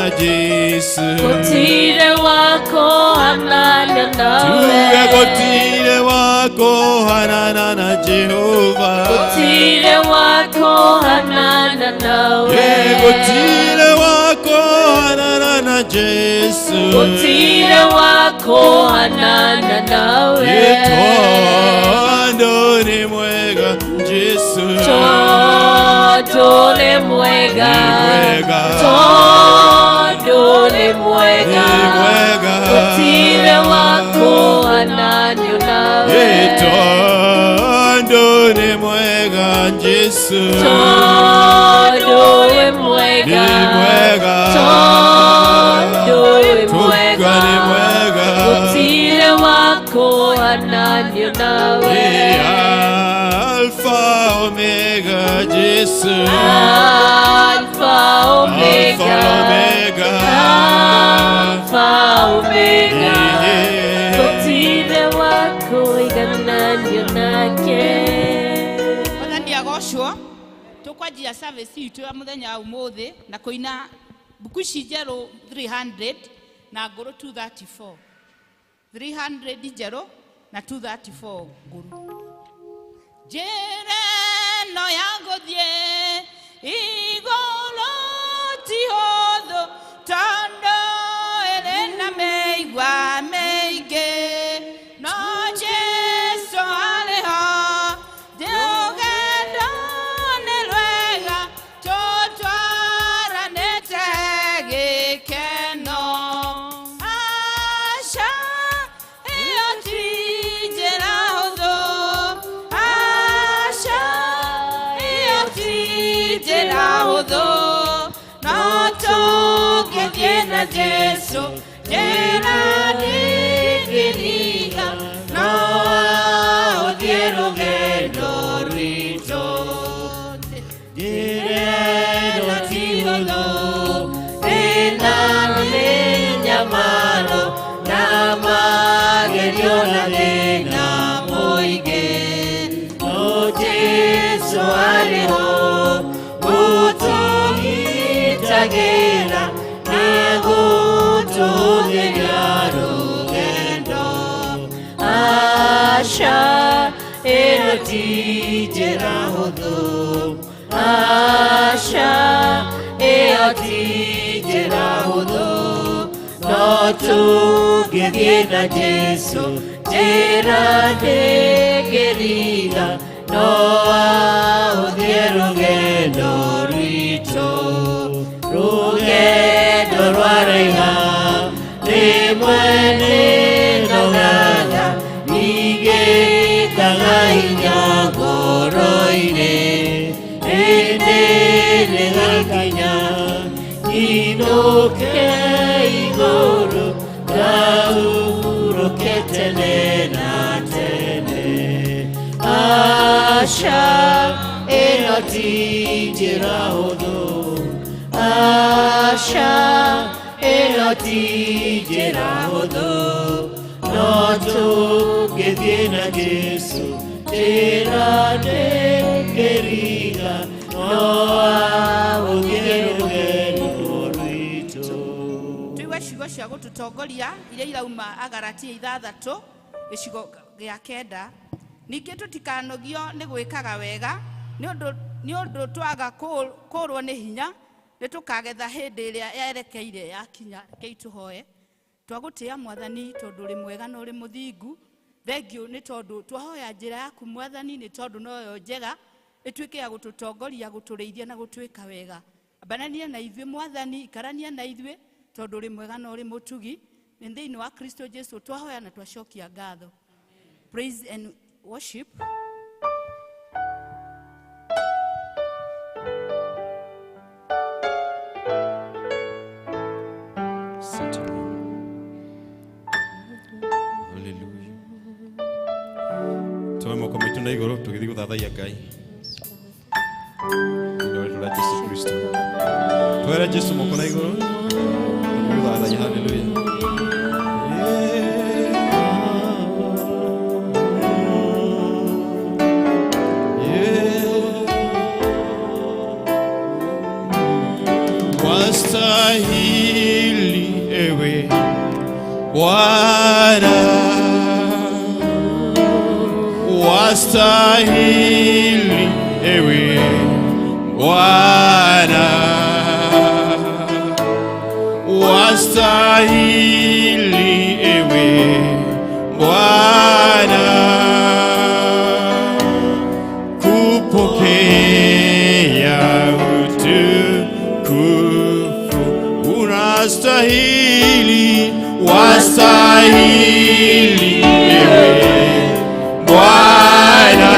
na Jesu. Gũtirĩ wa kũhanana nawe. Tuge gũtirĩ wa kũhanana na Jehova. Gũtirĩ wa kũhanana nawe. Ĩ, gũtirĩ wa kũhanana na Jesu. Gũtirĩ wa kũhanana nawe. Ĩ, tondũ nĩ mwega Jesu. Tondũ nĩ mwega. Nĩ mwega. Tondũ nĩ mwega. Nĩ mwega. Gũtirĩ wa kũhananio nawe. Ĩ, tondũ nĩ mwega Jesu. Tondũ wĩ mwega. Nĩ mwega. Tondũ wĩ Tuga mwega. nĩ mwega. Gũtirĩ wa kũhananio nawe. Ĩ, Alpha Omega Jesu. Alpha Omega. Alpha Omega. Alpha Omega. Ĩ, Gũtirĩ wa kũigananio nake. Mwathani agocwo. Tũkwanjia service itũ ya mũthenya wa ũmũthĩ na kũina mbuku ici njerũ 300 na ngũrũ 234. 300 njerũ na 234 ngũrũ. Njĩra ĩno ya gũthiĩ igũrũ ti hũthũ, tondũ ĩrĩ na mĩigua mĩingĩ. No Jesũ arĩ ho, rũgendo nĩ rwega, tũtwaranĩte gĩkeno. Aca, ĩyo ti njĩra hũthũ. Aca, ĩyo ti njĩra hũthũ. No tũngĩthiĩ na Jesũ, njĩra ndĩngĩringa, no ahũthie rũgendo rwitũ. Njĩra ĩno ti hũthũ, ĩna mĩnyamaro na magerio na thĩna mũingĩ. No Jesũ arĩ ho, gũtũgitagĩra na gũtũtheria rũgendo. Aca, ĩno ti njĩra hũthũ. Aca, ĩyo ti njĩra hũthũ. No tũngĩthiĩ na Jesũ, njĩra ndĩngĩringa, no ahũthie rũgendo rwitũ. Rũgendo rwaraiha, rĩmwe nĩndogaga, ningĩ ngaga hinya ngoro-inĩ. Ĩndĩ nĩgakinya nyinũke igũrũ, ngahurũke tene na tene. Aca, ĩno ti njĩra hũthũ. Aca, ĩno ti njĩra hũthũ. No tũngĩthiĩ na Jesũ, njĩra ndĩngĩringa, no ahũthie rũgendo rwitũ. Tũigue ciugo cia gũtũtongoria iria irauma Agalatia ithathatũ gĩcigo gĩa kenda. Ningĩ tũtikanogio nĩ gwĩkaga wega, nĩ ũndũ twaga kũrwo nĩ hinya, nĩ tũkagetha hĩndĩ ĩrĩa yerekeire yakinya. Rekei tũhoe. Twagũtĩĩa Mwathani tondũ ũrĩ mwega na ũrĩ mũthingu. Thengiũ nĩ tondũ twahoya njĩra yaku Mwathani, nĩ tondũ noyo njega, ĩtuĩke ya gũtũtongoria, gũtũrĩithia na gũtwĩka wega. Ambanania na ithuĩ Mwathani, ikarania na ithuĩ tondũ ũrĩ mwega na ũrĩ mũtugi. Nĩ thĩinĩ wa Kristo Jesu twahoya na twacokia ngatho. Praise and worship. Hallelujah. Tuoe moko maitũ na igũrũ tũgĩthiĩ gũthathaiya Ngai. Thĩinĩ wa rĩĩtwa rĩa Jesu Kristo. Twere Jesu moko na igũrũ tũgĩthiĩ gũthathaiya. Hallelujah. Wastahili ewe Bwana, wastahili ewe Bwana, wastahili ewe Bwana kupokea utukufu, unastahili, wastahili ewe Bwana,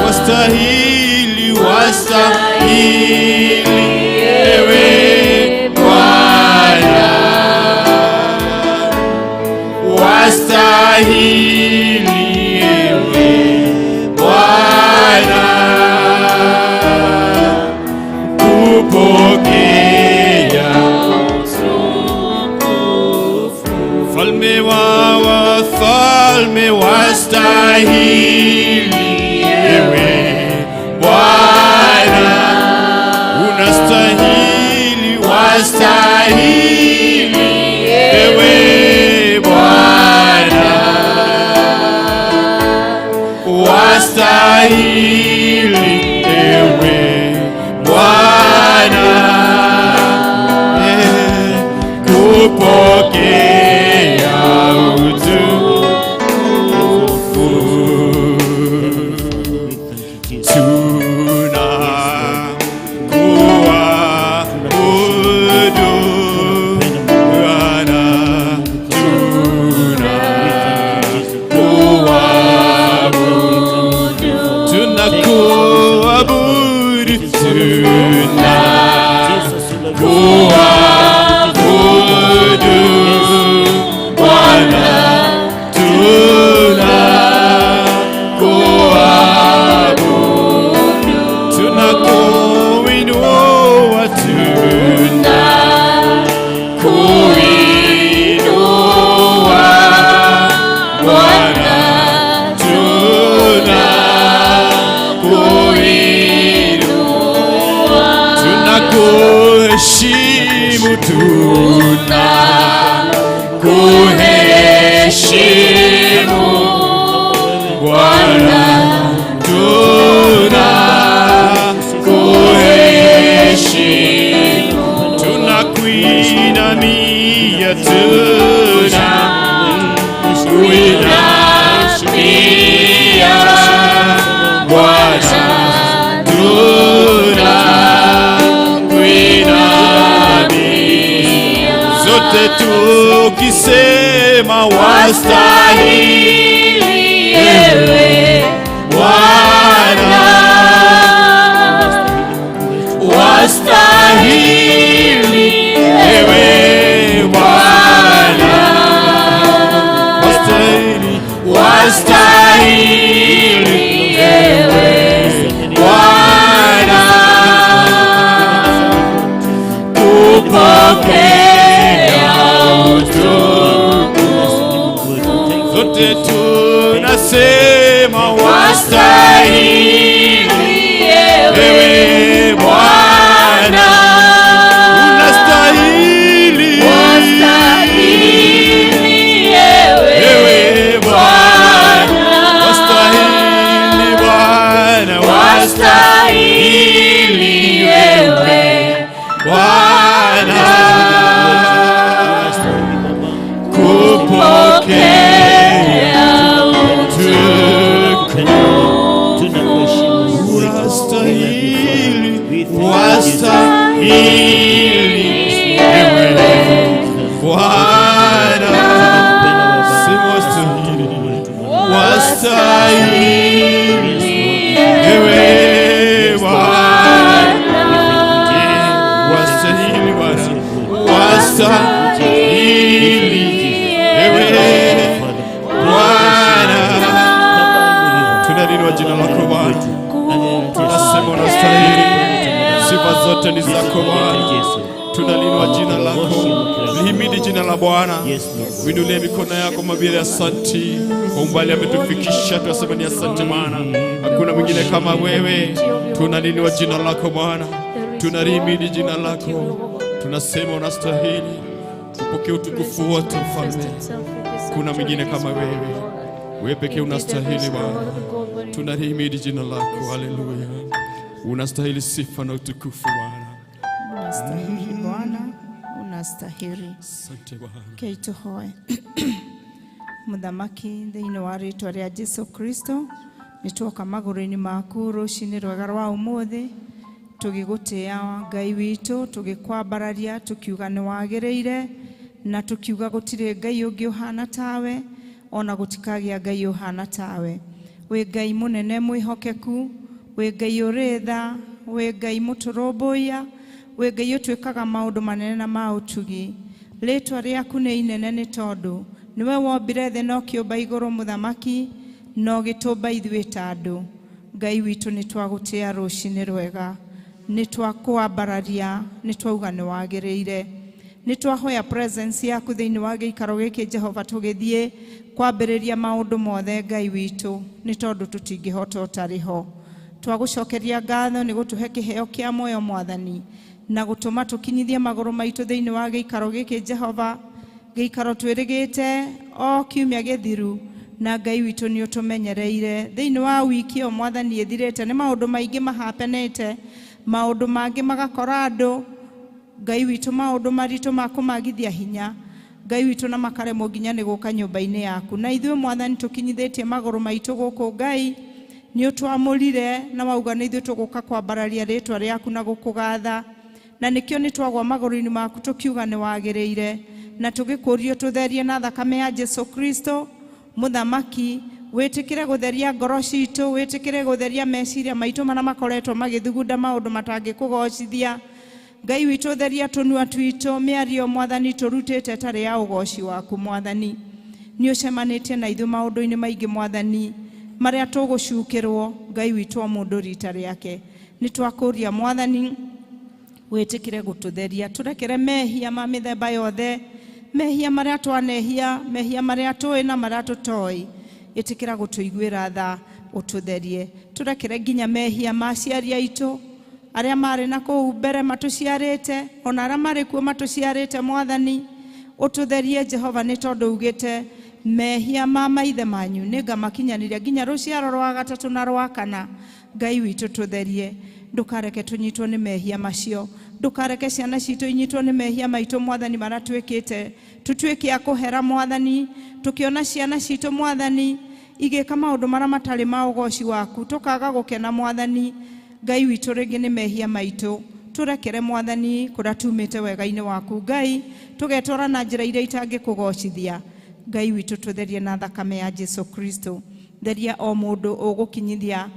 wastahili, wastahili ewe Bwana, wastahili ewe Bwana kupokea. Mfalme wa wafalme, wastahili ewe Bwana, unastahili, wastahili ewe Bwana, wastahili ewe Bwana, kupokea utukufu. Thank you, Jesus. Tunakuabudu Bwana, tunakuabudu, tunakuabudu, Jesus, we love you. tunakuabudu Bwana, tunakuabudu, tunakuinua, tunakuinua Bwana, tunakuinua, tunakuheshimu, tunakuheshimu Bwana, tunakuheshimu, tunakuinamia, tunakuinamia Bwana, tunakuinamia, zote tukisema wastahili ewe Bwana, wastahili ewe Bwana, wastahili, wastahili ewe Bwana kupokea utukufu. Zote tunasema wastahili ewe Bwana, unastahili ewe Bwana, wastahili Bwana, wastahili ewe Bwana kupokea utukufu. Wastahili, wastahili ewe Bwana, sema wastahili, wastahili ewe Bwana, wastahili Bwana, wastahili ewe Bwana. Tunaliinua jina lako Bwana, tunasema unastahili, sifa zote ni zako Bwana. Tunaliinua jina lako, lihimidi jina la Bwana. Uinulie mikono yako, mwambie asanti kwa umbali ametufikisha. Tunasema ni asante Bwana, hakuna mwingine kama wewe. Tunaliinua jina lako Bwana. Tunalihimidi jina lako, tunasema unastahili kupokea utukufu wote, Mfalme. Kuna mwingine kama wewe, wewe pekee unastahili Bwana. Tunalihimidi jina lako, haleluya. Unastahili sifa na utukufu Bwana. Unastahili Bwana, unastahili. Asante Bwana. Kei tuhoe. Muthamaki, thĩinĩ wa rĩtwa rĩa Jesu Kristo, nĩ tuoka magũrũ-inĩ maku rũcinĩ rwega rwa ũmũthĩ, tũgĩgũtĩa Ngai witũ, tũgĩkwambararia, tũkiuga nĩ wagĩrĩire, na tũkiuga gũtirĩ Ngai ũngĩ ũhana tawe, ona gũtikagĩa Ngai ũhana tawe. Wĩ Ngai mũnene mwĩhokeku, wĩ Ngai ũrĩ tha, wĩ Ngai mũtũrũmbũiya, wĩ Ngai ũtwĩkaga maũndũ manene na ma ũtugi. Rĩtwa rĩaku nĩ inene nĩ tondũ nĩwe wombire thĩ na ũkĩũmba igũrũ mũthamaki, na ũgĩtũmba ithuĩ ta andũ. Ngai witũ, nĩ twagũtĩa rũcinĩ rwega, nĩ twakwambararia, nĩ twauga nĩ wagĩrĩire. Nĩ twahoya presence yaku thĩinĩ wa gĩikaro gĩkĩ Jehova, tũgĩthiĩ kwambĩrĩria maũndũ mothe Ngai witũ, nĩ tondũ tũtingĩhota ũtarĩ ho. Twagũcokeria ngatho nĩ gũtũhe kĩheo kĩa muoyo Mwathani, na gũtũma tũkinyithie magũrũ maitũ thĩinĩ wa gĩikaro gĩkĩ Jehova, gĩikaro twĩrĩgĩte o kiumia gĩthiru, na Ngai witũ nĩ ũtũmenyereire thĩinĩ wa wiki ĩyo Mwathani ĩthirĩte. Nĩ maũndũ maingĩ mahapenete, maũndũ mangĩ magakora andũ Ngai witũ, maũndũ maritũ ma kũmagithia hinya Ngai witũ, na makaremwo nginya nĩ gũka nyũmba-inĩ yaku. Na ithuĩ Mwathani tũkinyithĩtie magũrũ maitũ gũkũ Ngai, nĩ ũtwamũrire na wauga nĩ ithuĩ tũgũka kwambararia rĩtwa rĩaku na gũkũgatha, na nĩkĩo nĩ twagwa magũrũ-inĩ maku tũkiuga nĩ wagĩrĩire, na tũgĩkũrio tũtherie na thakame ya Jesu Kristo. Mũthamaki, wĩtĩkĩre gũtheria ngoro citũ, wĩtĩkĩre gũtheria meciria maitũ marĩa makoretwo magĩthugunda maũndũ matangĩkũgocithia. Ngai witũ, theria tũnua twitũ, mĩario Mwathani tũrutĩte ĩtarĩ ya ũgoci waku Mwathani. Nĩ ũcemanĩtie na ithuĩ maũndũ-inĩ maingĩ Mwathani, marĩa tũgũcukĩrwo Ngai witũ o mũndũ rita rĩake. Nĩ twakũria Mwathani wĩtĩkĩre gũtũtheria, tũrekere mehia ma mĩthemba yothe, mehia marĩa twanehia, mehia marĩa tũĩ na marĩa tũtoĩ. Ĩtĩkĩra gũtũiguĩra tha, ũtũtherie, tũrekere nginya mehia ma aciari aitũ arĩa marĩ na kũu mbere matũciarĩte, ona arĩa marĩ kuo matũciarĩte Mwathani. Ũtũtherie Jehova, nĩ tondũ ugĩte mehia ma maithe manyu nĩ ngamakinyanĩria nginya rũciaro rwa gatatũ na rwa kana. Ngai witũ, tũtherie, ndũkareke tũnyitwo nĩ mehia macio, ndũkareke ciana citũ inyitwo nĩ mehia maitũ Mwathani marĩa twĩkĩte, tũtuĩke a kũhera Mwathani, tũkĩona ciana citũ Mwathani igĩka maũndũ marĩa matarĩ ma ũgoci waku, tũkaga gũkena Mwathani. Ngai witũ, rĩngĩ nĩ mehia maitũ, tũrekere Mwathani kũrĩa tumĩte wega-inĩ waku Ngai, tũgetwara na njĩra iria itangĩkũgocithia. Ngai witũ, tũtherie na thakame ya Jesu Kristo. Theria o mũndũ ũgũkinyithia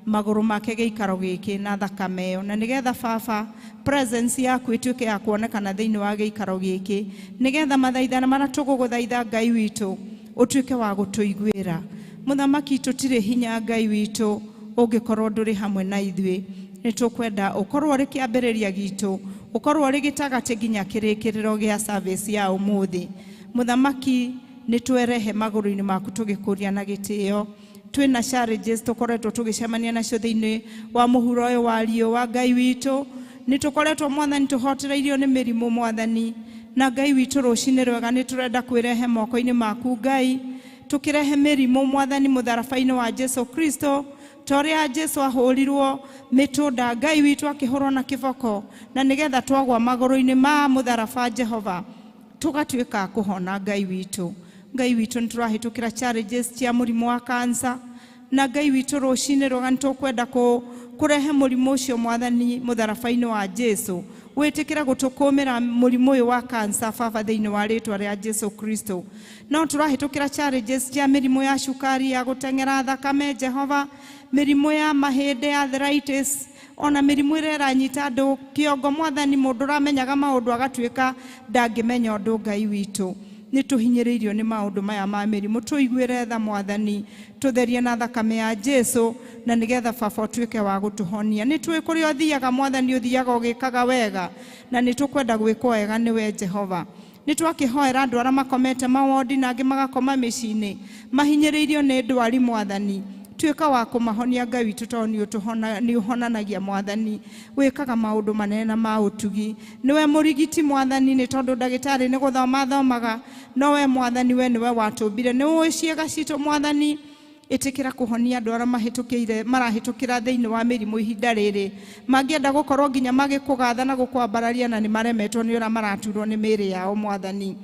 magũrũ make gĩikaro gĩkĩ na thakame ĩyo, na nĩgetha Baba presence yaku ĩtuĩke ya kuonekana thĩinĩ wa gĩikaro gĩkĩ, nĩgetha mathaithana marĩa tũgũgũthaitha Ngai witũ ũtuĩke wa gũtũiguĩra. Mũthamaki, tũtirĩ hinya Ngai witũ ũngĩkorwo ndũrĩ hamwe na ithuĩ. Nĩ tũkwenda ũkorwo ũrĩ kĩambĩrĩria gitũ, ũkorwo ũrĩ gĩtagatĩ nginya kĩrĩkĩrĩro gĩa service ya ũmũthĩ. Mũthamaki, nĩ twerehe magũrũ-inĩ maku tũgĩkũria na gĩtĩo. Twĩna challenges tũkoretwo tũgĩcemania nacio thĩinĩ wa mũhuro ũyũ wa riũa Ngai witũ. Nĩ tũkoretwo Mwathani tũhotereirio nĩ mĩrimũ Mwathani, na Ngai witũ rũcinĩ rwega nĩ tũrenda kwĩrehe moko-inĩ maku Ngai, tũkĩrehe mĩrimũ Mwathani mũtharaba-inĩ wa Jesu Kristo, ta ũrĩa Jesu ahũrirwo mĩtũnda Ngai witũ akĩhũrwo na kĩboko, na nĩgetha twagwa magũrũ-inĩ ma mũtharaba Jehova tũgatuĩka a kũhona Ngai witũ. Ngai witũ, nĩ tũrahĩtũkĩra challenges cia mũrimũ wa cancer, na Ngai witũ rũcinĩ rwega nĩ tũkwenda kũrehe mũrimũ ũcio Mwathani mũtharaba-inĩ wa Jesu. Wĩtĩkĩre gũtũkũmĩra mũrimũ ũyũ wa cancer Baba thĩinĩ wa rĩtwa rĩa Jesu Kristo. No tũrahĩtũkĩra challenges cia mĩrimũ ya cukari, ya gũteng'era thakame Jehova, mĩrimũ ya mahĩndĩ, arthritis, ona mĩrimũ ĩrĩa ĩranyita andũ kĩongo Mwathani, mũndũ ũramenyaga maũndũ agatuĩka ndangĩmenya ũndũ Ngai witũ. Nĩ tũhinyĩrĩirio nĩ maũndũ maya ma mĩrimũ, tũiguĩre tha Mwathani, tũtherie na thakame ya Jesu, na nĩgetha Baba ũtuĩke wa gũtũhonia. Nĩ tũĩ kũrĩa ũthiaga Mwathani, ũthiaga ũgĩkaga wega, na nĩ tũkwenda gwĩkwo wega nĩwe Jehova. Nĩ twakĩhoera andũ arĩa makomete mawondi na angĩ magakoma mĩciĩ-inĩ mahinyĩrĩirio nĩ ndwari Mwathani. Tuĩka wa kũmahonia Ngai witũ tondũ nĩ ũhonanagia Mwathani. Wĩkaga maũndũ manene na ma ũtugi. Nĩwe mũrigiti Mwathani, nĩ tondũ ndagĩtarĩ nĩ gũthoma athomaga, no we Mwathani, we nĩwe watũmbire. Nĩ ũĩ ciĩga citũ Mwathani. Ĩtĩkĩra kũhonia andũ arĩa mahĩtũkĩire marahĩtũkĩra thĩinĩ wa mĩrimũ ihinda rĩrĩ, mangĩenda gũkorwo nginya magĩkũgatha na gũkwambararia, na nĩ maremetwo nĩ ũrĩa maraturwo nĩ mĩĩrĩ yao Mwathani.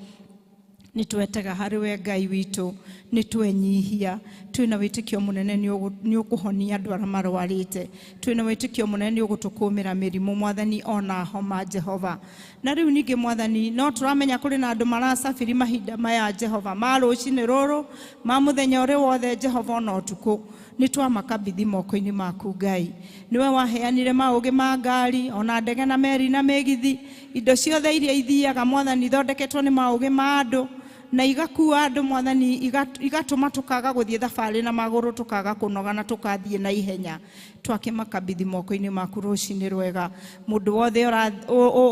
Nĩ twetega harĩ we Ngai witũ, nĩ twenyihia, twĩna wĩtĩkio mũnene nĩ ũkũhonia andũ arĩa marwarĩte, twĩna wĩtĩkio mũnene nĩ ũgũtũkũmĩra mĩrimũ Mwathani, ona homa Jehova. Na rĩu ningĩ Mwathani, no tũramenya kũrĩ na andũ marasafiri mahinda maya Jehova, ma rũcinĩ rũrũ, ma mũthenya ũrĩ wothe Jehova, ona ũtukũ. Nĩ twamakabithi moko-inĩ maku Ngai. Nĩwe waheanire maũgĩ ma ngari, ona ndege na meri na mĩgithi, indo ciothe iria ithiaga Mwathani ithondeketwo nĩ maũgĩ ma andũ na igakua andũ Mwathani, igatũma tũkaga gũthiĩ thabarĩ na magũrũ, tũkaga kũnoga na tũkathiĩ na ihenya. Twakĩmakabithi moko-inĩ maku rũcinĩ rwega. Mũndũ wothe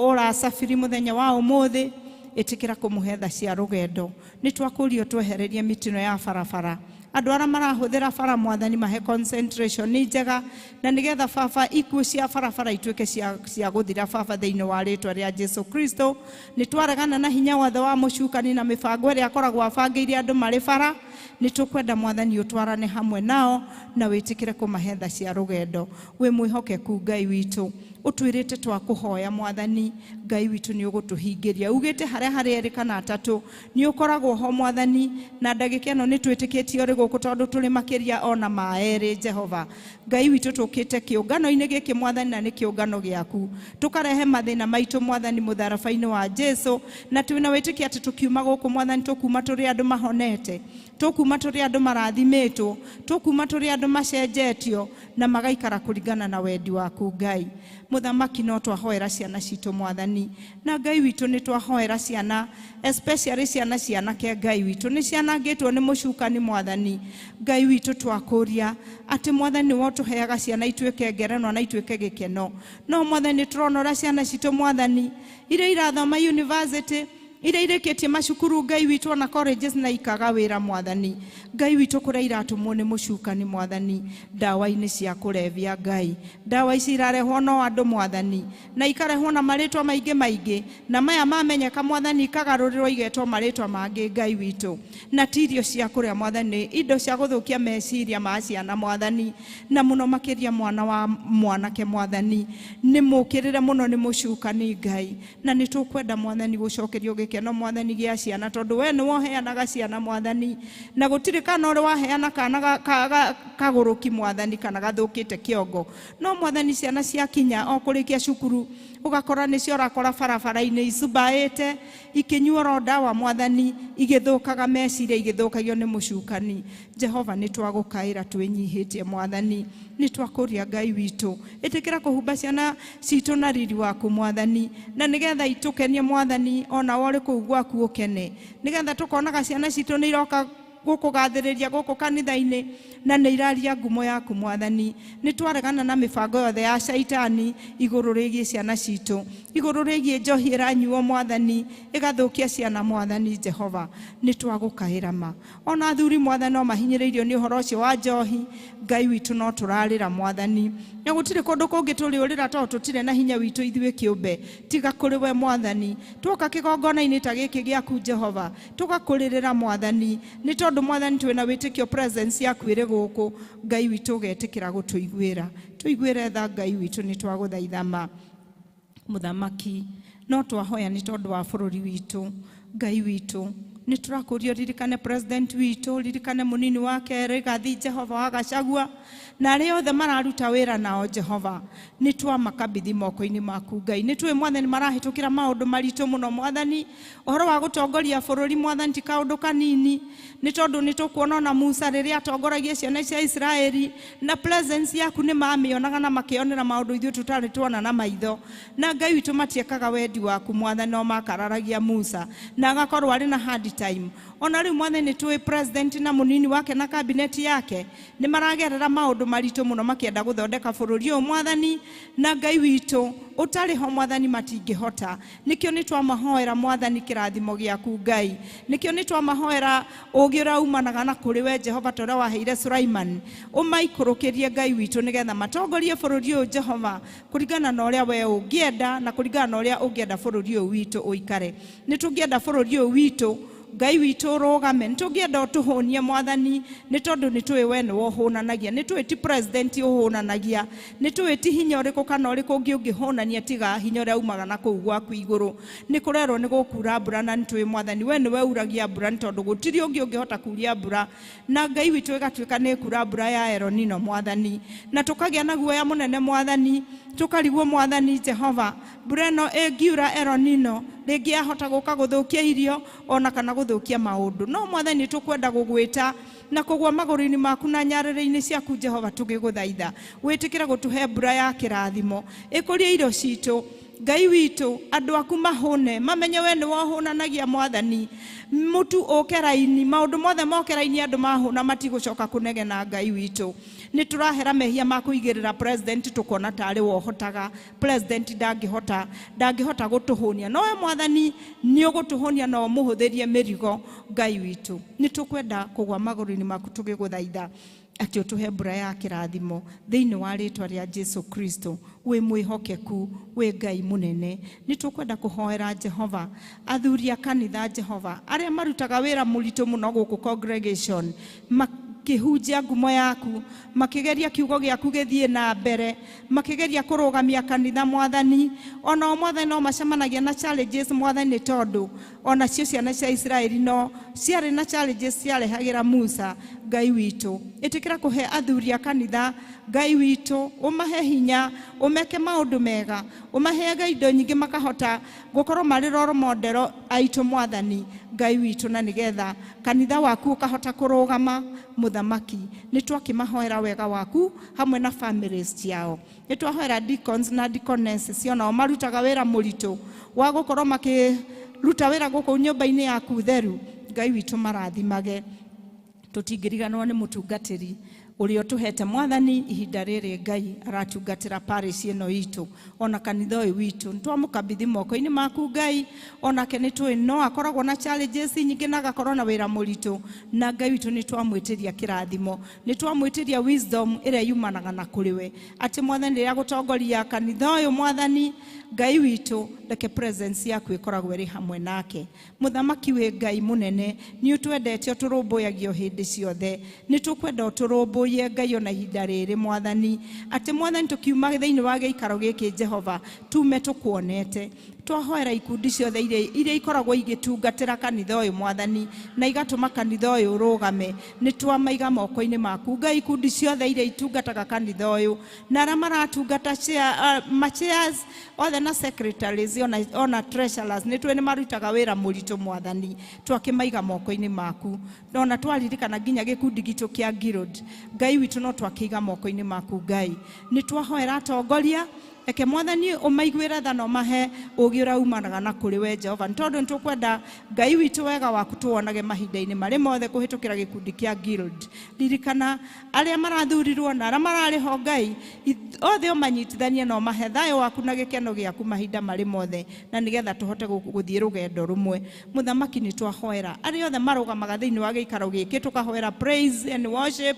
ũrasafiri mũthenya wa ũmũthĩ, ĩtĩkĩra kũmũhe tha cia rũgendo. Nĩ twakũrio twehererie mĩtino ya barabara. Andũ arĩa marahũthĩra bara Mwathani, mahe concentration nĩ njega, na nĩgetha baba ikuũ cia barabara ituĩke cia gũthira baba, thĩinĩ wa rĩtwa rĩa Jesu Kristo. Nĩ twaregana na hinya wothe wa mũcukani na mĩbango ĩrĩa akoragwo abangĩire andũ marĩ bara. Nĩ tũkwenda Mwathani ũtwarane hamwe nao na wĩtĩkĩre kũmahe tha cia rũgendo. Wĩ mwĩhokeku Ngai witũ, ũtwĩrĩte twakũhoya Mwathani Ngai witũ nĩ ũgũtũhingĩria. Ugĩte harĩa harĩ erĩ kana atatũ nĩ ũkoragwo ho Mwathani, na ndagĩka ĩno nĩ twĩtĩkĩtie ũrĩ gũkũ tondũ tũrĩ makĩria ona ma erĩ Jehova Ngai witũ. Tũkĩte kĩũngano-inĩ gĩkĩ Mwathani, na nĩ kĩũngano gĩaku, tũkarehe mathĩna maitũ Mwathani mũtharaba-inĩ wa Jesu, na twĩna wĩtĩkio atĩ tũkiuma gũkũ Mwathani tũkuma tũrĩ andũ mahonete, tũkuma tũrĩ andũ marathimĩtwo, tũkuma tũrĩ andũ macenjetio na magaikara kũringana na wendi waku Ngai. Mũthamaki, no twahoera ciana citũ Mwathani, na Ngai witũ nĩ twahoera ciana, especially ciana cianake Ngai witũ, nĩ cianangĩtwo nĩ mũcukani Mwathani Ngai witũ. Twakũria atĩ Mwathani nĩwe ũtũheaga ciana ituĩke ngerenwa na ituĩke gĩkeno, no Mwathani tũrona ũrĩa ciana citũ Mwathani iria irathoma university, iria irĩkĩtie macukuru Ngai witũ, ona colleges, na ikaga wĩra Mwathani Ngai witũ, kũrĩa iratũmwo nĩ mũcukani Mwathani ndawa-inĩ cia kũrebia Ngai. Ndawa ici irarehwo no andũ Mwathani, na ikarehwo na marĩtwa maingĩ maingĩ, na maya mamenyeka Mwathani ikagarũrĩrwo igetwo marĩtwa mangĩ Ngai witũ, na ti irio cia kũrĩa Mwathani, indo cia gũthũkia meciria ma ciana Mwathani, na mũno makĩria mwana wa mwanake Mwathani nĩ mũkĩrĩre mũno nĩ mũcukani Ngai. Na nĩ tũkwenda Mwathani gũcokerio gĩkeno Mwathani gĩa ciana, tondũ we nĩwe ũheanaga ciana Mwathani, na gũtirĩ kana ũrĩ waheana kana kagũrũki Mwathani kana gathũkĩte kĩongo. No Mwathani, ciana ciakinya o kũrĩkia cukuru, ũgakora nĩcio ũrakora barabara-inĩ icumbaĩte ikĩnyuoro ndawa Mwathani, igĩthũkaga meciria, igĩthũkagio nĩ mũcukani Jehova. Nĩ twagũkaĩra twĩnyihĩtie Mwathani, nĩ twakũria Ngai witũ, ĩtĩkĩra kũhumba ciana citũ na riri waku Mwathani, na nĩgetha itũkenie Mwathani, ona we ũrĩ kũu gwaku ũkene, nĩgetha tũkonaga ciana citũ nĩ iroka gũkũgathĩrĩria gũkũ kanitha-inĩ na nĩ iraria ngumo yaku Mwathani. Nĩ twaregana na mĩbango yothe ya caitani igũrũ rĩgiĩ ciana citũ, igũrũ rĩgiĩ njohi ĩranyuo Mwathani ĩgathũkia ciana Mwathani Jehova. Nĩ twagũkaĩra ma ona athuri Mwathani no mahinyĩrĩirio nĩ ũhoro ũcio wa njohi Ngai witũ, no tũrarĩra Mwathani, na gũtirĩ kũndũ kũngĩ tũrĩũrĩra tondũ tũtirĩ na hinya witũ ithuĩ kĩũmbe tiga kũrĩ we Mwathani. Twoka kĩgongona-inĩ ta gĩkĩ gĩaku Jehova, tũgakũrĩrĩra Mwathani, nĩ tondũ Mwathani twĩna wĩtĩkio presence yaku ĩrĩ gũkũ Ngai witũ, ũgetĩkĩra gũtũiguĩra, tũiguĩre tha Ngai witũ, nĩ twagũthaitha ma. Mũthamaki, no twahoya nĩ tondũ wa bũrũri witũ Ngai witũ. Nĩ tũrakũria ririkane president witũ, ririkane mũnini wake Rigathi Jehova wa Gachagua, na arĩa othe mararuta wĩra nao Jehova. Nĩ twamakabithi moko-inĩ maku Ngai. Nĩ tũĩ Mwathani marahĩtũkĩra maũndũ maritũ mũno Mwathani. Ũhoro wa gũtongoria bũrũri Mwathani ti kaũndũ kanini, nĩ tondũ nĩ tũkuona ona Musa rĩrĩa atongoragia ciana cia Isiraeli, na presence yaku nĩ mamĩonaga na makĩonera maũndũ ithuĩ tũtarĩ tuona na maitho, na Ngai witũ matiekaga wendi waku Mwathani, no makararagia Musa na agakorwo arĩ na hard time. Ona rĩu Mwathani nĩ tũĩ president na mũnini wake na kabineti yake nĩ maragerera maũndũ maritũ mũno makĩenda gũthondeka bũrũri ũyũ Mwathani, na Ngai witũ Ũtarĩ ho Mwathani matingĩhota. Nĩkĩo nĩ twamahoera Mwathani kĩrathimo gĩaku Ngai. Nĩkĩo nĩ twamahoera ũũgĩ ũrĩa umanaga na kũrĩ we Jehova, ta ũrĩa waheire Sulaiman. Ũmaikũrũkĩrie Ngai witũ, nĩgetha matongorie bũrũri ũyũ Jehova, kũringana na ũrĩa we ũngĩenda na kũringana na ũrĩa ũngĩenda bũrũri ũyũ witũ ũikare. Nĩ tũngĩenda bũrũri ũyũ witũ Ngai witũ ũrũgame. Nĩ tũngĩenda ũtũhũnie Mwathani, nĩ tondũ nĩ tũĩ we nĩwe ũhũnanagia. Nĩ tũĩ ti president ũhũnanagia, nĩ tũĩ ti hinya ũrĩkũ kana ũrĩkũ ũngĩ ũngĩhũnania tiga hinya ũrĩa umaga na kũu gwaku igũrũ. Nĩ kũrerwo nĩ gũkura mbura, na nĩ tũĩ Mwathani we nĩwe uragia mbura, nĩ tondũ gũtirĩ ũngĩ ũngĩhota kuria mbura. Na Ngai witũ ĩgatuĩka nĩ ĩkura mbura ya El Nino Mwathani, na tũkagĩa na guoya mũnene Mwathani, tũkarigwo Mwathani Jehova, mbura ĩno ĩngiura El Nino rĩngĩ yahota gũka gũthũkia irio ona kana gũthũkia maũndũ. No Mwathani, tũkwenda gũgwĩta na kũgwa magũrũ-inĩ maku na nyarĩrĩ-inĩ ciaku Jehova, tũgĩgũthaitha wĩtĩkĩre gũtũhe mbura ya kĩrathimo ĩkũrie irio citũ. Ngai witũ, andũ aku mahũne, mamenye we nĩwe ũhũnanagia Mwathani. Mũtu ũke raini, maũndũ mothe moke raini, andũ mahũna matigũcoka kũnegena. Ngai witũ, nĩ tũrahera mehia ma kũigĩrĩra president, tũkona tarĩ we ũhotaga. President ndangĩhota, ndangĩhota gũtũhũnia, no we Mwathani nĩ ũgũtũhũnia na ũmũhũthĩrie mĩrigo. Ngai witũ, nĩ tũkwenda kũgwa magũrũ-inĩ maku tũgĩgũthaitha atĩ ũtũhe mbura ya kĩrathimo thĩinĩ wa rĩtwa rĩa Jesu Kristo. Wĩ mwĩhokeku, wĩ Ngai mũnene. Nĩ tũkwenda kũhoera Jehova athuri a kanitha Jehova, arĩa marutaga wĩra mũritũ mũno gũkũ congregation, makĩhunjia ngumo yaku, makĩgeria kiugo gĩaku gĩthiĩ na mbere, makĩgeria kũrũgamia kanitha Mwathani. Onao Mwathani no macemanagia na challenges Mwathani, nĩ tondũ onacio ciana cia Isiraeli no ciarĩ na challenges ciarehagĩra Musa. Ngai witũ, ĩtĩkĩra kũhe athuri a kanitha, Ngai witũ, ũmahe hinya, ũmeke maũndũ mega, ũmaheage indo nyingĩ, makahota gũkorwo marĩ role model aitũ Mwathani Ngai witũ, na nĩgetha kanitha waku ũkahota kũrũgama. Mũthamaki, nĩ twakĩmahoera wega waku hamwe na families ciao. Nĩ twahoera deacons na deaconesses, cionao marutaga wĩra mũritũ wa gũkorwo makĩruta wĩra gũkũ nyũmba-inĩ yaku theru. Ngai witũ, marathimage. Tũtingĩriganĩrwo nĩ mũtungatĩri ũrĩa ũtũhete Mwathani ihinda rĩrĩ Ngai aratungatĩra parish ĩno itũ ona kanitha ũyũ witũ. Nĩ twamũkabithi moko-inĩ maku Ngai. Onake nĩ tũĩ no akoragwo na challenges nyingĩ na agakorwo na wĩra mũritũ, na Ngai witũ, nĩ twamwĩtĩria kĩrathimo, nĩ twamwĩtĩria wisdom ĩrĩa yumanaga na kũrĩ we, atĩ Mwathani, rĩrĩa gũtongoria kanitha ũyũ, Mwathani Ngai witũ, reke presence yaku ĩkoragwo ĩrĩ hamwe nake. Mũthamaki, wĩ Ngai mũnene, nĩ ũtwendete, ũtũrũmbũyagio hĩndĩ ciothe. Nĩ tũkwenda ũtũrũmbũiye Ngai ona ihinda rĩrĩ Mwathani, atĩ Mwathani, tũkiuma thĩinĩ wa gĩikaro gĩkĩ Jehova, tume tũkuonete. Twahoera ikundi ciothe iria ikoragwo igĩtungatĩra kanitha ũyũ Mwathani, na igatũma kanitha ũyũ ũrũgame. Nĩ twamaiga moko-inĩ maku Ngai, ikundi ciothe iria itungataga kanitha ũyũ na arĩa maratungata chair, machairs othe na secretaries ona treasurers. Nĩ tũĩ nĩ marutaga wĩra mũritũ Mwathani, twakĩmaiga moko-inĩ maku. Ona twaririkana nginya gĩkundi gitũ kĩa guild, Ngai witũ, no twakĩiga moko-inĩ maku Ngai. Nĩ twahoera atongoria, reke Mwathani ũmaiguĩre tha na ũmahe ũũgĩ ũrĩa umanaga na kũrĩ we Jehova, nĩ tondũ nĩ tũkwenda Ngai witũ wega waku tũwonage mahinda-inĩ marĩ mothe kũhĩtũkĩra gĩkundi kĩa guild. Ririkana arĩa marathurirwo na arĩa mararĩ ho Ngai, othe ũmanyitithanie na ũmahe thayũ waku na gĩkeno gĩaku mahinda marĩ mothe, na nĩgetha tũhote gũthiĩ rũgendo rũmwe. Mũthamaki, nĩ twahoera arĩa othe marũgamaga thĩinĩ wa gĩikaro gĩkĩ, tũkahoera praise and worship,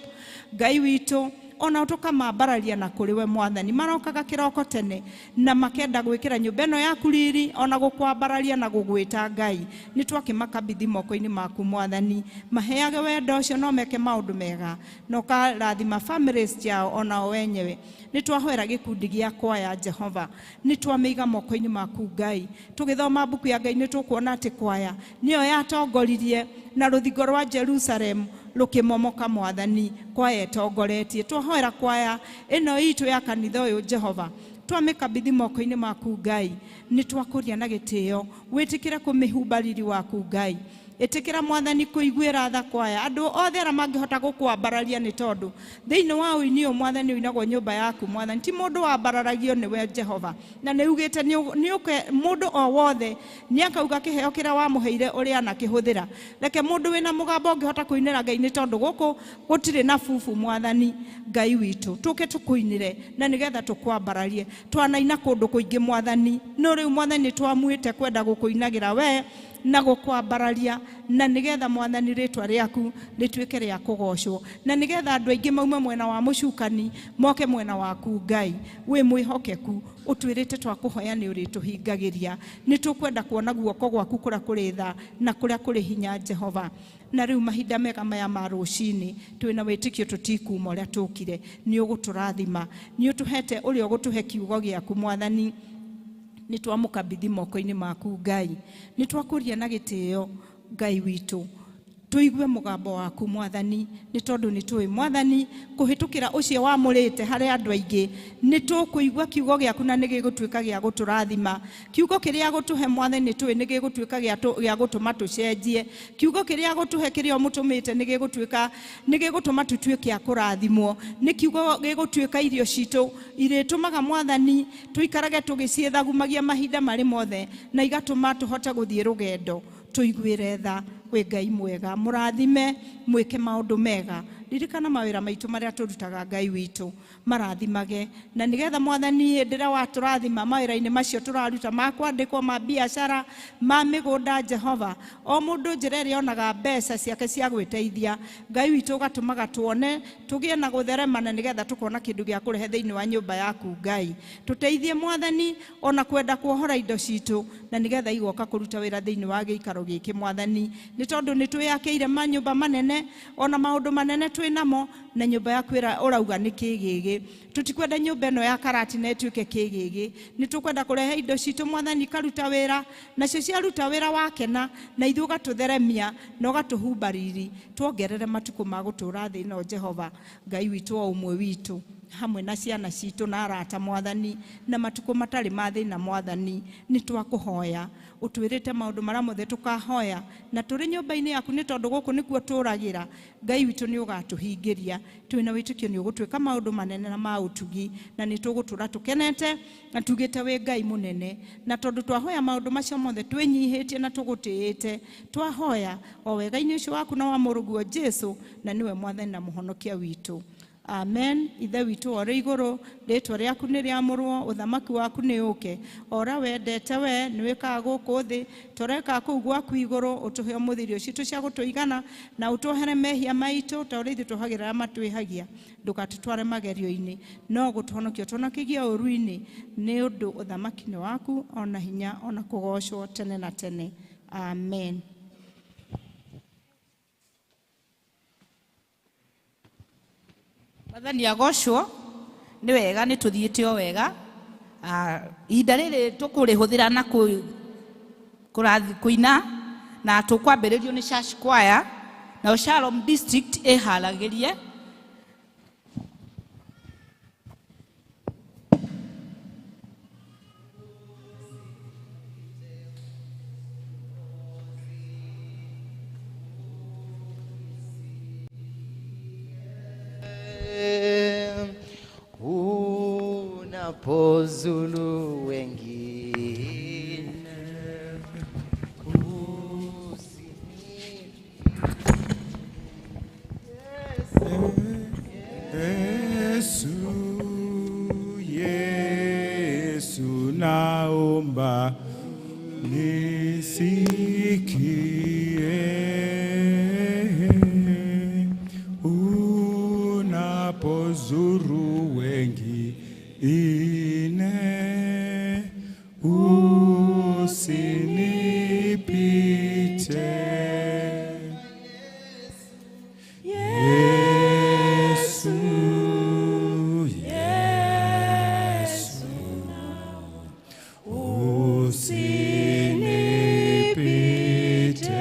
Ngai witũ, ona tũkamambararia na kũrĩ we Mwathani. Marokaga kĩroko tene na makenda gwĩkĩra nyũmba ĩno yaku riri, ona gũkwambararia na gũgwĩta Ngai. Nĩ twakĩmakabithi moko-inĩ maku Mwathani, maheage wendo ũcio no meke maũndũ mega, na ũkarathima families ciao onao wenyewe. Nĩ twahoera gĩkundi gĩa kwaya Jehova, nĩ twamĩiga moko-inĩ maku Ngai. Tũgĩthoma mbuku ya Ngai, nĩ tũkuona atĩ kwaya nĩyo yatongoririe na rũthingo rwa Jerusalem rũkĩmomoka Mwathani, kwaya ĩtongoretie. Twahoera kwaya ĩno itũ ya kanitha ũyũ Jehova, twamĩkabithi moko-inĩ maku Ngai. Nĩ twakũria na gĩtĩo wĩtĩkĩre kũmĩhumba riri waku Ngai. Ĩtĩkĩra Mwathani kũiguĩra tha kwaya andũ othe arĩa mangĩhota gũkwambararia, nĩ tondũ thĩinĩ wa ũini ũyũ Mwathani ũinagwo nyũmba yaku Mwathani, ti mũndũ wambararagio nĩwe Jehova, na nĩ ugĩte nĩ ũke mũndũ o wothe nĩ akauga kĩheo kĩrĩa wamũheire ũrĩa anakĩhũthĩra. Reke mũndũ wĩna mũgambo ũngĩhota kũinĩra Ngai, nĩ tondũ gũkũ gũtirĩ na bubu Mwathani Ngai witũ, tũke tũkũinĩre na nĩgetha tũkwambararie. Twanaina kũndũ kũingĩ Mwathani, no rĩu Mwathani nĩtwamuĩte kwenda gũkũinagĩra we na gũkwambararia, na nĩgetha Mwathani rĩtwa rĩaku rĩtuĩke rĩa kũgocwo, na nĩgetha andũ aingĩ maume mwena wa mũcukani moke mwena waku Ngai. Wĩ mwĩhokeku, ũtwĩrĩte twakũhoya nĩ ũrĩtũhingagĩria. Nĩ tũkwenda kuona guoko gwaku kũrĩa kũrĩ tha na kũrĩa kũrĩ hinya Jehova. Na rĩu mahinda mega maya ma rũcinĩ twĩna wĩtĩkio tũtikuma ũrĩa tũkire, nĩ ũgũtũrathima, nĩ ũtũhete ũrĩa ũgũtũhe kiugo gĩaku Mwathani. Nĩ twamũkabithi moko-inĩ maku Ngai, nĩ twakũria na gĩtĩo Ngai witũ, tũigue mũgambo waku Mwathani, nĩ tondũ nĩ tũĩ Mwathani kũhĩtũkĩra ũcio wamũrĩte harĩ andũ aingĩ, nĩ tũkũigua kiugo gĩaku na nĩ gĩgũtuĩka gĩa gũtũrathima. Kiugo kĩrĩa gũtũhe Mwathani nĩ tũĩ nĩ gĩgũtuĩka gĩa gũtũma tũcenjie. Kiugo kĩrĩa gũtũhe kĩrĩa ũmũtũmĩte nĩ gĩgũtuĩka nĩ gĩgũtũma tũtuĩke a kũrathimwo. Nĩ kiugo gĩgũtuĩka irio citũ irĩtũmaga Mwathani tũikarage tũgĩciĩthagumagia mahinda marĩ mothe, na igatũma tũhote gũthiĩ rũgendo. Tũiguĩre tha wĩ Ngai mwega, mũrathime, mwĩke maũndũ mega. Ririkana mawĩra maitũ marĩa tũrutaga Ngai witũ, marathimage, na nĩgetha Mwathani hĩndĩ ĩrĩa watũrathima mawĩra-inĩ macio tũraruta ma kwandĩkwo, ma biacara, ma mĩgũnda Jehova, o mũndũ njĩra ĩrĩa onaga mbeca ciake cia gwĩteithia Ngai witũ ũgatũmaga tuone tũgĩe na gũtherema, na nĩgetha tũkona kĩndũ gĩa kũrehe thĩinĩ wa nyũmba yaku Ngai. Tũteithie Mwathani ona kwenda kuohora indo citũ, na nĩgetha igoka kũruta wĩra thĩinĩ wa gĩikaro gĩkĩ Mwathani, nĩ tondũ nĩ twĩyakĩire manyũmba manene ona maũndũ manene twĩ namo, na nyũmba yaku ũrauga nĩ kĩgĩgĩ. Tũtikwenda nyũmba ĩno ya karati na ĩtuĩke kĩgĩgĩ, nĩ tũkwenda kũrehe indo citũ Mwathani ikaruta wĩra, nacio ciaruta wĩra wakena, na ithuĩ ũgatũtheremia na ũgatũhumba riri. Tuongerere matukũ ma gũtũũra thĩ ĩno Jehova Ngai witũ o ũmwe witũ, hamwe na ciana citũ na arata Mwathani, na matukũ matarĩ ma thĩna Mwathani. Nĩ twakũhoya ũtwĩrĩte maũndũ marĩa mothe tũkahoya, na tũrĩ nyũmba-inĩ yaku, nĩ tondũ gũkũ nĩkuo tũragĩra Ngai witũ nĩ ũgatũhingĩria. Twĩna wĩtĩkio nĩ ũgũtwĩka maũndũ manene na ma ũtugi, na nĩ tũgũtũra tũkenete na tugĩte wĩ Ngai mũnene. Na tondũ twahoya maũndũ macio mothe twĩnyihĩtie na tũgũtĩĩte, twahoya o wega-inĩ ũcio waku na wa mũrũguo Jesu, na nĩwe Mwathani na Mũhonokia witũ. Amen. Ithe witũ ũrĩ igũrũ, rĩtwa rĩaku nĩ rĩamũrwo, ũthamaki waku nĩ ũke. O ũrĩa wendete we nĩ wĩkaga gũkũ thĩ, tũreka kũu gwaku igũrũ. Ũtũhe ũmũthĩ irio citũ cia gũtũigana, na ũtuohere mehia maitũ ta ũrĩa ithuĩ tuohagĩra arĩa matwĩhagia. Ndũgatũtware magerio-inĩ, no gũtũhonokia ũtũhonokagie ũũru-inĩ, nĩ ũndũ ũthamaki nĩ waku, ona hinya, ona kũgocwo tene na tene. Amen. Mwathani agocwo. Nĩ wega nĩ tũthiĩte o wega. Ihinda rĩrĩ tũkũrĩhũthĩra na kũina, na tũkwambĩrĩrio nĩ Church Choir, nao Shalom District ĩharagĩrie. Unapozulu wengine Yesu, Yesu naomba nisikie, unapozuru wengine usinipite. Yesu, Yesu, usinipite.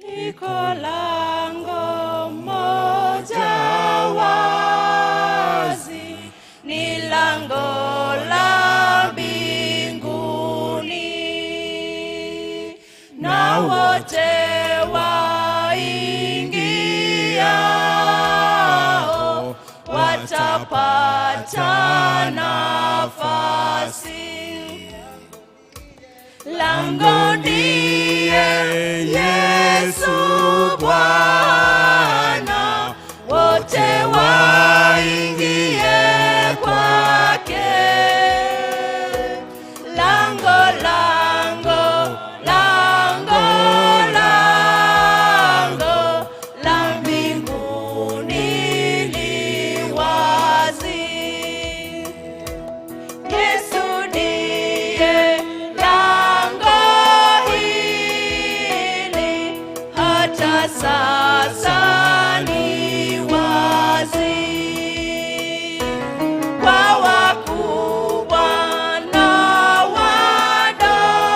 Liko lango moja wazi, ni lango la mbinguni, na wote waingiao watapata nafasi. Lango ndiye Yesu Bwana, wote waingie kwake. Lango, lango, lango, lango la mbinguni li wazi. Yesu ndiye lango hili, hata sasa ni wazi. Kwa wakubwa na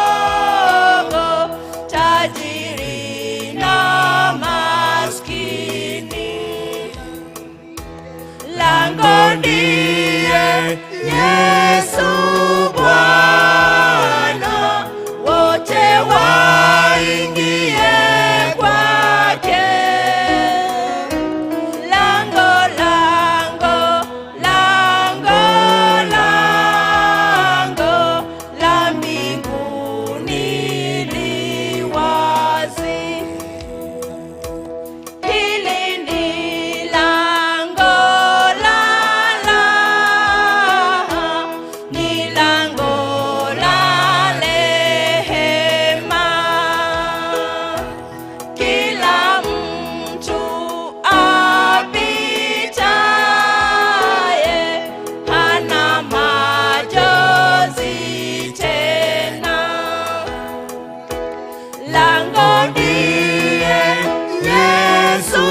wadogo, tajiri na maskini. Lango ndiye Yesu Bwana, wote waingie kwake. Lango, lango, lango, lango la mbinguni li wazi. Hili ni lango la raha, ni lango la rehema. Kila mtu apitaye hana majonzi tena. Lango ndiye Yesu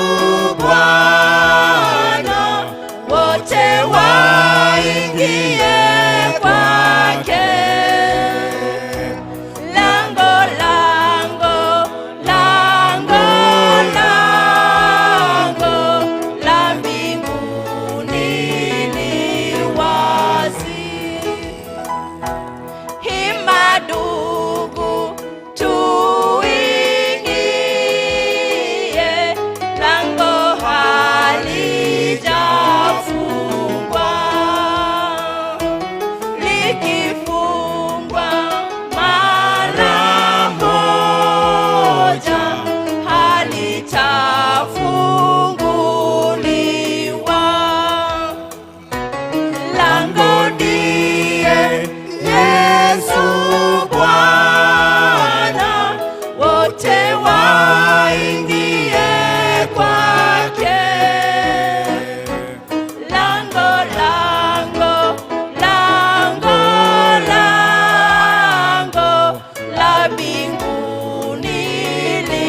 Bwana, wote waingie kwake. Lango, lango, lango, lango la mbinguni li wazi. Hima ndugu, tuingie, lango halijafungwa. Likifungwa mara moja, halitafunguliwa. Lango ndiye Yesu Bwana, wote waingie kwake. Lango, lango, lango, lango la mbinguni li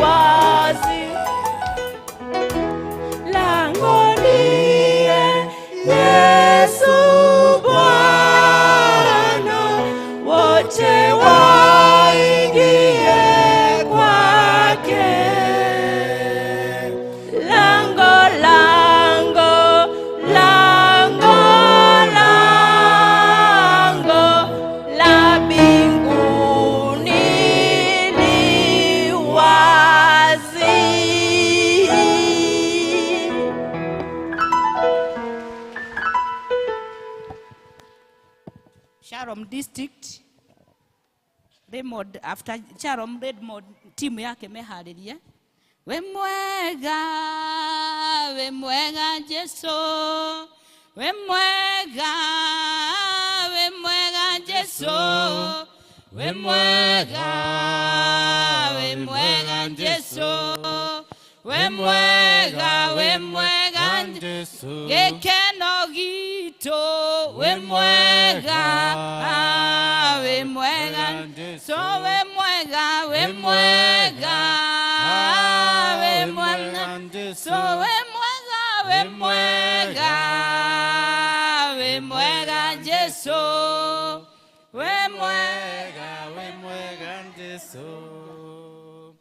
wazi. Lango ndiye Yesu Bwana, wote waingie kwake. Lango, lango, lango, lango la mbinguni li wazi. Shalom District Raymond, after Shalom Raymond timu yake meharirie. We mwega, we mwega Jesu, we mwega, we mwega Jesu, we mwega, we mwega Jesu, we mwega, we mwega Jesu, gĩkeno gitũ, wĩ mwega, wĩ mwega, so wĩ mwega, wĩ mwega, wĩ mwega, so wĩ mwega, wĩ mwega, wĩ mwega Jesu, wĩ Jesu.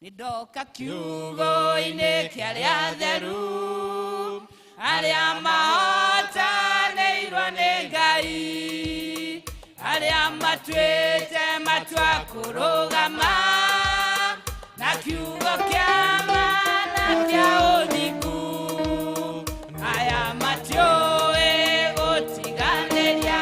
Nĩndoka kiugo-inĩ kĩa arĩa atheru, arĩa mahotanĩirwo nĩ Ngai, arĩa matuĩte matua kũrũgama na kiugo kĩa ma na kĩa ũthingu. Aya matiũĩ gũtiganĩria,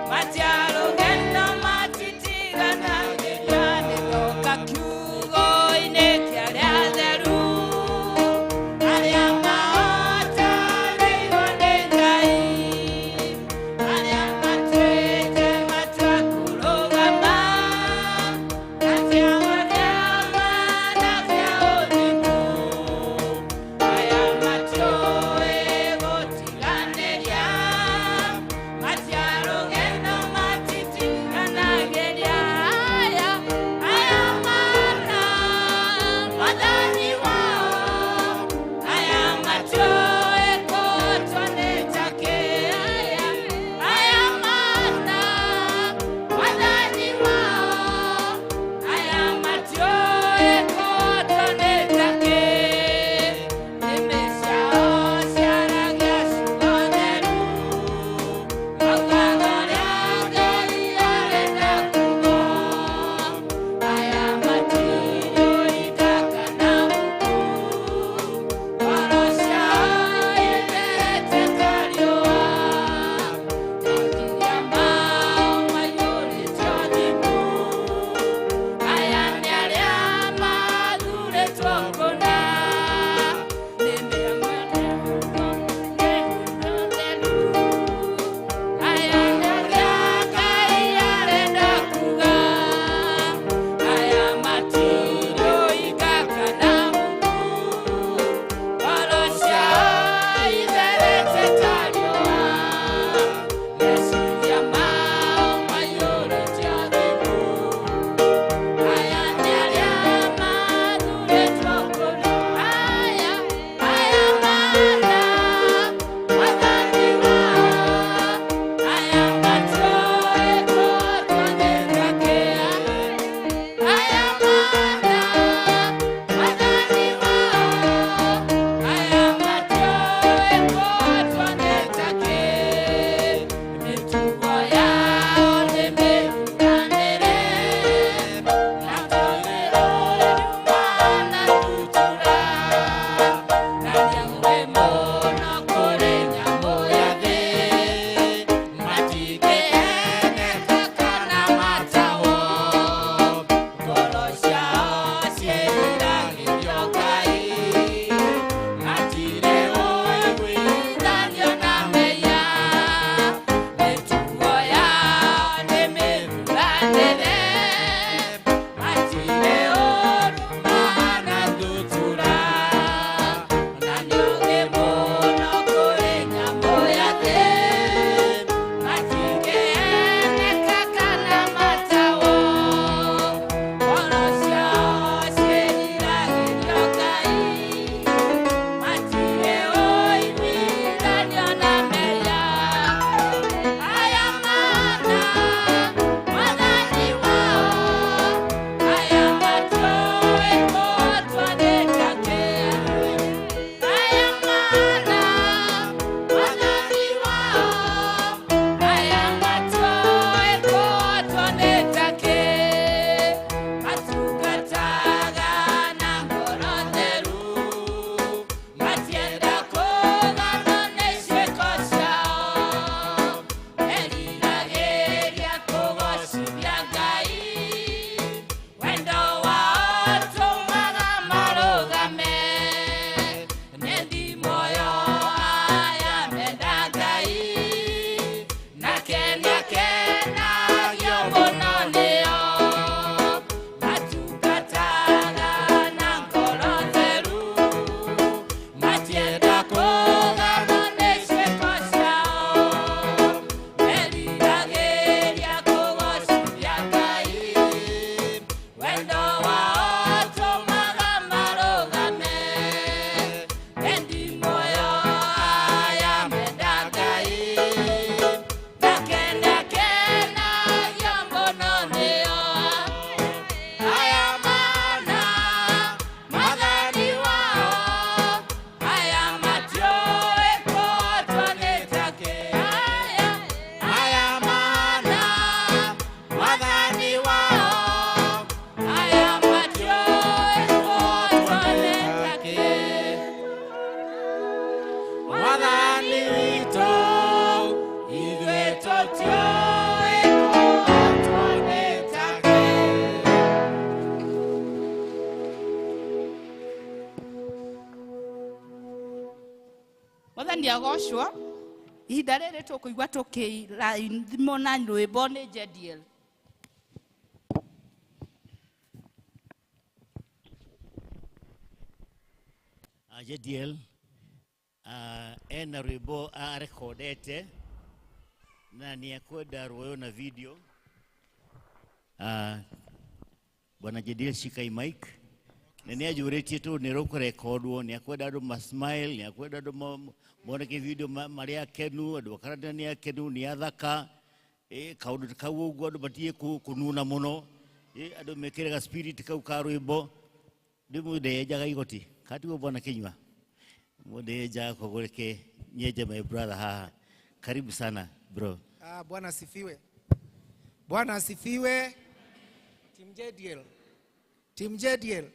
matiarũgendo matitiganagĩria. Nĩndoka kiugo-inĩ kĩa arĩa atheru, arĩa mahotanĩirwo nĩ Ngai, arĩa matuĩte matua kũrũgama na kiugo kĩa ma na kĩa ũthingu. Mwathani agocwo. Ihinda rĩrĩ tũkũigua tũkĩrathimwo na rwĩmbo nĩ Jediel. Jediel ena rwĩmbo arekodete na nĩ ekwenda ruoyo na video. Bwana Jediel, shika hii mic. Na nĩ anjũrĩtie tondũ nĩ rũkũrekondwo, nĩ ekwenda andũ ma smile, nĩ ekwenda andũ moneke video marĩ akenu, andũ akaranda nĩ akenu, nĩ athaka. Kaũndũ ta kau ũguo andũ matige kũnuna mũno. Andũ mekĩre ga spirit kau ka rwĩmbo. Ndĩmũndeyenjaga igoti katiguo bwana Kinyua, mũndeyenjaga koguo reke nyenje my brother haha. Karibu sana bro. Bwana asifiwe. Bwana asifiwe. Team JDL. Team JDL.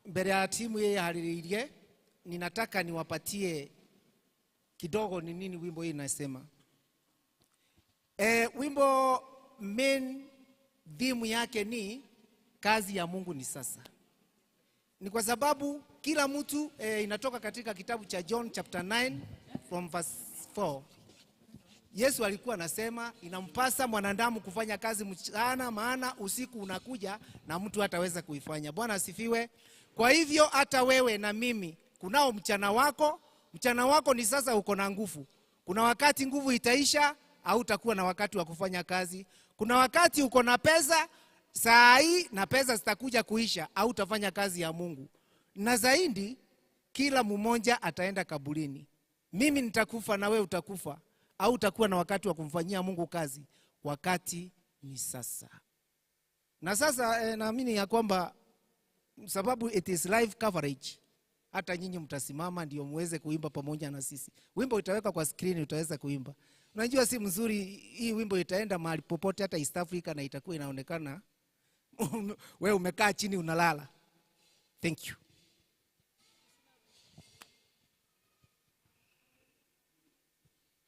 Mbele ya timu yeye hariririe, ninataka niwapatie kidogo ni nini wimbo hii inasema. Wimbo main theme yake ni kazi ya Mungu ni sasa. Ni kwa sababu kila mtu inatoka katika kitabu cha John chapter 9 from verse 4. Yesu alikuwa anasema inampasa mwanadamu kufanya kazi mchana, maana usiku unakuja na mtu hataweza kuifanya. Bwana asifiwe. Kwa hivyo hata wewe na mimi kunao mchana wako. Mchana wako ni sasa, uko na nguvu. Kuna wakati nguvu itaisha, au utakuwa na wakati wa kufanya kazi. Kuna wakati uko na pesa saa hii na pesa zitakuja kuisha, au utafanya kazi ya Mungu. Na zaidi, kila mmoja ataenda kaburini. Mimi nitakufa na wewe utakufa, au utakuwa na wakati wa kumfanyia Mungu kazi. Wakati ni sasa. Na sasa naamini ya kwamba sababu it is live coverage, hata nyinyi mtasimama ndio muweze kuimba pamoja na sisi. Wimbo itaweka kwa screen, utaweza kuimba. Unajua si mzuri hii wimbo itaenda mahali popote, hata East Africa, na itakuwa inaonekana wewe umekaa chini unalala. Thank you.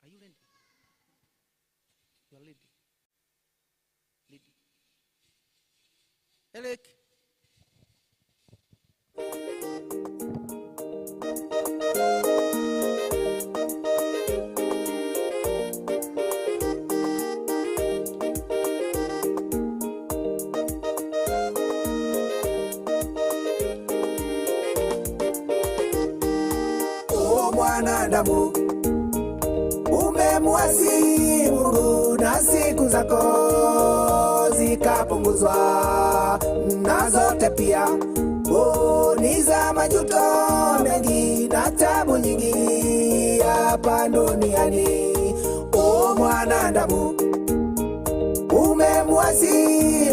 Are you ready? You are ready. Ready. Eric. Mwanadamu umemwasi Mungu na siku zako zikapunguzwa, na zote pia ni za majuto mengi na tabu nyingi hapa duniani. O mwanadamu umemwasi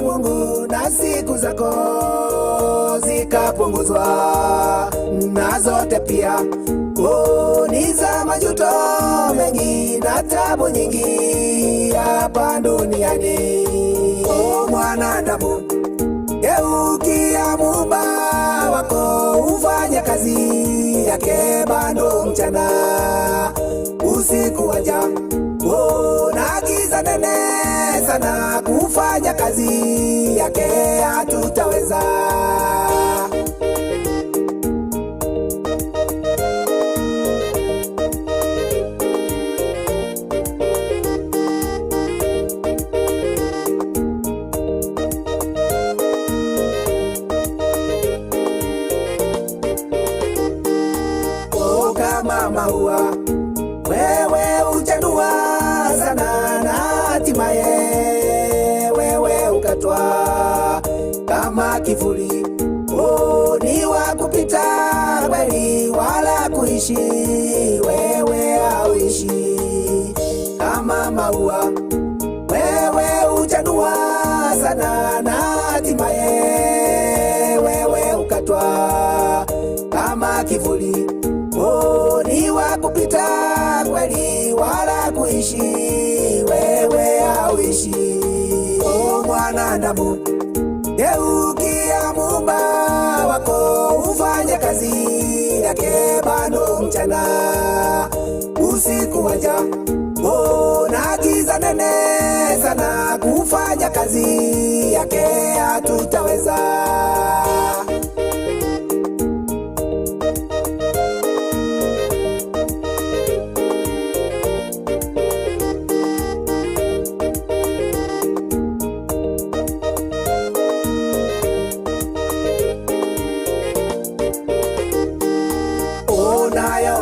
Mungu na siku zako zikapunguzwa, na zote pia ni za majuto mengi na tabu nyingi hapa duniani. O mwanadamu, geukia Muumba wako, ufanye kazi yake bado mchana, usiku waja na giza nene sana, kufanya kazi yake hatutaweza. Maua wewe uchanua sana, na hatimaye wewe ukatwa kama kivuli. Ni wa kupita kweli, wala kuishi wewe hauishi. Kama maua wewe uchanua sana, na hatimaye wewe ukatwa kama kivuli. Ni wa kupita kweli, wala kuishi wewe hauishi. O mwanadamu, geukia Muumba wako, ufanye kazi yake bado mchana, usiku waja na giza nene sana, kufanya kazi yake hatutaweza.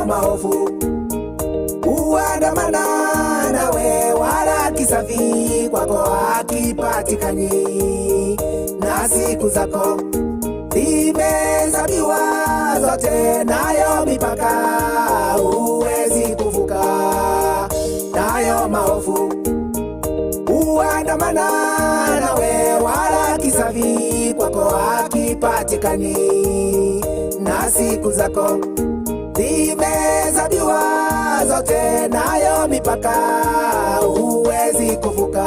Nayo maovu huandamana nawe, wala kisafi kwako hakipatikani, na siku zako zimehesabiwa zote, nayo mipaka huwezi kuvuka. Nayo maovu huandamana nawe, wala kisafi kwako hakipatikani, na siku zako zimehesabiwa zote, nayo mipaka huwezi kuvuka.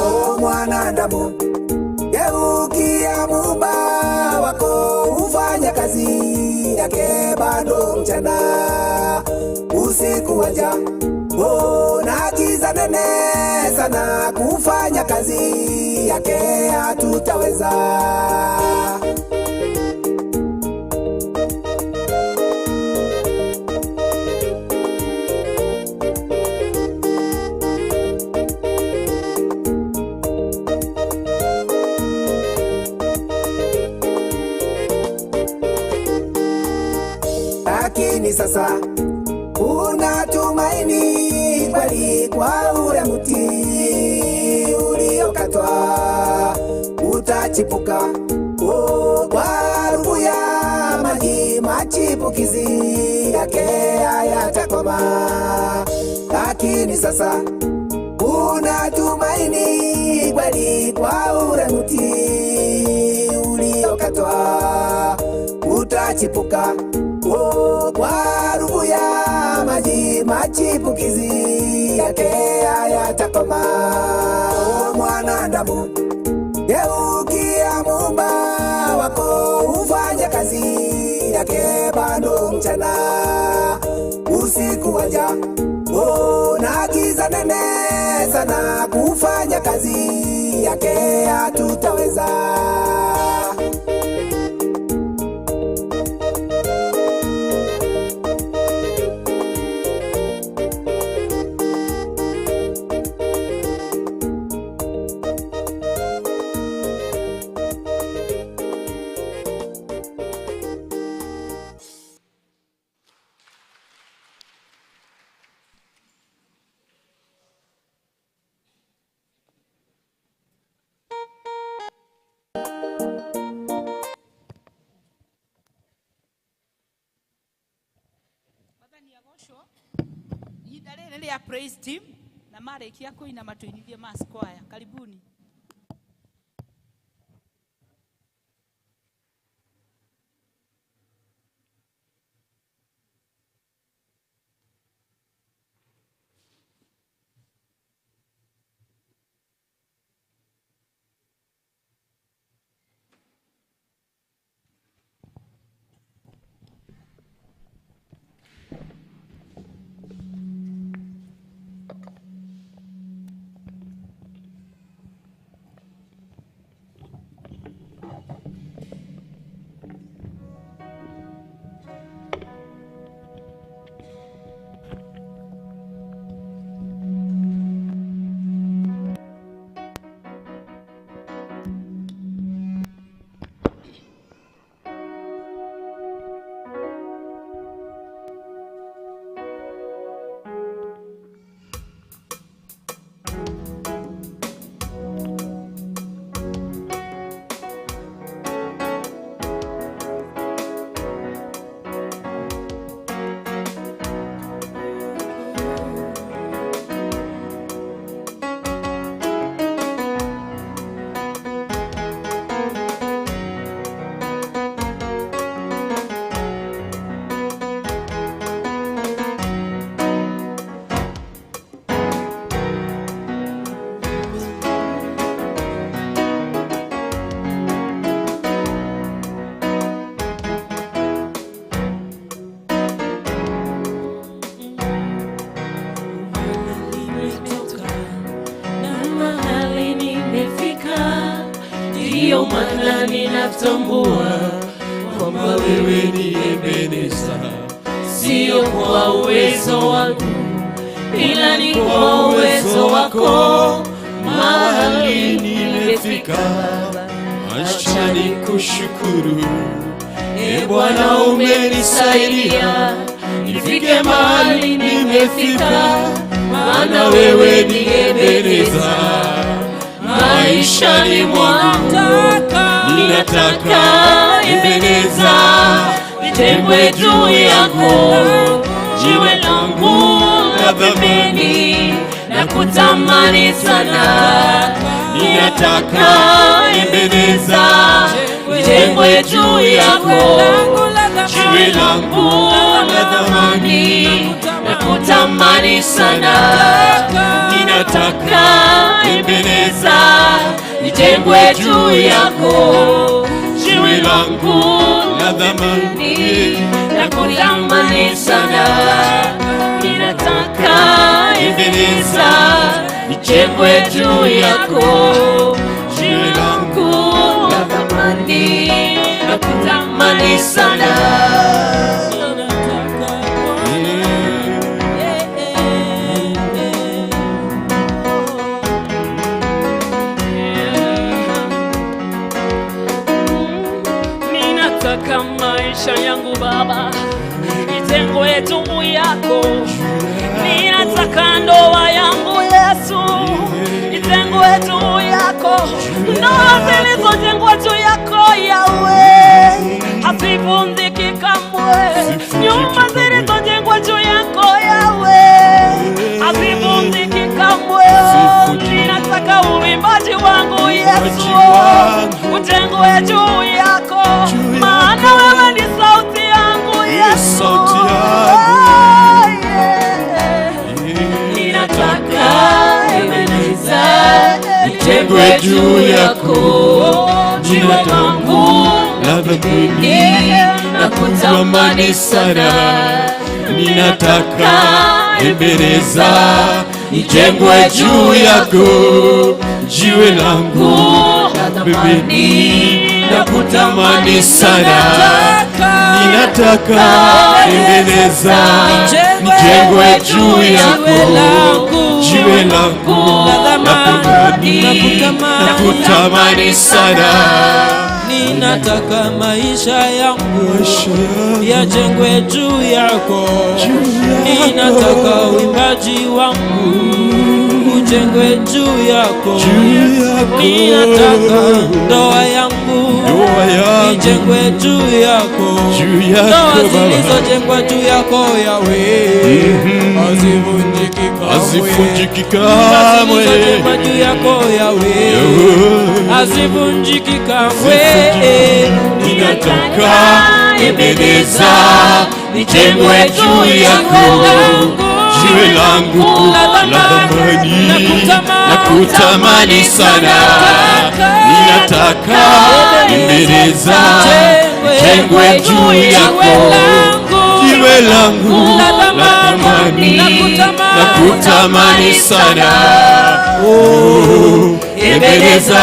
O mwanadamu, geukia Muumba wako, ufanye kazi yake bado mchana, usiku waja, oh, na giza nene sana, kufanya kazi yake hatutaweza. Lakini sasa kuna tumaini kweli kwa ule mti uliokatwa utachipuka, oh, kwa harufu ya maji machipukizi yake hayatakoma. Lakini sasa kuna tumaini kweli kwa ule mti uliokatwa utachipuka, oh, kwa harufu ya maji machipukizi yake hayatakoma. Oh, mwanadamu, geukia Muumba wako, ufanye kazi yake bado mchana, usiku waja, oh, na giza nene sana, kufanya kazi yake hatutaweza. Mwathani agocwo. Ihinda rĩrĩ rĩa praise team na marĩkia kũina matũinithie mass choir. Karibuni. Nimetoka na mahali nimefika, ndiyo maana ninatambua kwamba wewe ni Ebeneza, sio kwa uwezo wangu, ila ni kwa uwezo wako. Mahali nimefika, Acha nikushukuru, e Bwana, umenisaidia nifike mahali nimefika, maana wewe ni Ebeneza maishani mwangu. Ninataka Ebeneza nijengwe juu yako, jiwe langu la pembeni, na kutamani sana. Ninataka Ebeneza nijengwe juu yako, jiwe langu la thamani, na kutamani sana. Ninataka Ebeneza nijengwe juu yako, jiwe langu la thamani, na kutamani sana. Ninataka Ebeneza nijengwe juu yako, jiwe langu la thamani, na kutamani sana. Ninataka maisha yangu Baba ijengwe juu yako. Ninataka ndoa yangu Yesu ijengwe juu yako. Ndoa zilizojengwa juu yako Yahweh hazivunjiki kamwe. Nyumba zilizojengwa juu yako Yahweh hazivunjiki kamwe. Ninataka uimbaji wangu Yesu ujengwe juu yako, maana wewe ni sauti yangu Yesu. Ninataka Ebeneza nijengwe juu yako, jiwe langu la thamani, na kutamani sana. Ninataka Ebeneza nijengwe juu yako, jiwe langu la thamani, na kutamani sana. Ninataka Ebeneza nijengwe juu yako, jiwe langu la thamani, na kutamani sana. Ninataka maisha yangu yajengwe juu yako. Ninataka uimbaji wangu ujengwe juu yako. Ninataka ndoa yangu ijengwe juu yako. Ndoa zilizojengwa juu yako Yahweh hazivunjiki kamwe. Hazivunjiki kamwe. Zilizojengwa juu yako Yahweh hazivunjiki kamwe. Ninataka Ebeneza nijengwe juu yako, jiwe langu la thamani, na kutamani sana. Ninataka Ebeneza nijengwe juu yako, jiwe langu la thamani, na kutamani sana. Oh, Ebeneza,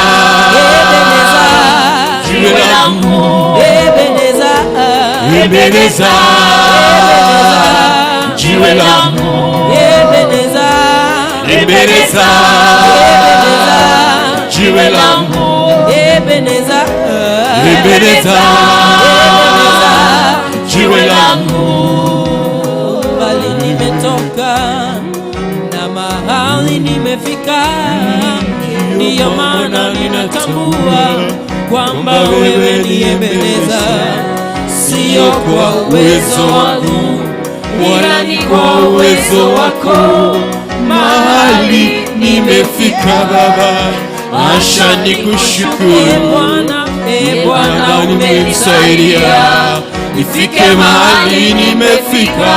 jiwe langu, Ebeneza, Ebeneza, jiwe langu, Ebeneza, Ebeneza, jiwe langu, Ebeneza, Ebeneza, jiwe langu. Mbali nimetoka na mahali nimefika, ndiyo maana ninatambua kwamba wewe ni Ebeneza, sio kwa uwezo wangu, wala ni kwa uwezo wako. Mahali nimefika Baba, asha nikushukuru. Bwana, e Bwana Bwana umenisaidia nifike mahali nimefika,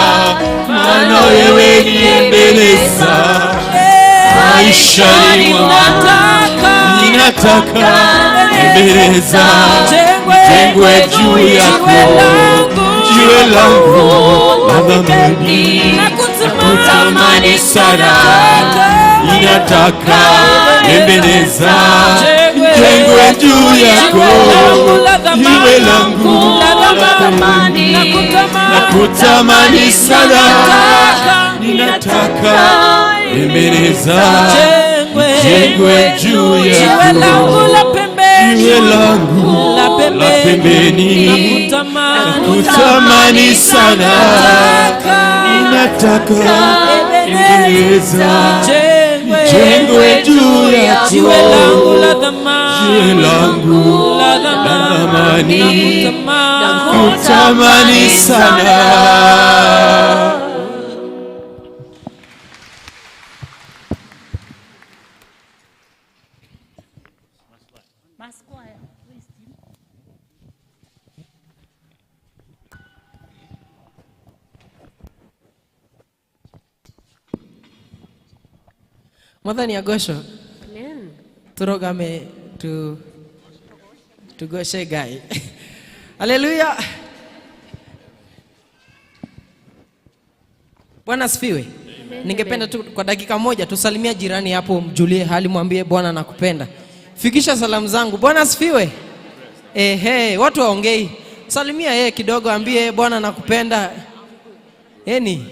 maana wewe ni Ebeneza maishani mwangu. Ninataka Ebeneza nijengwe juu yako, jiwe langu la thamani, nakutamani sana. Ninataka Ebeneza nijengwe juu yako, jiwe langu la thamani, nakutamani sana. Ninataka Ebeneza nijengwe juu yako, Jiwe langu la la pembeni, pembeni, nakutamani nakutamani sana, ninataka Ebeneza, nijengwe juu yako, jiwe langu la thamani, jiwe langu la la thamani, thamani, nakutamani nakutamani sana. Mwathani agocwo turogame tugoce Ngai. Haleluya. Bwana asifiwe. Ningependa tu kwa dakika moja tusalimia jirani hapo, mjulie hali, mwambie Bwana nakupenda. Fikisha salamu zangu. Bwana asifiwe. Ehe, watu waongei. Salimia yeye kidogo, ambie Bwana nakupenda. Eni.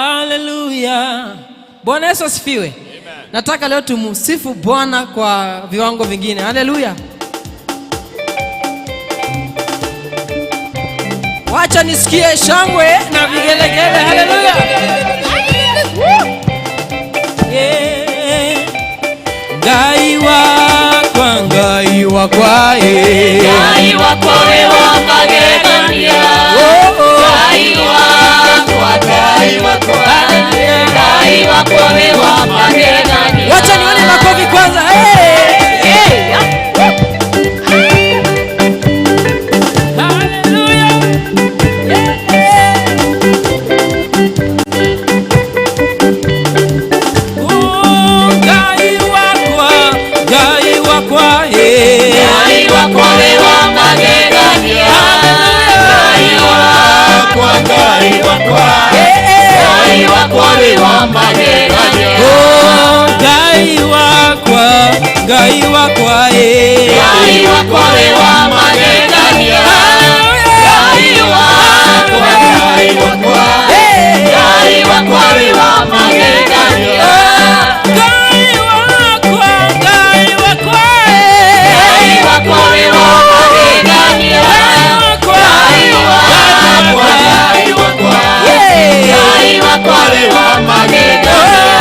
Haleluya. Bwana Yesu asifiwe. Nataka leo tumsifu Bwana kwa viwango vingine. Haleluya. Wacha nisikie shangwe na vigelegele. Haleluya. Yeah. Ngai wakwa, Ngai wakwa, eh. Ngai wakwa we wa magegania. Oh, oh. Ngai wakwa, Ngai wakwa. Ngai wakwa we wa magegania. Wacha nione makofi kwanza. Hey! Hey! Haleluya. Oh, Ngai wakwa, Ngai wakwa, eh. Ngai wakwa we wa magegania. Ngai wakwa, Ngai wakwa. Ngai wakwa we wa magegania. Oh, Ngai wakwa, Ngai wakwa, eh. Ngai wakwa we wa magegania. Ngai wakwa, Ngai wakwa. Ngai wakwa we wa magegania. Ngai wakwa, Ngai wakwa, eh. Ngai wakwa we wa magegania. Ngai wakwa, Ngai wakwa. Ngai wakwa we wa magegania.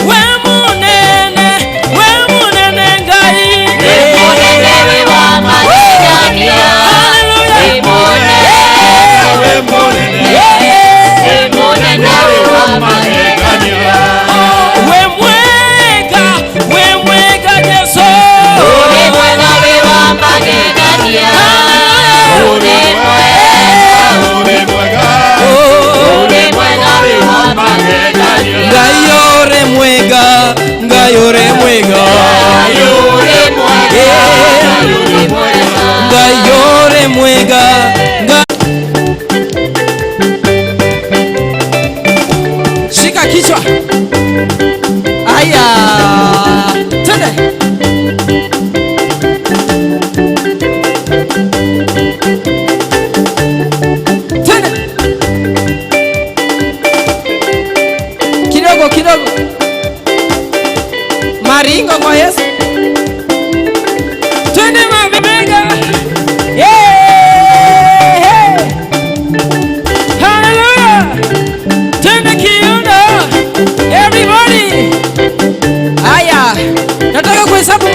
We munene, we munene Ngai. Wĩ mũnene wĩ wa magegania. Wĩ mũnene, Wĩ mũnene, wĩ mũnene wĩ wa magegania. We mwega, we mwega Yesu. Wĩ mwega wĩ wa magegania. Wĩ mwega, ũrĩ mwega, wĩ mwega wĩ wa magegania. Ngai ũrĩ mwega, Ngai ũrĩ mwega. Ngai ũrĩ mwega, Ngai ũrĩ mwega. Ngai ũrĩ mwega, Ngai. Shika kichwa. Aya, twende. Twende. Kidogo kidogo. Maringo kwa Yesu. Twende mabega. Yeah. Hallelujah. Twende kiuno. Everybody. Aya. Nataka kuhesabu 1 2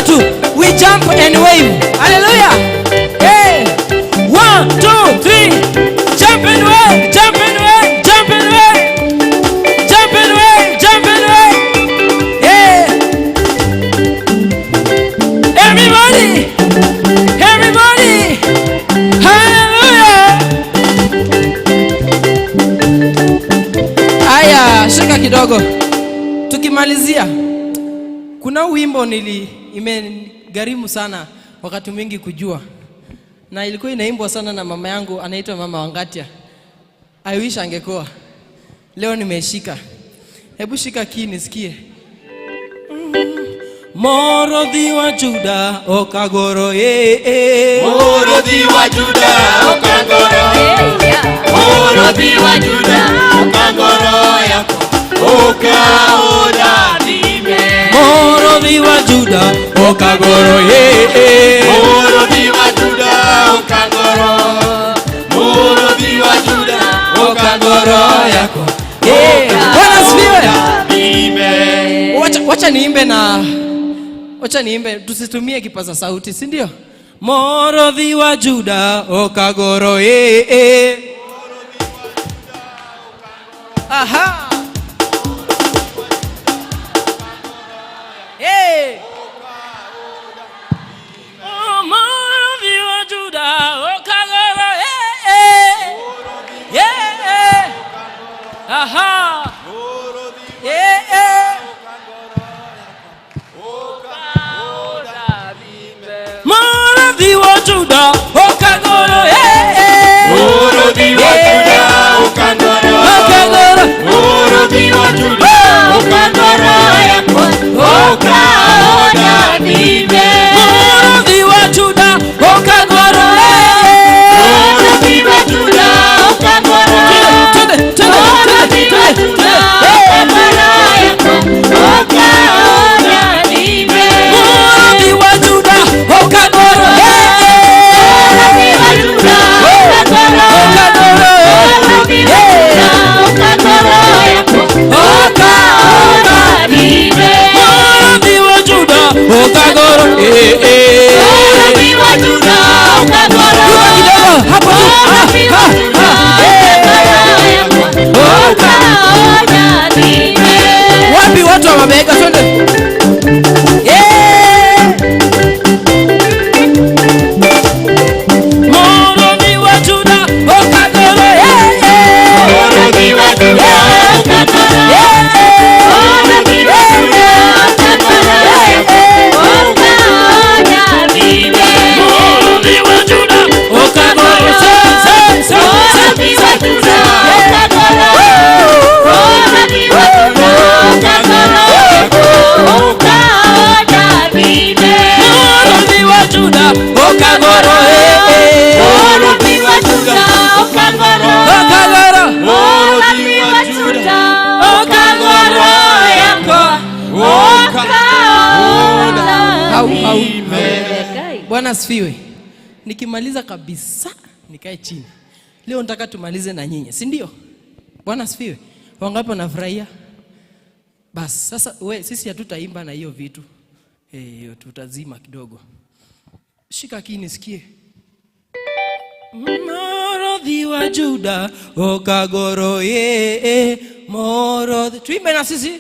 3. We jump and wave. Hallelujah. Hey. 1 2 3. Jump and wave. Jump and wave. Jump and wave. Jump and wave. Jump and wave. Yeah. Everybody. Everybody. Hallelujah. Aya, shika kidogo. Tukimalizia, kuna wimbo imegharimu sana wakati mwingi kujua, na ilikuwa inaimbwa sana na mama yangu, anaitwa Mama Wangatia. I wish angekuwa leo. Nimeshika, hebu shika kii nisikie. Morothi wa Juda okagoro eh, eh. Mũrũthi wa Juda ũkangoro. Mũrũthi wa Juda ũkangoro yakwa. Ũkaũrathime. Mũrũthi wa Juda ũkagoro ye. Mũrũthi wa Juda ũkagoro. Mũrũthi wa Juda ũkagoro yakwa. Bwana asifiwe. Wacha niimbe na wacha niimbe, tusitumie kipaza sauti, si ndio? Mũrũthi wa Juda ũkagoro ye. Aha. Hey. Oh, Mũrũthi wa Juda ũkagoro ye. Yeah. Aha. Yeah. Mũrũthi wa Juda ũkagoro ye. Mũrũthi wa Juda ũkagoro. Ũkagoro. Mũrũthi wa Juda ũkagoro yakwa. Ũkaũrathime. Mũrũthi wa Juda ũkagoro ye. Mũrũthi wa Juda ũkagoro. Twende, twende, Mũrũthi twende, wa twende, Juda twende. ũkagoro yakwa. Ũkaũrathime. Mũrũthi wa Juda ũkagoro ye. Mũrũthi wa Juda ũkagoro. Ũkagoro. Mũrũthi wa Juda ũkagoro yakwa. Ũkaũrathime. Mũrũthi wa Juda ũkagoro eh, eh. Mũrũthi wa Juda ũkagoro. Ruka kidogo hapo tu. Mũrũthi wa Ah, Juda ah, eh. ũkagoro yakwa. Ũkaũrathime. Wapi watu wa mabega, twende. Yeah. Mũrũthi wa Juda ũkagoro eh, eh. Mũrũthi wa Juda ũkagoro. Mũrũthi wa Juda ũkagoro yakwa. Ũkaũrathime. Mũrũthi wa Juda ũkagoro se, se, se, se. Mũrũthi wa Juda ũkagoro. Mũrũthi wa Juda ũkagoro yakwa. Ũkaũrathime. Mũrũthi wa Juda ũkagoro eh, eh. Mũrũthi wa Juda ũkagoro. Ũkagoro. Mũrũthi wa Juda ũkagoro yakwa. Au, au. Bwana asifiwe. Nikimaliza kabisa nikae chini. Leo nataka tumalize na nyinyi, si ndio? Bwana asifiwe. Wangapi wanafurahia? Bas, sasa we, sisi hatutaimba na hiyo vitu. Eh, tutazima kidogo. Shika kii nisikie. Mũrũthi wa Juda ũkagoro ye, Mũrũthi. Tuimbe na sisi.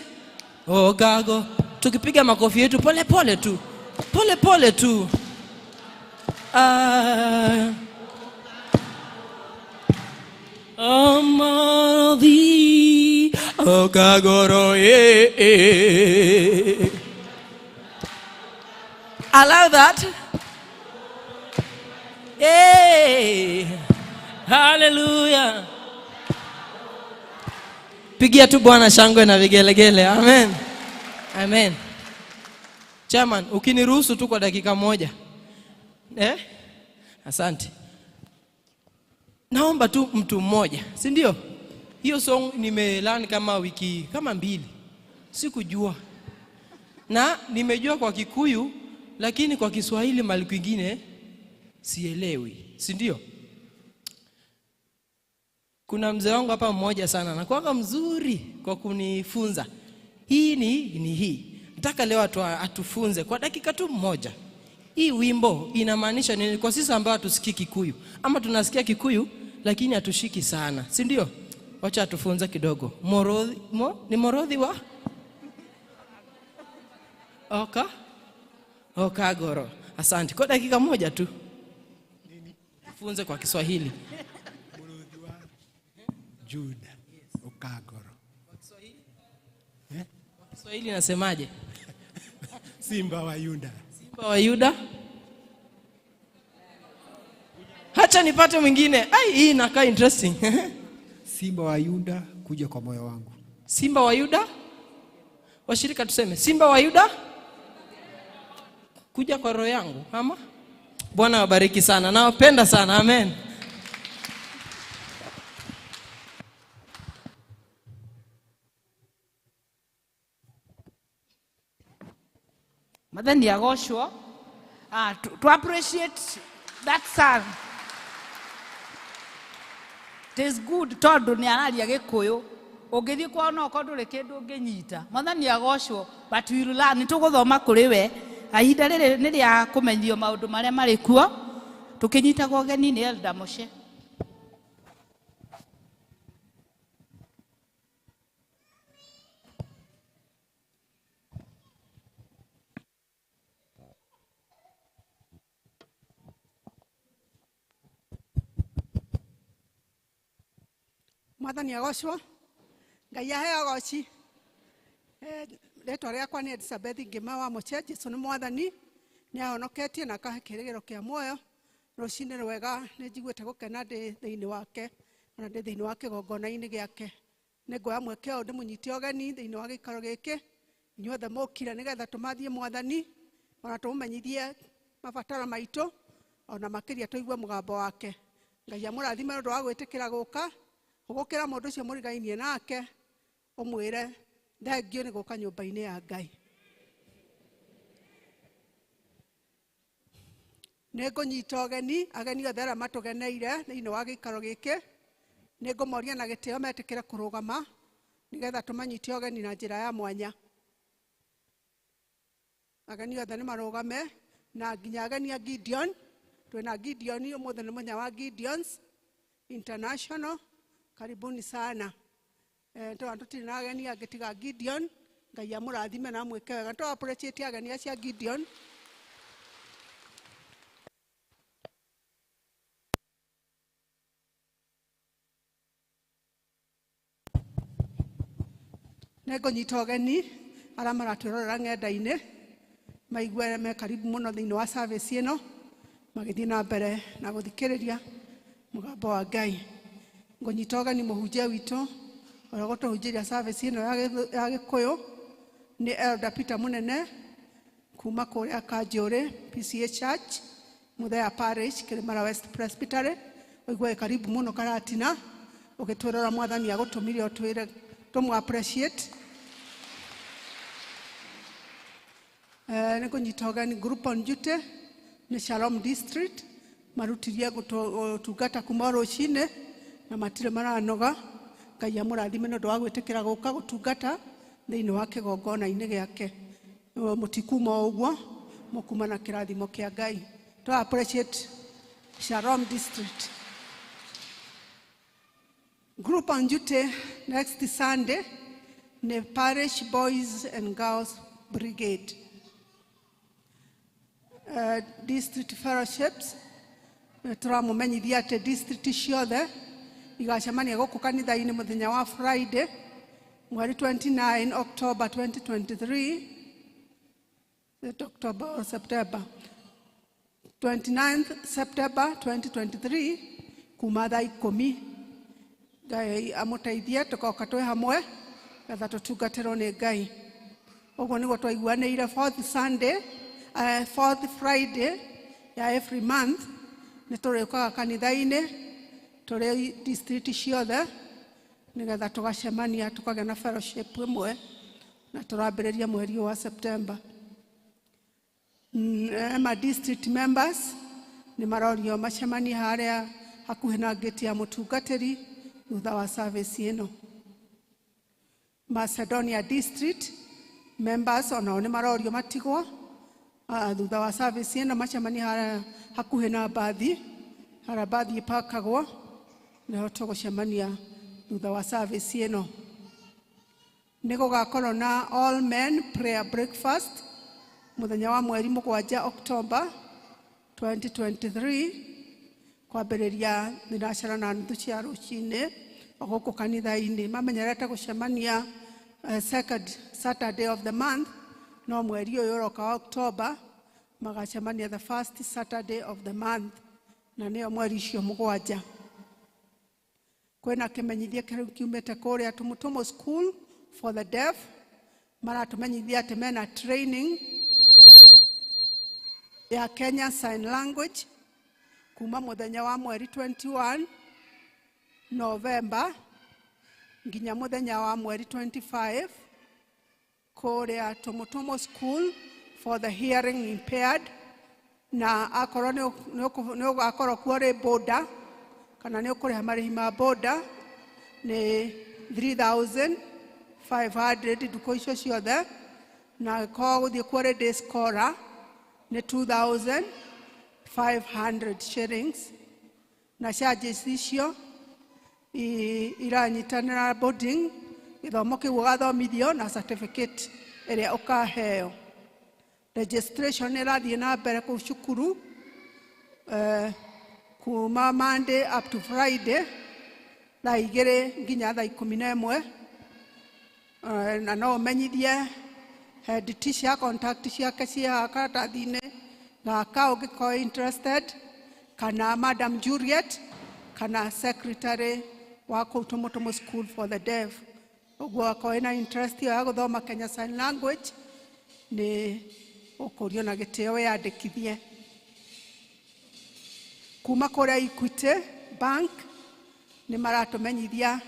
Okago. Tukipiga makofi yetu pole pole tu. Pole pole tu. Ah. Mũrũthi ũkagoro ye. Allow that. Hey. Hallelujah. Pigia tu Bwana shangwe na vigelegele. Amen. Amen. Chairman, ukiniruhusu tu kwa dakika moja. Eh? Asante. Naomba tu mtu mmoja, si ndio? Hiyo song nimelearn kama wiki kama mbili. Sikujua. Na nimejua kwa Kikuyu, lakini kwa Kiswahili mahali kwingine sielewi, si ndio? Kuna mzee wangu hapa mmoja sana, anakuanga mzuri kwa kunifunza. Hii ni hii. Nataka leo atufunze kwa dakika tu moja. Hii wimbo inamaanisha nini kwa sisi ambao hatusikii Kikuyu, ama tunasikia Kikuyu lakini hatushiki sana, si ndio? Wacha atufunze kidogo. Morothi, ni morothi wa Oka Okagoro. Asante. Kwa dakika moja tu. Funze kwa Kiswahili. Morothi wa Juda Okagoro. Kwa Kiswahili? Eh? Kwa Kiswahili nasemaje? Simba wa Yuda. Simba wa Yuda. Hacha nipate mwingine. Ai, hii inakaa interesting. Simba wa Yuda kuja kwa moyo wangu. Simba wa Yuda? Washirika tuseme Simba wa Yuda kuja kwa roho yangu, ama? Bwana wabariki sana. Nawapenda sana. Amen. Mwathani agocwo. To appreciate that son. It is good tondu ni araria Gikuyu. Ũngĩthiĩ kwao no okorwo ndũrĩ kĩndũ ũngĩnyita. Mwathani agocwo, but we will learn. Nĩtũgũthoma kũrĩ we. Ihinda rĩrĩ nĩ rĩa kũmenyithio maũndũ marĩa marĩ kuo. Tũkĩnyitagwo ũgeni nĩ Elder Moshe. Mwathani agocwo, Ngai aheo goci. Rĩtwa rĩakwa nĩ Elizabeth Ngĩma wa Mũche. Jesũ nĩ mwathani, nĩ ahonoketie na akahe kĩĩrĩgĩrĩro kĩa muoyo. Rũcinĩ rwega nĩ njiguĩte gũkena ndĩ thĩinĩ wake, ona ndĩ thĩinĩ wa kĩgongona-inĩ gĩake. Nĩ nguoya mweke ũyũ ndĩmũnyite ũgeni thĩinĩ wa gĩikaro gĩkĩ, inyuothe mũkire nĩgetha tũmathiĩ mwathani, ona tũmũmenyithie mabataro maitũ, ona makĩria tũigue mũgambo wake. Ngai amũrathime nĩ ũndũ wa gwĩtĩkĩra gũka, ũgũkĩra mũndũ ũcio mũrigainie nake, ũmwĩre thengio nĩ gũka nyũmba-inĩ ya Ngai. Nĩ ngũnyita ũgeni ageni othe arĩa matũgeneire thĩinĩ wa gĩikaro gĩkĩ, nĩ ngũmoria na gĩtĩo metĩkĩre kũrũgama nĩgetha tũmanyite ũgeni na njĩra ya mwanya. Ageni othe nĩ marũgame, na nginya ageni a Gideon. Twĩna Gideon ũmũthĩ nĩ mũthenya wa Gideons International. Karibuni sana. Tondũ tũtirĩ na ageni angĩ tiga Gideon. Ngai amũrathime na amwĩke wega. Tũ appreciate ageni acio a Gideon. Nĩ ngũnyita ũgeni arĩa maratwĩrorera ng'enda-inĩ maigue me karibu mũno thĩinĩ wa service ĩno, magĩthiĩ na mbere na gũthikĩrĩria mũgambo wa Ngai. Ngũnyita ũgeni mũhunjia witũ ũrĩa ũgũtũhunjĩria service ĩno ya Gĩkũyũ nĩ Elder Peter Mũnene kuma kũrĩa Kanjũrĩ PCA Church, Muthea Parish, Kĩrĩmara West Presbytery. Ũigue karibu mũno Karatina, ũgĩtwĩrora mwathani agũtũmire ũtwĩre tũmũ appreciate. Nĩ ngũnyita ũgeni group on duty nĩ Shalom District, marutirie gũtungata kuma rũcinĩ na matirĩ maranoga. Ngai amũrathime nĩ ũndũ wa gwĩtĩkĩra gũka gũtungata thĩinĩ wa kĩgongona-inĩ gĩake. Mũtikuma o ũguo, mũkuma na kĩrathimo kĩa Ngai. To appreciate Shalom District. Group on duty next Sunday ni Parish Boys and Girls Brigade. District fellowships tũramũmenyithia atĩ district ciothe igacemania gũkũ kanitha-inĩ mũthenya wa Friday mweri 29 October 2023, October or September 29th September 2023 kuma thaa 10. Ngai amũteithie tũkoka twĩ hamwe getha tũtungatĩrwo nĩ Ngai. Ũguo nĩguo twaiguanĩire fourth Sunday, fourth Friday ya every month nĩ tũrĩũkaga kanitha-inĩ tũrĩ district ciothe nĩgetha tũgacemania tũkagĩa na fellowship ĩmwe, na tũrambĩrĩria mweri wa September. Ma district members nĩ marorio macemanie harĩa hakuhĩ na gate ya mũtungatĩri thutha wa service ĩno. Macedonia district members onao nĩ marorio matigwo thutha wa service ĩno macemanie harĩa hakuhĩ na bathi, harĩa bathi ĩpakagwo, nĩho tũgũcemania thutha wa service ĩno. Nĩ gũgakorwo na all men prayer breakfast mũthenya wa mweri 7 October 2023 kwambĩrĩria 9:30 cia rũcinĩ o gũkũ kanitha-inĩ. Mamenyerete gũcemania second Saturday of the month, no mweri ũyũ ũroka wa October magacemania the first Saturday of the month, na nĩyo mweri ũcio 7. Kwĩna kĩmenyithia kĩrĩa kiumĩte kũrĩa Tumutumu School for the Deaf, maratũmenyithia atĩ mena training ya Kenya Sign Language kuma mũthenya wa mweri 21 November nginya mũthenya wa mweri 25 kũrĩa Tumutumu School for the Hearing Impaired, na akorwo nĩ ũgakorwo kuo rĩ boda kana nĩ ũkũrĩha marĩhi ma boda nĩ 3500 ndukũ icio ciothe, na angĩkorwo gũthiĩ kuo rĩ day scholar nĩ 2500 shillings, na charges icio iranyitanĩra boarding gĩthomo kĩu ũgathomithio na certificate ĩrĩa ũkaheo. Registration ĩrathiĩ na mbere kũu cukuru kuma Monday up to Friday thaa 2 nginya thaa 11, na no ũmenyithie head teacher contact ciake ciĩ haha karatathi-inĩ gaka ũngĩkorwo interested, kana Madam Juliet kana secretary wa kũu Tumutumu School for the Deaf. Ũguo akorwo ĩna interest ĩyo ya gũthoma Kenya Sign Language nĩ ũkũrio na gĩtĩo wĩyandĩkithie. Kuma kũrĩa Equity Bank nĩ maratũmenyithia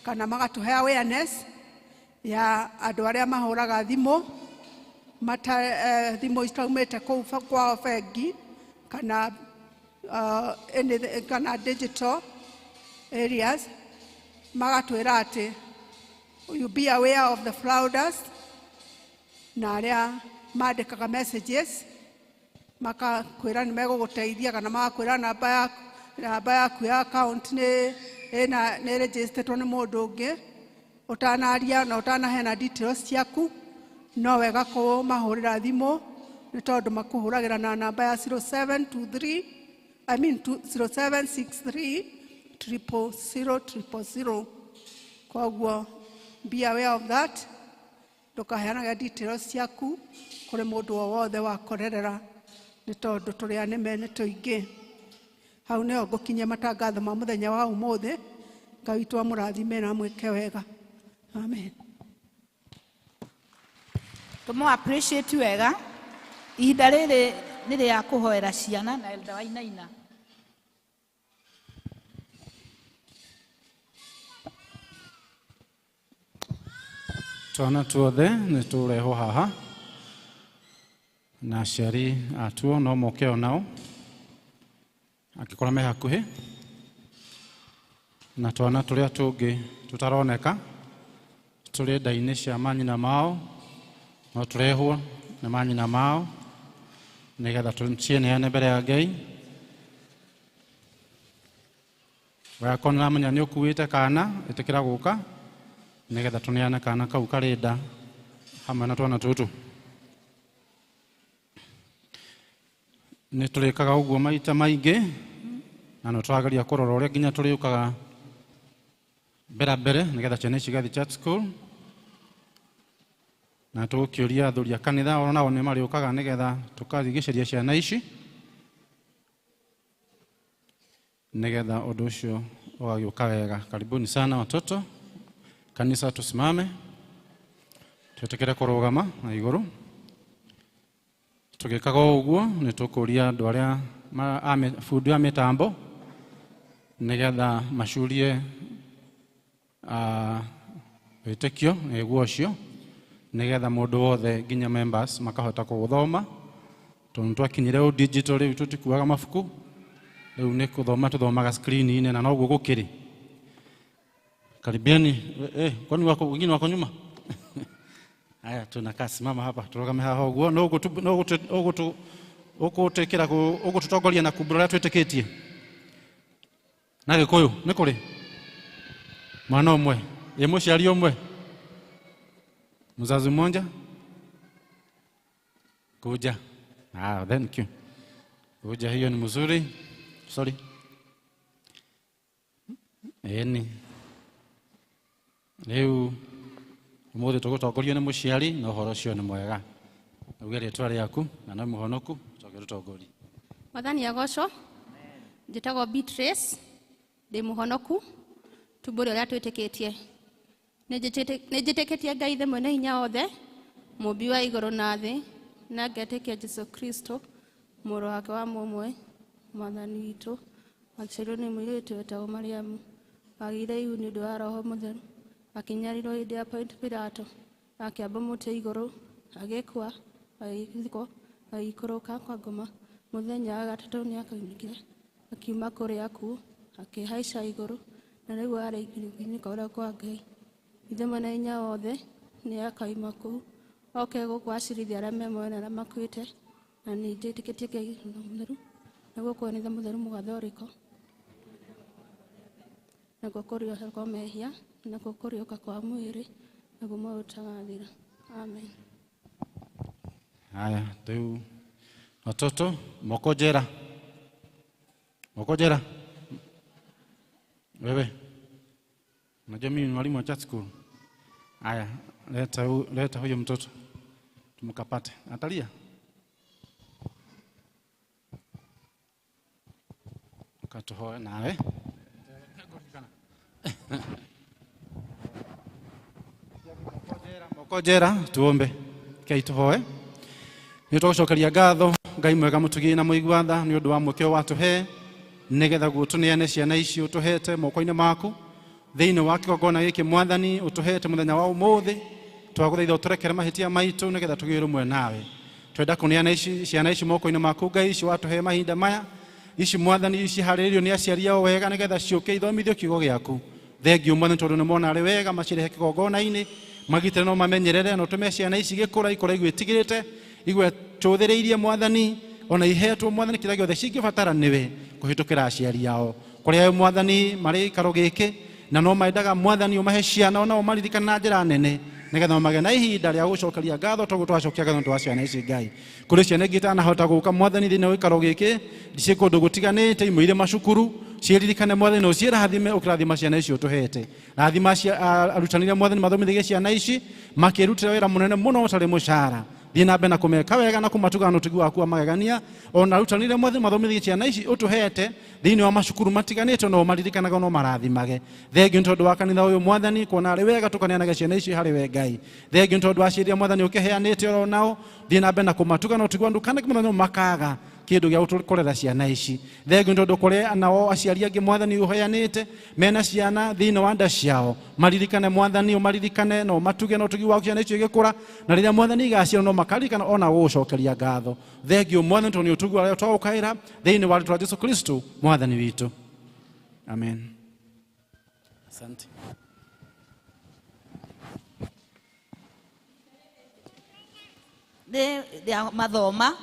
kana magatũhe awareness ya andũ arĩa mahũraga thimũ mata thimũ itaumĩte kũu kwao bengi kana kana digital areas, magatwĩra atĩ you be aware of the fraudsters na arĩa mandĩkaga messages makakwĩra nĩ megũgũteithia kana magakwĩra namba yaku ya account nĩ ĩna nĩ registered nĩ mũndũ ũngĩ ũtanaria na ũtanaheana details ciaku, no wega kũmahũrĩra thimũ nĩ tondũ makũhũragĩra na namba ya 0723 I mean 0763 000 000. Koguo be aware of that, ndũkaheanage details ciaku kũrĩ mũndũ o wothe wakorerera nĩ tondũ tũrĩ anĩme nĩ tũingĩ. Hau nĩho ngũkinyia matangatho ma mũthenya wa ũmũthĩ. Ngai witũ amũrathime na amwĩke wega. Amen. Tũmũ appreciate wega. Ihinda rĩrĩ nĩ rĩa kũhoera ciana na Elda Wainaina. Twana tuothe nĩ tũrehwo haha na aciari atuo no moke onao angĩkorwo me hakuhĩ, na twana tũrĩa tũngĩ tũtaroneka tũrĩ nda-inĩ cia manyina mao no tũrehwo na manyina mao nĩgetha tũcineane mbere ya Ngai. Wakorwo nĩũramenya nĩ ũkuĩte kana ĩtĩkĩra gũka nĩgetha tũneane kana kau karĩ nda hamwe na twana tũtũ. Nĩ tũrĩkaga ũguo maita maingĩ na no tũrageria kũrora ũrĩa nginya tũrĩũkaga mbere mbere nĩgetha ciana ici igathiĩ church school, na tũgũkĩũria athuri a kanitha o nao nĩ marĩũkaga nĩgetha tũkarigicĩria ciana ici nĩgetha ũndũ ũcio ũgagĩũka wega. Karibuni sana watoto. Kanisa, tusimame twĩtĩkĩre kũrũgama na igũrũ. Tũgĩkaga ũguo nĩ tũkũria andũ arĩa bundi a mĩtambo nĩgetha macurie wĩtĩkio nĩguo ũcio nĩgetha mũndũ wothe nginya members makahota kũũthoma, tondũ twakinyire ũ digital rĩu tũtikuaga mabuku, rĩu nĩ kũthoma tũthomaga screen-inĩ na noguo gũkĩrĩ. Karibiani, kwani wako wengine wako nyuma? Haya, tunakaa simama hapa, turugame haha ũguo no ũgũtwĩkĩra ũgũtũtongoria na kumbũra ũrĩa twĩtĩkĩtie. Na Gĩkũyũ nĩ kũrĩ mwana ũmwe, ĩ mũciari ũmwe, mzazi mmoja kuja. Ah, thank you. Kuja, hiyo ni mzuri. Sorry. Eni rĩu ũmũthĩ tũgũtongorio nĩ mũciari na ũhoro ũcio nĩ mwega. Uge rĩtwa rĩaku na no mũhonoku ũcoke ũtũtongorie. Mwathani agocwo. Njĩtagwo Beatrice, ndĩ mũhonoku, tumbũre ũrĩa twĩtĩkĩtie. Nĩ njĩtĩkĩtie Ngai Ithe mwene hinya wothe, mũmbi wa igũrũ na thĩ, na ngetĩkia Jesũ Kristo mũrũ wake wa mũmwe, Mwathani witũ, waciarirwo nĩ mũirĩtu wetagwo Mariamu, wagĩire ihu nĩ ũndũ wa Roho Mũtheru, akĩnyarirwo hĩndĩ ya Ponti Pilato, akĩambwo mũtĩ igũrũ, agĩkua, Agĩthikwo, agĩikũrũka kwa ngoma. Mũthenya wa gatatũ nĩakainũkire, akiuma kũrĩ akuũ, akĩhaica igũrũ, na rĩu arĩ guoko-inĩ kwa ũrĩo kwa Ngai. Ithe Mwene Hinya Wothe nĩakauma kũu, oke gũkũ acirithie arĩa me muoyo na arĩa makuĩte. Na nĩ njĩtĩkĩtie Ngai Mũtheru, naguo kanitha mũtheru mũgathoriko, nakuo kũriũka kwa mehia, nakuo kũriũka kwa mwĩrĩ, naguo muoyo ũtagathira. Amen. Haya, rĩu watoto moko jera. Moko jera. Wewe. Unajua mimi ni mwalimu wa church school. Haya, leta huyo mtoto. Tumkapate. Atalia. Ukatohoe nawe. Moko jera tuombe. Kai tuhoe. Nĩ tũgũcokeria ngatho Ngai mwega mũtugi na mũigua tha nĩ ũndũ wa mweke ũyũ watũhe nĩgetha guo tũneane ciana ici ũtũhete moko-inĩ maku thĩinĩ wa kĩgongona gĩkĩ Mwathani ũtũhete mũthenya wa ũmũthĩ. Twagũthaitha ũtũrekere mahĩtia maitũ nĩgetha tũgĩe rũmwe nawe. Twenda kũneana ciana ici moko-inĩ maku Ngai ici watũhe mahinda maya ici Mwathani ciharĩrĩirio nĩ aciari ao wega nĩgetha ciũke ithomithio kiugo gĩaku. Thengiũ Mwathani tondũ nĩ mona arĩ wega macirehe kĩgongona-inĩ magitĩre no mamenyerere na ũtũme ciana ici gĩkũra ikũra igwĩtigĩrĩte igwe tũthĩrĩirie Mwathani ona ihetwo Mwathani kĩrĩa gĩothe cingĩbatara nĩwe kũhĩtũkĩra aciari ao kũrĩa Mwathani marĩ gĩikaro gĩkĩ na no mendaga Mwathani ũmahe ciana ona ũmaririkane na njĩra nene nĩgetha magĩe na ihinda rĩa gũcokeria ngatho tondũ twacokia ngatho twa ciana ici Ngai. Kũrĩ ciana ingĩ itanahota gũka Mwathani thĩinĩ wa gĩikaro gĩkĩ ciĩ kũndũ gũtiganĩte imwe irĩ macukuru ciĩririkane Mwathani na ũciĩrathime ũkĩrathima ciana ici ũtũhete. Rathima arutani arĩa Mwathani mathomithagia ciana ici makĩrutĩra wĩra mũnene mũno ũtarĩ mũcara. Thiĩ na mbere na kũmeka wega na kũmatuga na ũtugi waku wa magegania ona arutani arĩa Mwathani mathomithagia ciana ici ũtũhete thĩinĩ wa macukuru matiganĩte no maririkanaga no marathimage. Thengiũ nĩ tondũ wa kanitha ũyũ Mwathani kuona arĩ wega tũkaneanaga ciana ici harĩ we Ngai. Thengiũ nĩ tondũ wa ciĩria Mwathani ũkĩheanĩte oro nao thiĩ na mbere na kũmatuga na ũtugi wa ndũkanake mũthenya makaga kĩndũ gĩa kũrera ciana ici. Thengiũ nĩ tondũ kũrĩ nao aciari angĩ Mwathani ũheanĩte mena ciana thĩinĩ wa nda ciao maririkane Mwathani ũmaririkane na ũmatuge na ũtugi waku ciana icio igĩkũra na rĩrĩa Mwathani igaciara no makaririkana ona gũgũcokeria ngatho. Thengiũ Mwathani tondũ nĩ ũtugi ũrĩa twaũkaĩra thĩinĩ wa rĩtwa Jesũ Kristo Mwathani witũ. Amen. Asante. Nĩ rĩa mathoma.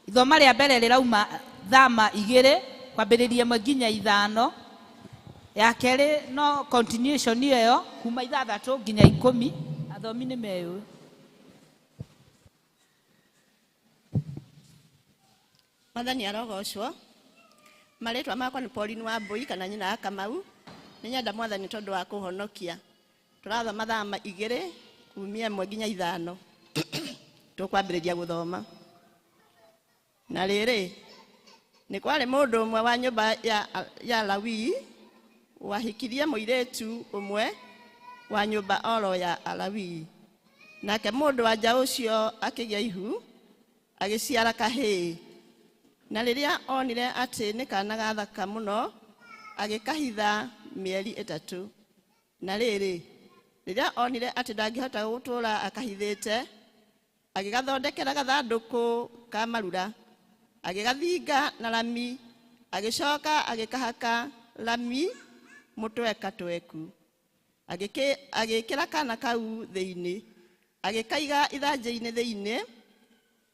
Ithoma rĩa mbere rĩrauma thama 2 kwambĩrĩria 1 nginya 5. Ya kerĩ no continuation ĩyo kuma 6 nginya 10. Athomi nĩ meyũĩ. Mwathani arogocwo. Marĩtwa makwa nĩ Pauline Wambui kana nyina wa Kamau. Nĩ nyenda Mwathani tondũ wa kũhonokia. Tũrathoma thama 2 kumia 1 nginya 5. Tũkwambĩrĩria gũthoma. Na rĩrĩ nĩ kwarĩ mũndũ ũmwe wa nyũmba ya Lawi wahikirie mũirĩtu ũmwe wa nyũmba oro ya Alawii. Nake mũndũ wa nja ũcio akĩgĩa ihu agĩciara kahĩĩ. Na rĩrĩa onire atĩ nĩ kana gathaka mũno agĩkahitha mĩeri 3. Na rĩrĩ rĩrĩa onire atĩ ndangĩhota gũtũũra akahithĩte agĩgathondekera gathandũkũ ka marura agĩgathinga na rami agĩcoka agĩkahaka rami mũtweka tweku agĩkĩra kana kau thĩinĩ agĩkaiga ithanjĩ-inĩ thĩinĩ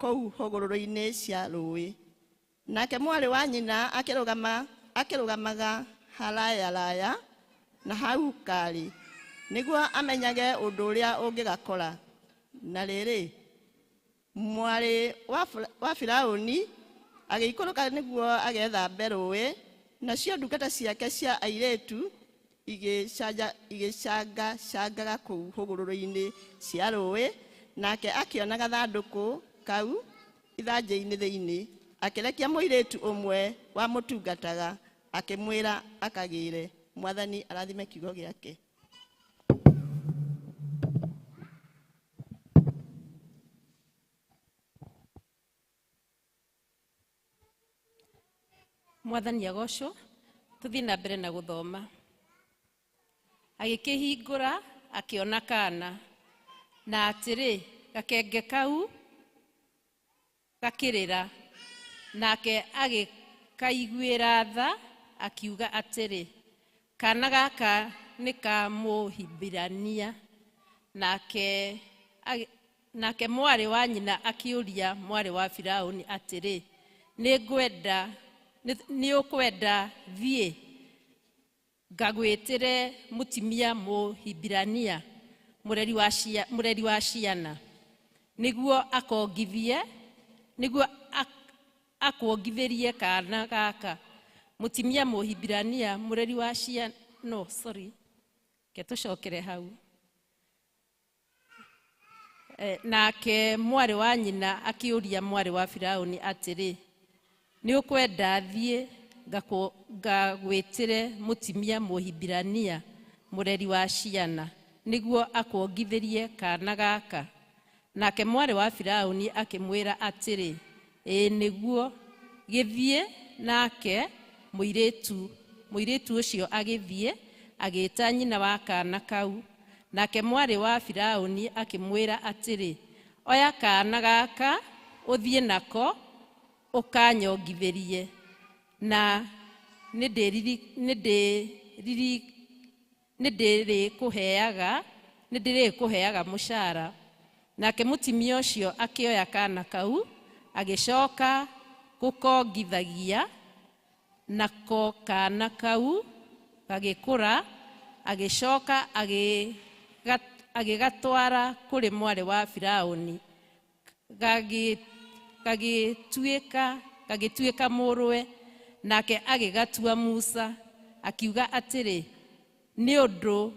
kũu hũgũrũrũ-inĩ cia rũĩ. Nake mwarĩ wa nyina akĩrũgamaga harayaraya na hau karĩ nĩguo amenyage ũndũ ũrĩa ũngĩgakora. Na rĩrĩ mwarĩ wa Firaũni agĩikũrũka nĩguo agethambe rũĩ nacio ndungata ciake cia airĩtu igĩcangacangaga kũu hũgũrũrũ-inĩ cia rũĩ. Nake akĩona gathandũkũ kau ithanjĩ-inĩ thĩinĩ akĩrekia mũirĩtu ũmwe wamũtungataga akĩmwĩra akagĩre. Mwathani arathime kiugo gĩake. Mwathani agocwo. Tũthiĩ na mbere na gũthoma. Agĩkĩhingũra akĩona kana na atĩrĩ gakenge kau gakĩrĩra. Nake agĩkaiguĩra tha, akiuga atĩrĩ, kaana gaka nĩ ka Mũhibirania. Nake mwarĩ wa nyina akĩũria mwarĩ wa Firaũni atĩrĩ, nĩ ũkwenda thiĩ ngagwĩtĩre mũtumia Mũhibirania, mũreri wa ciana, nĩguo akongithie, nĩguo akuongithĩrie kaana gaka? Mũtumia Mũhibirania mũreri wa ciana, no sorry, ke tũcokere hau. Nake mwarĩ wa nyina akĩũria mwarĩ wa Firaũni atĩrĩ, nĩ ũkwenda thiĩ ngagwĩtĩre mũtumia Mũhibirania mũreri wa ciana, nĩguo akuongithĩrie kaana gaka? Nake mwarĩ wa Firaũni akĩmwĩra atĩrĩ, ĩĩ nĩguo, gĩthiĩ. Nake mũirĩtu ũcio agĩthiĩ agĩĩta nyina wa kaana kau. Nake mwarĩ wa Firaũni akĩmwĩra atĩrĩ, oya kaana gaka ũthiĩ nako ũkanyongithĩrie, na nĩndĩrĩkũheaga mũcara. Nake mũtumia ũcio akĩoya kaana kau agĩcoka gũkongithagia, nako kaana kau gagĩkũra, agĩcoka agĩgatwara kũrĩ mwarĩ wa Firaũni, gagĩtuĩka mũrũwe. Nake agĩgatua Musa, akiuga atĩrĩ, nĩ ũndũ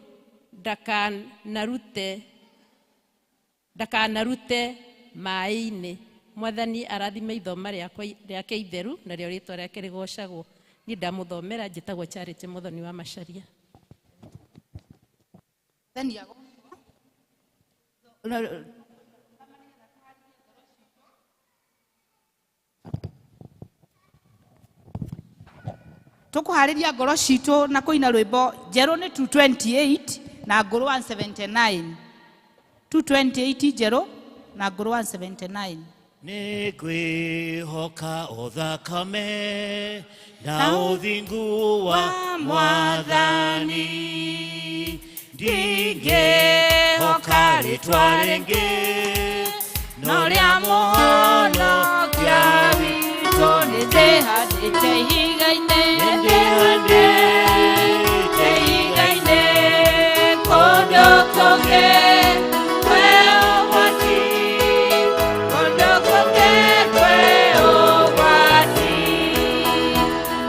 ndakanarute maĩ-inĩ. Mwathani arathime ithoma rĩake itheru, narĩo rĩtwa rĩake rĩgocagwo. Niĩ ndamũthomera, njĩtagwo Charity Mũthoni wa Macharia. Mwathani agocwo. Tũkũharĩria ngoro citũ na kũina rwĩmbo njerũ nĩ 228 na ngũrũ 179. 228 njerũ na ngũrũ 179. Nĩ kwĩhoka o thakame na ũthingu wa Mwathani, ndingĩhoka rĩtwa rĩngĩ no rĩa Mũhonokia witũ. Nĩndĩhandĩte ihiga-inĩ, nĩndĩhandĩte ihiga-inĩ, kũndũ kũngĩ kwĩ ũgwati, kũndũ kũngĩ kwĩ ũgwati.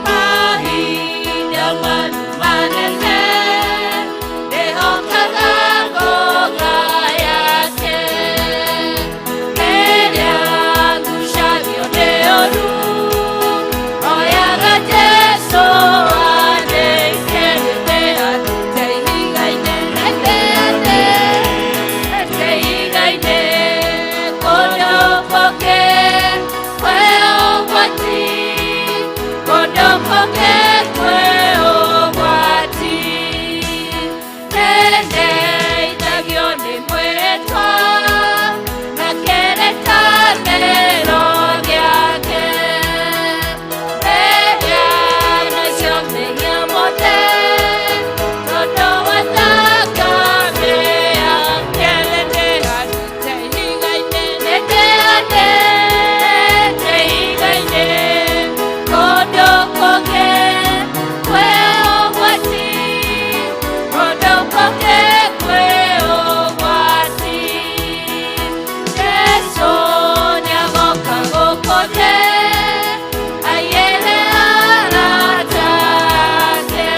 Mahinda manene ndĩhokaga ngũga yake, rĩrĩa ngucagio nĩ ũru, oyaga Jesũ andeithie. Nĩndĩhandĩte ihiga-inĩ, nĩndĩhandĩte ihiga-inĩ, kũndũ kũngĩ kwĩ ũgwati, kũndũ kũngĩ kwĩ ũgwati. Nĩndeithagio nĩ mwĩtwa na kĩrĩkanĩro gĩake, rĩrĩa nacemania mothe tondũ wa thakame yake. Nĩndĩhandĩte ihiga-inĩ, nĩndĩhandĩte ihiga-inĩ, kũndũ kũngĩ kwĩ ũgwati, kũndũ kũngĩ kwĩ ũgwati. Jesũ nĩagoka gũkũ thĩ aiyĩre arata ake,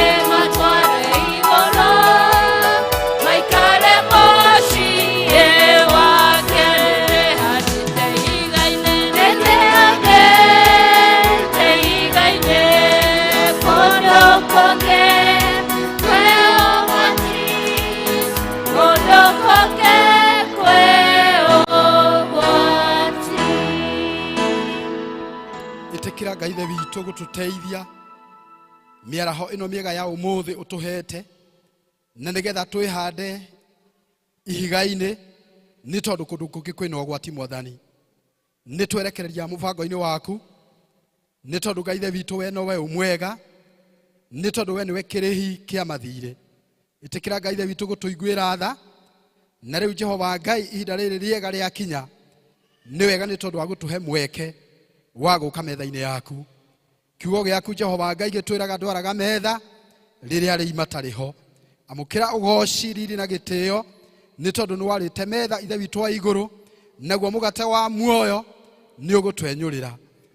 akĩmatware igũrũ maikare mũciĩ wake. Nĩndĩhandĩte ihiga-inĩ, nĩndĩhandĩte ihiga-inĩ, kũndũ kũngĩ kwĩ ũgwati, kũndũ kũngĩ kwĩ ũgwati. Ĩtĩkĩra Ngai Ithe witũ gũtũteithia mĩaraho ĩno mĩega ya ũmũthĩ ũtũhete, na nĩgetha twĩhande ihiga-inĩ Nĩ tondũ kũndũ kũngĩ kwĩna ũgwati Mwathani. Nĩ twerekereria mũbango-inĩ waku, nĩ tondũ Ngai Ithe witũ we nowe ũmwega, nĩ tondũ we nĩwe kĩrĩhi kĩa mathirĩ. Ĩtĩkĩra Ngai Ithe witũ gũtũiguĩra tha, na rĩu Jehova Ngai ihinda rĩrĩ rĩega rĩakinya, nĩ wega nĩ tondũ wa gũtũhe mweke wa gũka metha-inĩ yaku. Kiugo gĩaku Jehova Ngai gĩtwĩraga ndwaraga metha rĩrĩa arĩi matarĩ ho. Amũkĩra ũgoci, riri na gĩtĩo, nĩ tondũ nĩ warĩte metha Ithe witũ wa igũrũ, naguo mũgate wa muoyo nĩ ũgũtwenyũrĩra.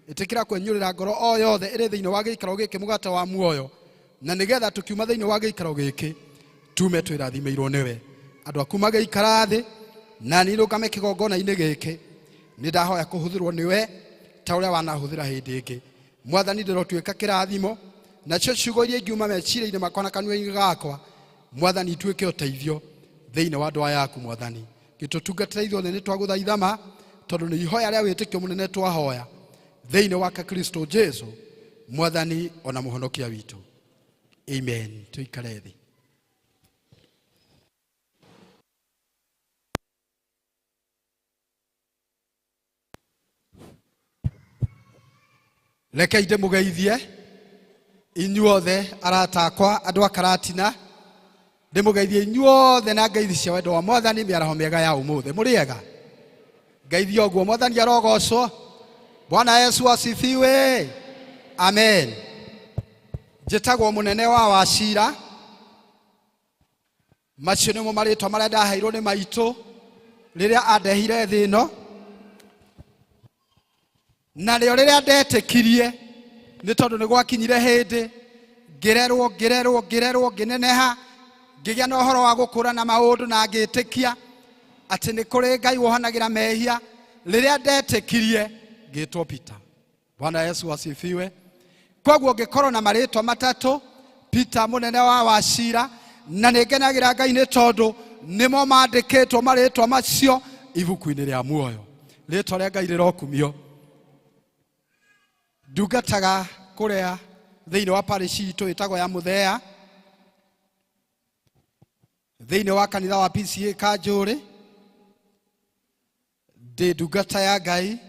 Ĩtĩkĩra kwenyũrĩra ngoro o yothe ĩrĩ thĩinĩ wa gĩikaro gĩkĩ mũgate wa muoyo, na nĩgetha tũkiuma thĩinĩ wa gĩikaro gĩkĩ tume twĩrathimĩirwo nĩwe. Andũ aku magĩikara thĩ, na niĩ rũgame kĩgongona-inĩ gĩkĩ, nĩ ndahoya kũhũthĩrwo nĩwe ta ũrĩa wanahũthĩra hĩndĩ ĩngĩ. Mwathani, ndĩrotuĩka kĩrathimo, nacio ciugo iria ingiuma meciria-inĩ makwa na kanua-inĩ gakwa, Mwathani, ituĩke ũteithio thĩinĩ wa ndũa yaku. Mwathani, gĩtũtungatĩra ithuothe nĩ twagũthaitha ma, tondũ nĩ ihoya rĩa wĩtĩkio mũnene twahoya thĩinĩ wake Kristo Jesu, Mwathani ona mũhonokia witũ. Amen. Tuikare thĩ. Rekei ndĩmũgeithie inyuothe arata akwa andũ a Karatina, ndĩmũgeithie inyuothe na ngeithi cia wendo wa Mwathani mĩaraho mĩega ya ũmũthĩ. Mũrĩ ega? Ngeithia ũguo. Mwathani arogocwo. Bwana Yesu asifiwe. Amen. Njĩtagwo mũnene wa Wacira. Macio nĩmo marĩtwa marĩa ndaheirwo nĩ maitũ rĩrĩa andehire thĩ ĩno, narĩo rĩrĩa ndetĩkirie, nĩ tondũ nĩ gwakinyire hĩndĩ ngĩrerwo ngĩrerwo ngĩrerwo ngĩneneha, ngĩgĩa na ũhoro wa gũkũra na maũndũ, na ngĩtĩkia atĩ nĩ kũrĩ Ngai wohanagĩra mehia. Rĩrĩa ndetĩkirie ngĩtwo Peter. Bwana Yesu asifiwe. Koguo ngĩkorwo na marĩtwa matatũ, Peter mũnene wa Wacira, na nĩ ngenagĩra Ngai nĩ tondũ nĩmo mandĩkĩtwo marĩtwa macio ibuku-inĩ rĩa muoyo. Rĩtwa rĩa Ngai rĩrokumio. Ndungataga kũrĩa thĩinĩ wa parish itũ ĩtagwo ya Mũthea, thĩinĩ wa kanitha wa PCA Kanjũrĩ. Ndĩ ndungata ya Ngai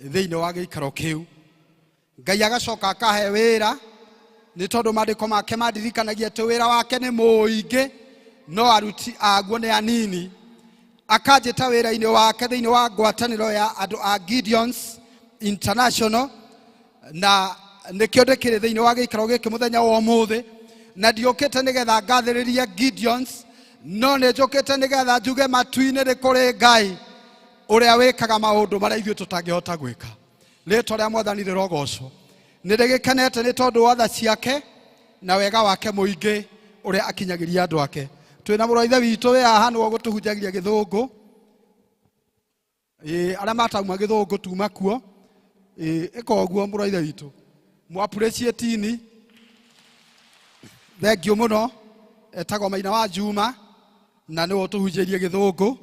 thĩinĩ wa gĩikaro kĩu. Ngai agacoka akahe wĩra, nĩ tondũ maandĩko make mandirikanagia atĩ wĩra wake nĩ mũingĩ no aruti aguo nĩ anini. Akanjĩta wĩra-inĩ wake thĩinĩ wa ngwatanĩro ya andũ a Gideons International, na nĩkĩo ndĩkĩrĩ thĩinĩ wa gĩikaro gĩkĩ mũthenya wa ũmũthĩ. Na ndiũkĩte nĩgetha ngathĩrĩrie Gideons, no nĩ njũkĩte nĩgetha njuge matu-inĩ nĩ kũrĩ Ngai ũrĩa wĩkaga maũndũ marĩa ithuĩ tũtangĩhota gwĩka. Rĩtwa rĩa Mwathani rĩrogocwo. Nĩ ndĩgĩkenete nĩ tondũ wa tha ciake na wega wake mũingĩ ũrĩa akinyagĩria andũ ake. Twĩna mũrũ wa ithe witũ wĩ haha nĩwe ũgũtũhunjagĩria gĩthũngũ. Ĩĩ, arĩa matauma gĩthũngũ tuma kuo. Ĩĩ, ĩka ũguo mũrũ wa ithe witũ. Mũ appreciate ni. Thank you mũno. Etagwo Maina wa Juma na nĩwe ũtũhunjĩirie gĩthũngũ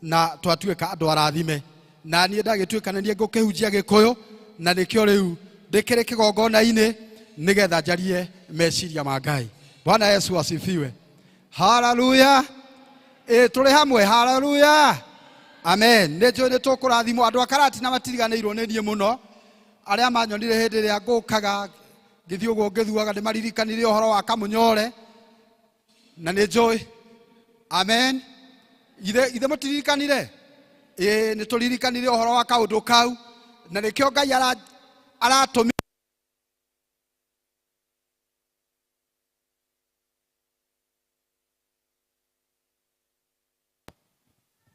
na twatuĩka andũ arathime. Na niĩ ndagĩtuĩka nĩ niĩ ngũkĩhunjia gĩkũyũ, na nĩkĩo rĩu ndĩkĩrĩ kĩgongona-inĩ nĩgetha njarie meciria ma Ngai. Bwana Yesu asifiwe. Haleluya. Ĩ tũrĩ hamwe. Haleluya. Amen. Nĩ njũĩ nĩ tũkũrathimwo. Andũ a Karatina matiriganĩirwo nĩ niĩ mũno. Arĩa manyonire hĩndĩ ĩrĩa ngũkaga ngĩthiĩ ũguo ngĩthuaga, nĩ maririkanire ũhoro wa Kamũnyore, na nĩ njũĩ. Amen. Ithe mũtiririkanire? Ĩ nĩ tũririkanire ũhoro wa kaũndũ kau, na nĩkĩo Ngai aratũmire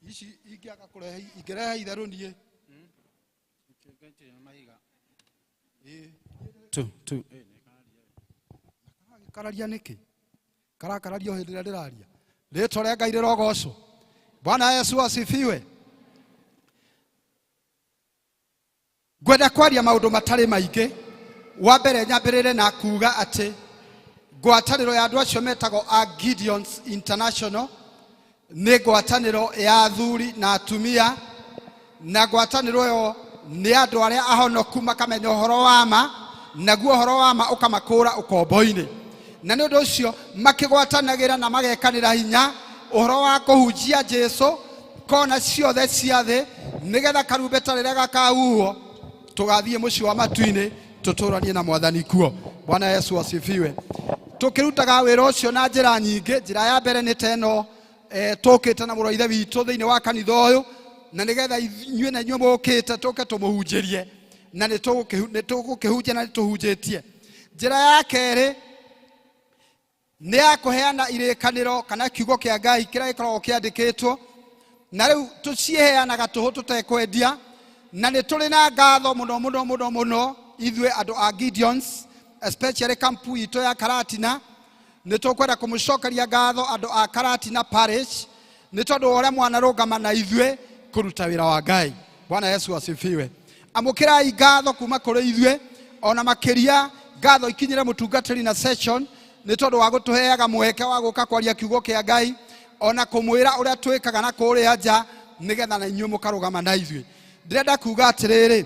ici ingĩaga kũrehe, ingĩrehe itherũ niĩ. Tu, tu. Kararia nĩkĩ? Karakararia o hĩndĩ ĩrĩa ndĩraria. Rĩtwa rĩa Ngai rĩrogocwo. Bwana Yesu asifiwe. Ngwenda kwaria maũndũ matarĩ maingĩ. Wa mbere nyambĩrĩre na kuga atĩ ngwatanĩro ya andũ acio metagwo a Gideons International nĩ ngwatanĩro ya athuri na atumia, na ngwatanĩro ĩyo nĩ andũ arĩa ahonoku makamenya ũhoro wa ma, naguo ũhoro wa ma ũkamakũra ũkombo-inĩ. Na nĩ ũndũ ũcio makĩgwatanagĩra na magekanĩra hinya ũhoro wa kũhunjia Jesu. Kona ciothe cia thĩ, nĩgetha karumbeta rĩrĩa gakahuhwo tũgathiĩ mũciĩ wa matu-inĩ tũtũranie na Mwathani kuo. Bwana Yesu asifiwe. Tũkĩrutaga wĩra ũcio na njĩra nyingĩ. Njĩra ya mbere nĩ ta ĩno, tũkĩte na mũrũ wa ithe witũ thĩinĩ wa kanitha ũyũ, na nĩgetha inyuĩ na inyuĩ mũkĩte tũke tũmũhunjĩrie, na nĩ tũgũkĩhunjia na nĩ tũhunjĩtie. Njĩra ya kerĩ nĩ ya kũheana irĩkanĩro kana kiugo kĩa Ngai kĩrĩa gĩkoragwo kĩandĩkĩtwo, na rĩu tũciheanaga tũhũ tũtekwendia, na nĩ tũrĩ na ngatho mũno mũno mũno mũno ithuĩ andũ a Gideons, especially kampu itũ ya Karatina. Nĩ tũkwenda kũmũcokeria ngatho andũ a Karatina Parish nĩ tondũ wa ũrĩa mwanarũgama na ithuĩ kũruta wĩra wa Ngai. Bwana Yesu asifiwe. Amũkĩrai ngatho kuma kũrĩ ithuĩ, ona makĩria ngatho ikinyĩre mũtungatĩri na session nĩ tondũ wa gũtũheaga mweke wa gũka kwaria kiugo kĩa Ngai, ona kũmwĩra ũrĩa twĩkaga na kũrĩa nja, nĩgetha na inyuĩ mũkarũgama na ithuĩ. Ndĩrenda kuga atĩrĩrĩ,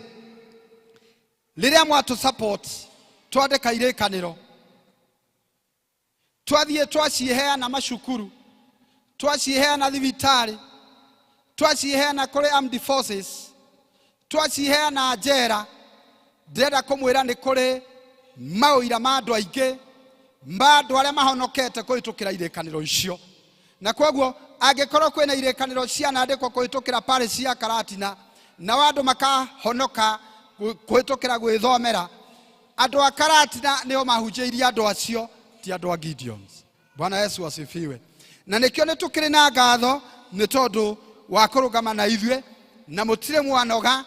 rĩrĩa mwatũ support twandĩka irĩkanĩro, twathiĩ twaciheana macukuru, twaciheana thibitarĩ, twaciheana kũrĩ armed forces, twaciheana njera, ndĩrenda kũmwĩra nĩ kũrĩ maũira ma andũ aingĩ, ma andũ arĩa mahonokete kũhĩtũkĩra irĩkanĩro icio. Na koguo angĩkorwo kwĩna irĩkanĩro cianandĩkwo kũhĩtũkĩra parish ya Karatina, nao andũ makahonoka kũhĩtũkĩra gwĩthomera, andũ a Karatina nĩo mahunjĩirie andũ acio, ti andũ a Gideons. Bwana Yesu asifiwe. Na nĩkĩo nĩ tũkĩrĩ na ngatho nĩ tondũ wa kũrũgama na ithuĩ, na mũtirĩ mwanoga,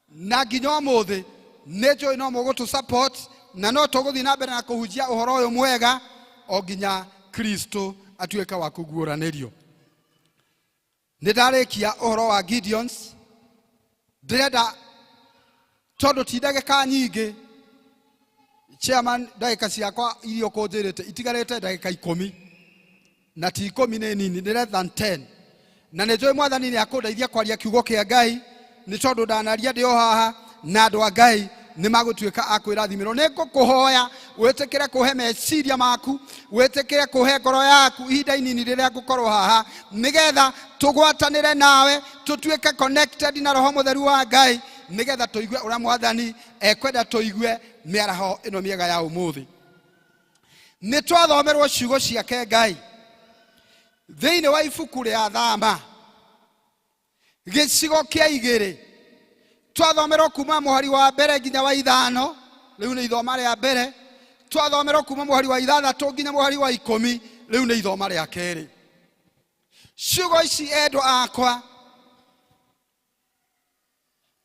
na nginya ũmũthĩ nĩ njũĩ no mũgũtũ support, na no tũgũthiĩ na mbere na kũhunjia ũhoro ũyũ mwega o nginya Kristo atuĩke wa kũguũranĩrio. Nĩ ndarĩkia ũhoro wa Gideons, ndĩrenda tondũ ti ndagĩka nyingĩ, chairman, ndagĩka ciakwa iria ũkũnjĩrĩte itigarĩte ndagĩka 10, na ti 10 nĩ nini, nĩ less than 10. Na nĩ njũĩ Mwathani nĩ akũndeithia kwaria kiugo kĩa Ngai, nĩ tondũ ndanaria ndĩ o haha, na andũ a Ngai nĩ magũtuĩka a kwĩrathimĩrwo. Nĩ ngũkũhoya wĩtĩkĩre kũhe meciria maku, wĩtĩkĩre kũhe ngoro yaku ihinda inini rĩrĩa ngũkorwo haha, nĩgetha tũgwatanĩre nawe, tũtuĩke connected na Roho Mũtheru wa Ngai, nĩgetha tũigue ũrĩa Mwathani ekwenda tũigue mĩaraho ĩno mĩega ya ũmũthĩ. Nĩ twathomerwo ciugo ciake Ngai thĩinĩ wa ibuku rĩa Thama gĩcigo kĩa 2, twathomerwo kuma mũhari wa mbere nginya wa 5, rĩu nĩ ithoma rĩa mbere. Twathomerwo kuma mũhari wa 6 nginya mũhari wa 10, rĩu nĩ ithoma rĩa kerĩ. Ciugo ici endwa akwa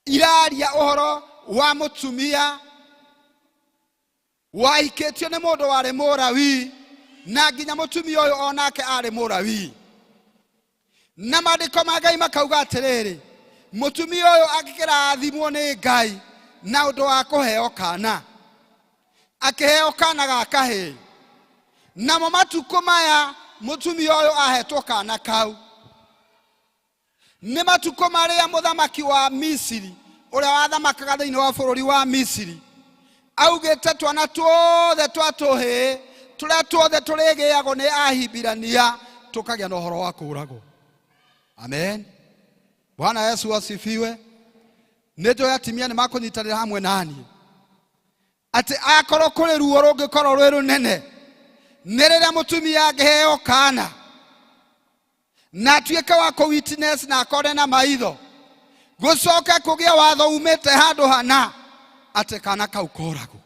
iraria ũhoro wa mũtumia wahikĩtio nĩ mũndũ warĩ Mũlawi, na nginya mũtumia ũyũ onake arĩ Mũlawi. Na maandĩko ma Ngai makauga atĩrĩrĩ, mũtumia ũyũ akĩrathimwo nĩ Ngai na ũndũ wa kũheo kana, akĩheo kana ga kahĩĩ. Namo matukũ maya mũtumia ũyũ ahetwo kana kau nĩ matukũ marĩa mũthamaki wa Misiri ũrĩa wathamakaga thĩinĩ wa bũrũri wa Misiri augĩte twana tuothe twa tũhĩĩ tũrĩa tuothe tũrĩgĩagwo nĩ Ahibirania tũkagĩa na ũhoro wa kũũragwo. Amen. Bwana Yesu asifiwe. Nĩ njũĩ atimia nĩ makũnyitanĩra hamwe na niĩ atĩ akorwo kũrĩ ruo rũngĩkorwo rwĩ rũnene nĩ rĩrĩa mũtumia angĩheo kana na atuĩke wa kũ witness na akore na maitho, gũcoke kũgĩe watho umĩte handũ hana atĩ kana kau koragwo.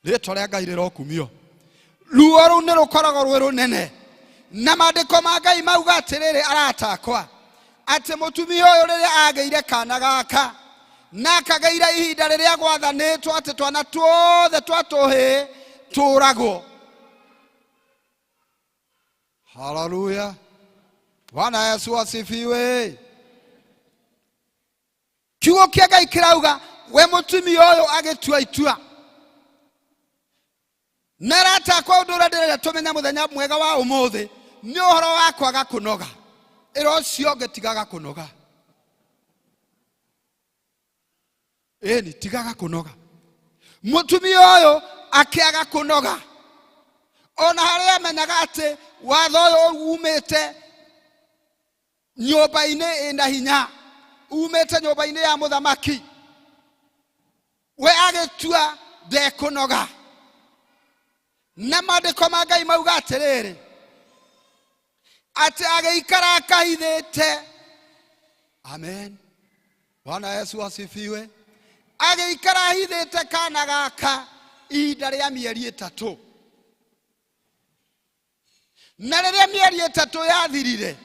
Rĩtwa rĩa Ngai rĩrokumio. Ruo rũu nĩ rũkoragwo rwĩ rũnene, na maandĩko ma Ngai mauga atĩrĩrĩ, arata akwa, atĩ mũtumia ũyũ rĩrĩa agĩire kana gaka na akagĩire ihinda rĩrĩa gwathanĩtwo atĩ twana tuothe twa tũhĩĩ tũragwo. Haleluya. Bwana Yesu asifiwe. Kiugo kĩa Ngai kĩrauga we mũtumia ũyũ agĩtua itua. Na arata akwa, ũndũ ũrĩa ndĩrenda tũmenye mũthenya mwega wa ũmũthĩ nĩ ũhoro wa kwaga kũnoga. Ĩra ũcio ũngĩ tigaga kũnoga. Ĩni, tigaga kũnoga. Mũtumia ũyũ akĩaga kũnoga, ona harĩa amenyaga atĩ watho ũyũ umĩte Nyũmba-inĩ ĩna hinya, umĩte nyũmba-inĩ ya mũthamaki, we agĩtua ndekũnoga. Na maandĩko ma Ngai mauga atĩrĩrĩ, atĩ agĩikara akahithĩte. Amen. Bwana Yesu asifiwe. Agĩikara ahithĩte kana gaka ihinda rĩa mĩeri 3. Na rĩrĩa mĩeri 3 yathirire,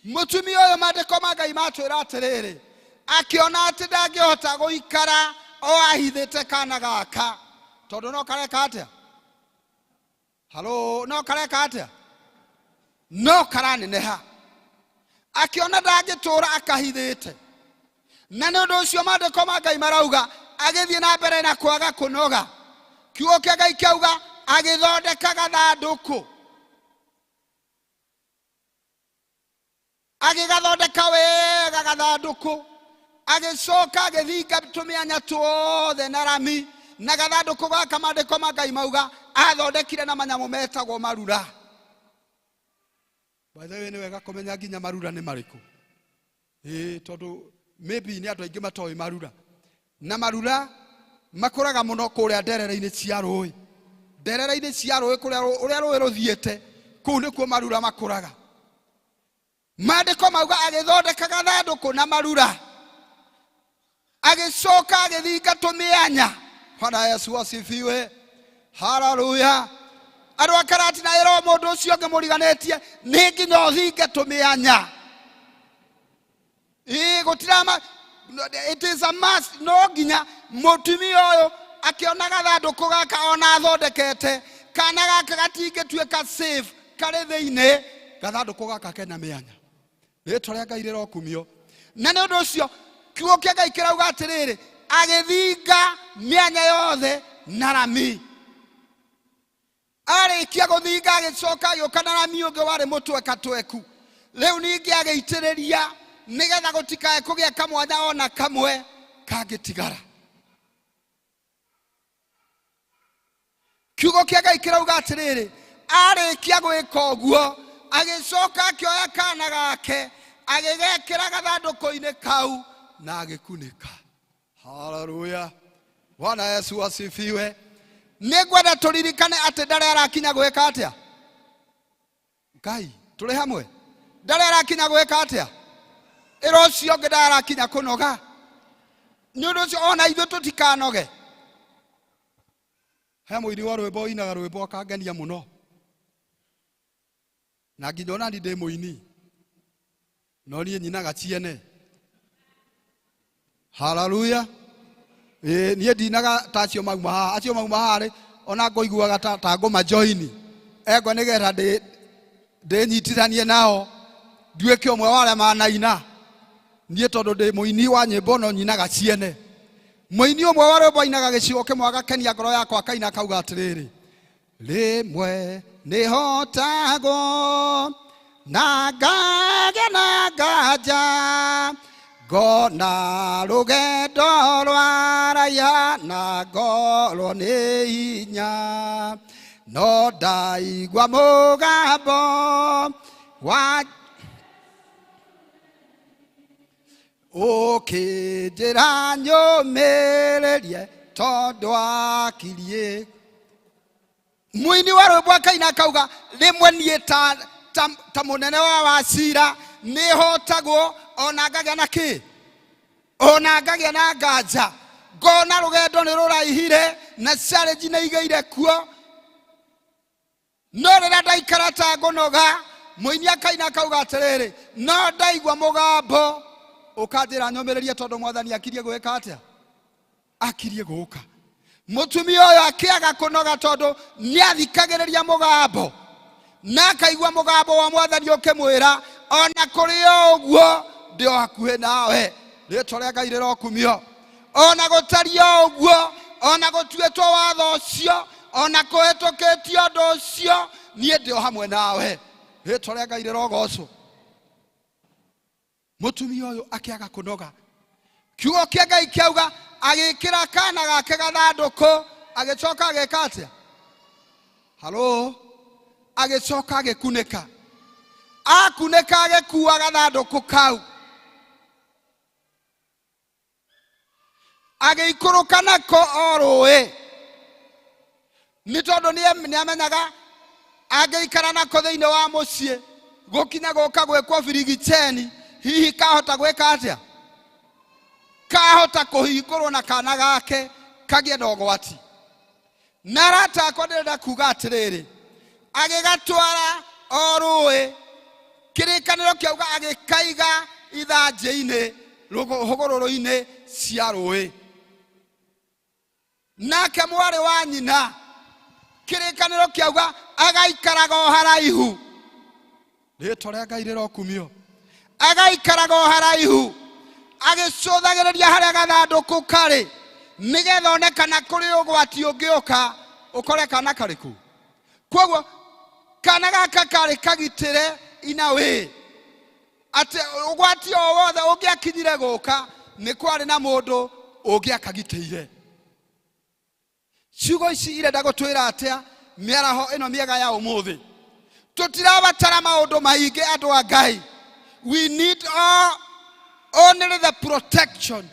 mũtumia ũyũ, maandĩko ma Ngai matwĩra atĩrĩrĩ, akĩona atĩ ndangĩhota gũikara o ahithĩte kana gaka, tondũ no kareka atĩa? Halo, no kareka atĩa? No karaneneha. Akĩona ndangĩtũra akahithĩte, na nĩ ũndũ ũcio maandĩko ma Ngai marauga agĩthiĩ na mbere na kwaga kũnoga. Kiugo kĩa Ngai kĩauga agĩthondeka gathandũkũ, agĩgathondeka wega gathandũkũ, agĩcoka agĩthinga tũmĩanya tuothe na rami. Na gathandũkũ gaka, maandĩko ma Ngai mauga athondekire na manyamũ metagwo marura. By the way, nĩ wega kũmenya nginya marura nĩ marĩkũ, ĩĩ, tondũ maybe nĩ andũ aingĩ matoĩ marura. Na marura makũraga mũno kũrĩa nderere-inĩ cia rũĩ, nderere-inĩ cia rũĩ, kũrĩa ũrĩa rũĩ rũthiĩte, kũu nĩkuo marura makũraga. Maandĩko mauga agĩthondeka gathandũkũ na marura, agĩcoka agĩthinga tũmĩanya. Bwana Yesu asifiwe. Haleluya. Andũ a Karatina, ĩro mũndũ ũcio ũngĩ mũriganĩtie nĩ nginya ũthinge tũmĩanya. Ĩĩ, gũtirama, it is a must. No nginya mũtumia ũyũ akĩona gathandũkũ gaka ona athondekete, kana gaka gatingĩtuĩka safe karĩ thĩinĩ, gathandũkũ gaka kena mĩanya. Rĩtwa rĩa Ngai rĩrokumio. Na nĩ ũndũ ũcio kiugo kĩa Ngai kĩrauga atĩrĩrĩ, agĩthinga mĩanya yothe na rami. Arĩkia gũthinga, agĩcoka agĩũka na rami ũngĩ warĩ mũtwekatweku, rĩu ningĩ agĩitĩrĩria, nĩgetha gũtikae kũgĩa kamwanya ona kamwe kangĩtigara. Kiugo kĩa Ngai kĩrauga atĩrĩrĩ, arĩkia gwĩka ũguo, agĩcoka akĩoya kana gake, agĩgekĩra gathandũkũ-inĩ kau na agĩkunĩka. Haleluya. Bwana Yesu asifiwe. Nĩ ngwenda tũririkane atĩ ndarĩ arakinya gwĩka atĩa? Ngai, tũrĩ hamwe? Ndarĩ arakinya gwĩka atĩa? Ĩra ũcio ũngĩ ndarĩ arakinya kũnoga. Nĩ ũndũ ũcio ona ithuĩ tũtikanoge. He mũini wa rwĩmbo ũinaga rwĩmbo akangenia mũno, na nginya ona ni ndĩ mũini, no niĩ nyinaga ciene. Haleluya. Ĩĩ, niĩ ndinaga ta acio mauma haha, acio mauma haha rĩ, ona ngũiguaga ta ngũma join engwe nĩgetha ndĩnyitithanie nao, nduĩke ũmwe wa arĩa manaina. Niĩ tondũ ndĩ mũini wa nyĩmbo, no nyinaga ciene. Mũini ũmwe wa rwĩmbo ainaga gĩcigo kĩmwe agakenia ngoro yakwa, akaina akauga atĩrĩrĩ, rĩmwe nĩhotagwo na ngagĩa na nganja, ngona rũgendo rwa raya na ngorwo nĩ hinya, no ndaigua mũgambo wa ũkĩnjĩra nyũmĩrĩrie, tondũ akirie. Mũini wa rwĩmbo akaina akauga, rĩmwe niĩ ta mũnene wa wacira nĩhotagwo, ona ngagĩa na kĩ, ona ngagĩa na nganja, ngona rũgendo nĩ rũraihire na challenge nĩ igĩire kuo, no rĩrĩa ndaikara ta ngũnoga, mũini akaina akauga atĩrĩrĩ, no ndaigua mũgambo ũkanjĩra nyũmĩrĩrie, tondũ mwathani akirie gwĩka atĩa? Akirie gũka. Mũtumia ũyũ akĩaga kũnoga tondũ nĩathikagĩrĩria mũgambo na akaigua mũgambo wa mwathani ũkĩmwĩra, ona kũrĩ o ũguo ndĩ o hakuhĩ nawe. Rĩtwa rĩa Ngai rĩrokumio. Ona gũtariĩ o ũguo, ona gũtuĩtwo watho ũcio, ona kũhĩtũkĩtio ũndũ ũcio, niĩ ndĩ o hamwe nawe. Rĩtwa rĩa Ngai rĩrogocwo. Mũtumia ũyũ akĩaga kũnoga. Kiugo kĩa Ngai kĩauga agĩkĩra kana gake gathandũkũ, agĩcoka agĩka atĩa? Halo, agĩcoka agĩkunĩka. Akunĩka agĩkua gathandũkũ kau, agĩikũrũka nako o rũĩ, nĩ tondũ nĩamenyaga angĩikara nako thĩinĩ wa mũciĩ gũkinya gũka gwĩkwo birigicheni, hihi kahota gwĩka atĩa? Kahota kũhingũrwo na kana gake kagĩe na ũgwati. Na arata akwa, ndĩrenda kuga atĩrĩrĩ, agĩgatwara o rũĩ, kĩrĩkanĩro kĩauga agĩkaiga ithanjĩ-inĩ hũgũrũrũ-inĩ cia rũĩ. Nake mwarĩ wa nyina, kĩrĩkanĩro kĩauga agaikaraga o haraihu. Rĩtwa rĩa Ngai rĩrokumio. Agaikaraga o haraihu agĩcũthagĩrĩria harĩa gathandũkũ karĩ, nĩgetha one kana kũrĩ ũgwati ũngĩũka ũkore kana karĩ kũu. Koguo kana gaka karĩ kagitĩre ina wĩ atĩ ũgwati o wothe ũngĩakinyire gũka, nĩ kwarĩ na mũndũ ũngĩakagitĩire. Ciugo ici irenda gũtwĩra atĩa mĩaraho ĩno mĩega ya ũmũthĩ? Tũtirabatara maũndũ maingĩ, andũ a Ngai. We need all, only the protection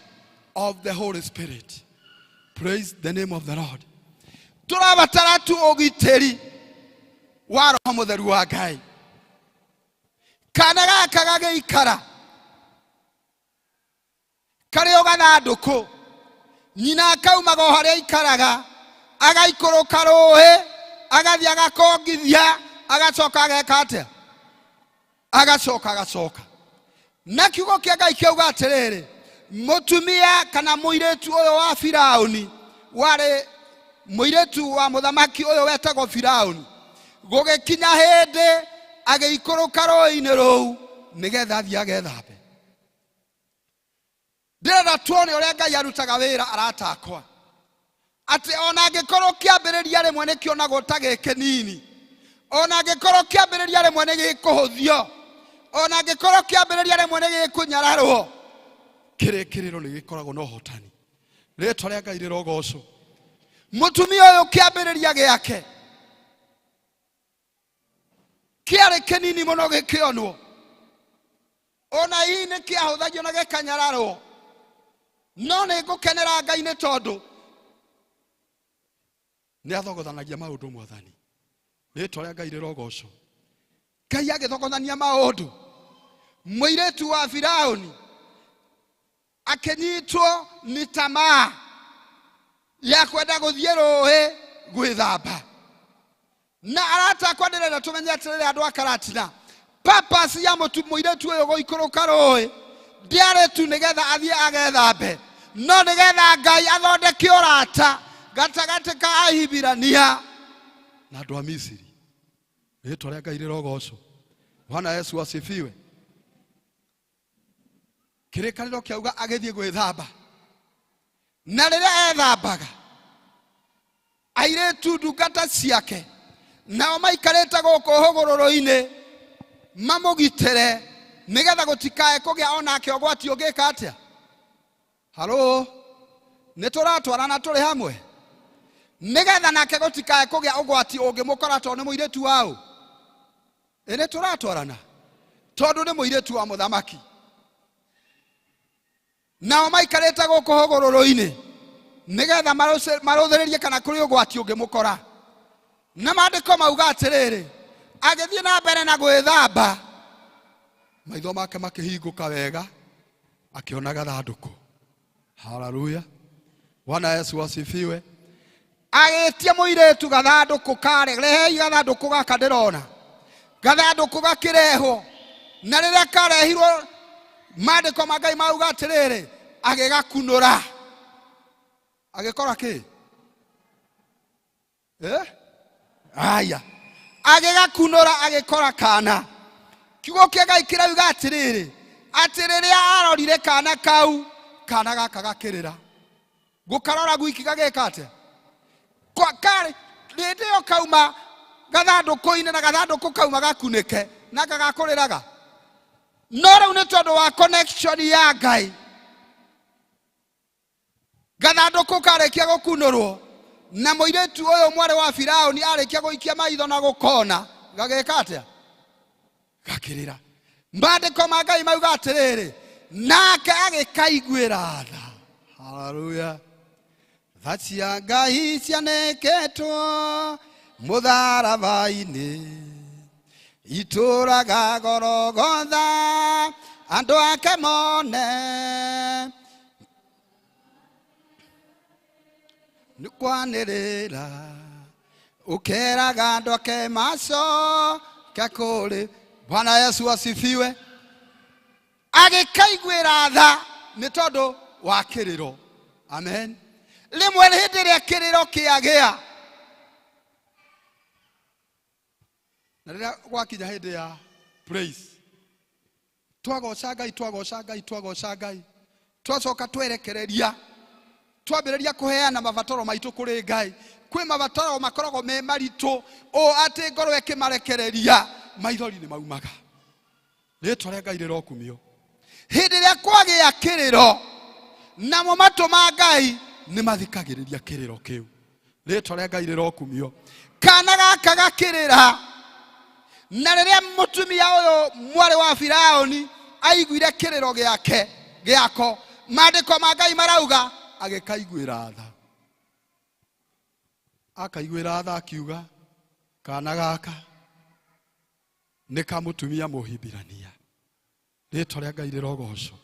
of the Holy Spirit. Praise the name of the Lord. Tũrabatara tu ũgitĩri wa Roho Mũtheru wa Ngai. Kana gaka gagĩikara karĩ o gathandũkũ, nyina akaumaga o harĩa aikaraga, agaikũrũka rũĩ, agathiĩ agakongithia, agacoka ageka atĩa? Agacoka agacoka. Na kiugo kĩa Ngai kĩauga atĩrĩrĩ, mũtumia kana mũirĩtu ũyũ wa Firaũni, warĩ mũirĩtu wa mũthamaki ũyũ wetagwo Firaũni, gũgĩkinya hĩndĩ agĩikũrũka rũĩ-inĩ rũu nĩgetha athiĩ agethambe. Ndĩrenda tuone ũrĩa Ngai arutaga wĩra, arata akwa, atĩ ona angĩkorwo kĩambĩrĩria rĩmwe nĩ kĩonagwo ta gĩ kĩnini, ona angĩkorwo kĩambĩrĩria rĩmwe nĩ gĩkũhũthio, ona angĩkorwo kĩambĩrĩria rĩmwe nĩ gĩkũnyararwo, kĩrĩkĩrĩro nĩ gĩkoragwo na ũhotani. Rĩtwa rĩa Ngai rĩrogocwo. Mũtumia ũyũ kĩambĩrĩria gĩake kĩarĩ kĩnini mũno gĩkĩonwo, ona hihi nĩ kĩahũthagio na gĩkanyararwo, no nĩ ngũkenera Ngai nĩ tondũ nĩ athogothanagia maũndũ. Mwathani, rĩtwa rĩa Ngai rĩrogocwo. Ngai agĩthogothania maũndũ, mũirĩtu wa Firaũni akĩnyitwo nĩ tamaa ya kwenda gũthiĩ rũĩ gwĩthamba. Na arata akwa, ndĩrenda tũmenye atĩrĩrĩ, andũ a Karatina, purpose ya mũtu mũirĩtu ũyũ gũikũrũka rũĩ ndĩarĩ tu nĩgetha athiĩ agethambe, no nĩgetha Ngai athondeke ũrata gatagatĩ ka Ahibirania na andũ a Misiri. Rĩtwa rĩa Ngai rĩrogocwo. Bwana Yesu asifiwe. Kĩrĩkanĩro kĩauga agĩthiĩ gwĩthamba, na rĩrĩa ethambaga, airĩtu ndungata ciake nao maikarĩte gũkũ hũgũrũrũ-inĩ mamũgitĩre, nĩgetha gũtikae kũgĩa onake ũgwati ũngĩka atĩa. Halo, nĩ tũratwarana tũrĩ hamwe? Nĩgetha nake gũtikae kũgĩa ũgwati ũngĩmũkora, tondũ nĩ mũirĩtu waũ. Ĩ nĩ tũratwarana? Tondũ nĩ mũirĩtu wa mũthamaki, nao maikarĩte gũkũ hũgũrũrũ-inĩ nĩgetha marũthĩrĩrie kana kũrĩ ũgwati ũngĩmũkora. Na maandĩko mauga atĩrĩrĩ, agĩthiĩ na mbere na gwĩthamba, maitho make makĩhingũka wega, akĩona gathandũkũ. Haleluya, Bwana Yesu asifiwe. Agĩtia mũirĩtu gathandũkũ karĩ, rehei gathandũkũ gaka ndĩrona. Gathandũkũ gakĩrehwo, na rĩrĩa karehirwo, maandĩko ma Ngai mauga atĩrĩrĩ, agĩgakunũra, agĩkora kĩ? Eh? Aya, agĩgakunũra, agĩkora kana. Kiugo kĩa Ngai kĩrauga atĩrĩrĩ, atĩ rĩrĩa arorire kana kau, kana gaka gakĩrĩra. Gũkarora gwiki gagĩka atĩa? Karĩ hĩndĩ ĩyo kauma gathandũkũ-inĩ, na gathandũkũ kauma gakunĩke na gagakũrĩraga, no rĩu nĩ tondũ wa connection ya Ngai, gathandũkũ karĩkia gũkunũrwo na mũirĩtu ũyũ mwarĩ wa Firaũni arĩkia gũikia maitho na gũkona, gagĩka atĩa? Gakĩrĩra. Maandĩko ma Ngai mauga atĩrĩrĩ, nake agĩkaiguĩra tha. Haleluya. Tha cia Ngai cianĩkĩtwo mũtharaba-inĩ, itũraga Gorogotha andũ ake mone. Nĩ kwanĩrĩra ũkeraga andũ ake macoke kũrĩ. Bwana Yesu asifiwe. Agĩkaiguĩra tha nĩ tondũ wa kĩrĩro. Amen. Rĩmwe hĩndĩ ĩrĩa kĩrĩro kĩagĩa, na rĩrĩa gwakinya hĩndĩ ya praise, twagoca Ngai, twagoca Ngai, twagoca Ngai, twacoka twerekereria, twambĩrĩria kũheana mabataro maitũ kũrĩ Ngai. Kwĩ mabataro makoragwo me maritũ ũũ atĩ ngoro ĩkĩmarekereria maithori nĩ maumaga. Rĩtwa rĩa Ngai rĩrokumio. Hĩndĩ ĩrĩa kwagĩa kĩrĩro, namo matũ ma Ngai nĩ mathikagĩrĩria kĩrĩro kĩu. Rĩtwa rĩa Ngai rĩrokumio. Kana gaka gakĩrĩra, na rĩrĩa mũtumia ũyũ mwarĩ wa Firaũni aiguire kĩrĩro gĩake gĩako, maandĩko ma Ngai marauga agĩkaiguĩra tha. Akaiguĩra tha akiuga, kana gaka nĩ ka mũtumia Mũhibirania. Rĩtwa rĩa Ngai rĩrogocwo.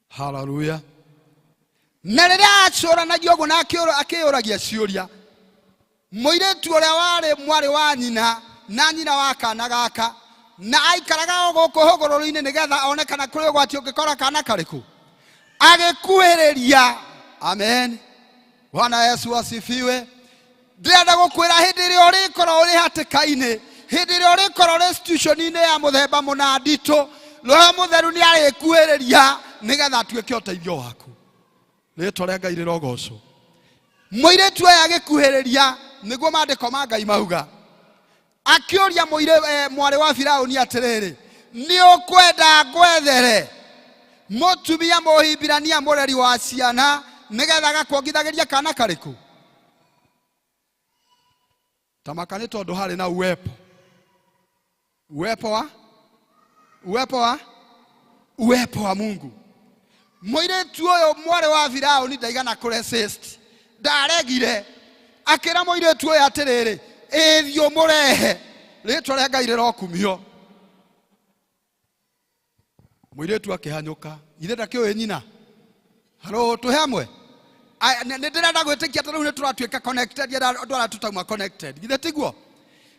Haleluya. Na rĩrĩa acũranagia ũguo na akĩyũragia ciũria, mũirĩtu ũrĩa warĩ mwarĩ wa nyina na nyina wa kana gaka, na aikaraga o gũkũ hũgũrũrũ-inĩ nĩgetha one kana kũrĩ ũgwati ũngĩkora kana karĩkũ, agĩkuhĩrĩria. Amen. Bwana Yesu asifiwe. Ndĩrenda gũkwĩra hĩndĩ ĩrĩa ũrĩkorwo ũrĩ hatĩka-inĩ, hĩndĩ ĩrĩa ũrĩkorwo ũrĩ situation-inĩ ya mũthemba mũna nditũ, Roho Mũtheru nĩ arĩkuhĩrĩria nĩgetha atuĩke ũteithio waku. Rĩtwa rĩa Ngai rĩrogocwo. Mũirĩtu ũyũ agĩkuhĩrĩria, nĩguo maandĩko ma Ngai mauga, akĩũria mwarĩ wa Firaũni atĩrĩrĩ, nĩ ũkwenda ngwethere mũtumia Mũhibirania mũreri wa ciana nĩgetha agakuongithagĩria kana karĩkũ? Tamaka nĩ tondũ harĩ na uwepo. Uwepo wa? Uwepo wa? Uwepo wa Mungu. Mũirĩtu ũyũ mwarĩ wa Firaũni ndaigana kũresist, ndaregire. Akĩra mũirĩtu ũyũ atĩrĩrĩ, ĩthiĩ ũmũrehe. Rĩtwa rĩa Ngai rĩrokumio. Mũirĩtu akĩhanyũka, ithe ndakĩũĩ nyina. Haro, twĩ hamwe? Aya, nĩ ndĩrenda gwĩtĩkia ta rĩu nĩ tũratuĩka connected, andũ arĩa tũtauma connected. Githĩ tiguo?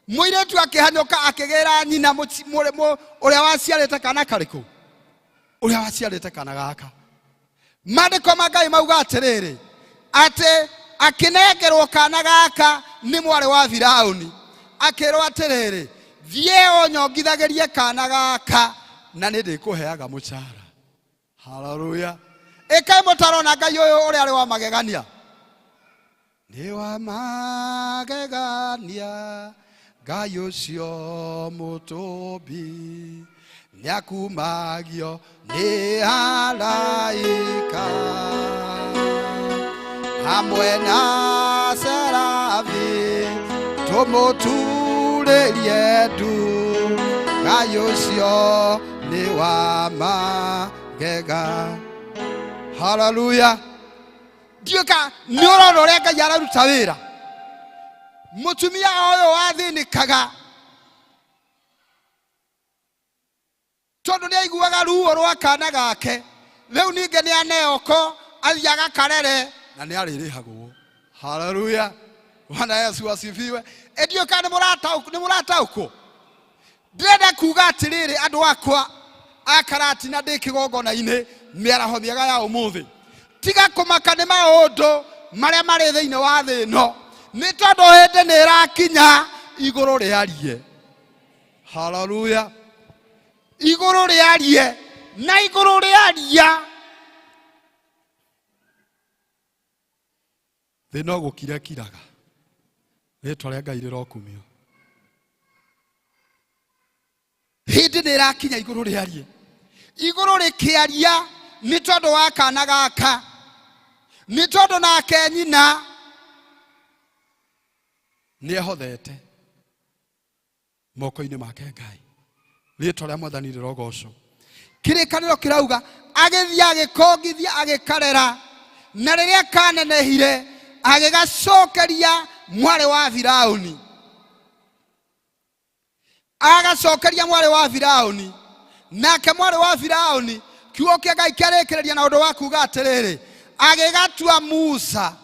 Mũirĩtu akĩhanyũka akĩgĩra nyina ũrĩa waciarĩte kana karĩkũ? Ũrĩa waciarĩte kana gaka. Maandĩko ma Ngai mauga atĩrĩrĩ, atĩ akĩnengerwo kana gaka nĩ mwarĩ wa Firaũni, akĩrwo atĩrĩrĩ, thiĩ ũnyongithagĩrie kana gaka na nĩ ndĩkũheaga mũcara. Haleluya. Ĩkai mũtarona Ngai ũyũ ũrĩa arĩ wa magegania. Nĩ wa magegania Ngai ũcio mũtũmbi, nĩakumagio nĩ araika hamwe na serafi, tũmũturĩrie ndu. Ngai ũcio nĩ wa magega. Haleluya. Ndiũka nĩ ũrona ũrĩa Ngai araruta wĩra. Mũtumia ũyũ wathĩnĩkaga tondũ nĩ aiguaga ruo rwa kana gake, rĩu ningĩ nĩ aneoko athiĩ agakarere na nĩ arĩrĩhagwo. Haleluya. Bwana Yesu asifiwe. Ndiũka nĩ mũrataũkwo. Ndĩrenda kuga atĩrĩrĩ, andũ akwa a Karatina, ndĩ kĩgongona-inĩ mĩaraho mĩega ya ũmũthĩ, tiga kũmaka nĩ maũndũ marĩa marĩ thĩinĩ wa thĩ ĩno, nĩ tondũ hĩndĩ nĩ ĩrakinya igũrũ rĩarie. Haleluya. Igũrũ rĩarie, na igũrũ rĩaria thĩ no gũkira kiraga. Rĩtwa rĩa Ngai rĩrokumio. Hĩndĩ nĩ ĩrakinya igũrũ rĩarie. Igũrũ rĩkĩaria nĩ tondũ wa kana gaka, nĩ tondũ nake nyina nĩ ehothete moko-inĩ make Ngai. Rĩtwa rĩa Mwathani rĩrogocwo. Kĩrĩkanĩro kĩrauga agĩthiĩ agĩkongithia agĩkarera, na rĩrĩa kanenehire agĩgacokeria mwarĩ wa Firauni. Agacokeria mwarĩ wa Firauni, nake mwarĩ wa Firauni, kiugo kĩa Ngai kĩarĩkĩrĩria na ũndũ wa kuga atĩrĩrĩ, agĩgatua Musa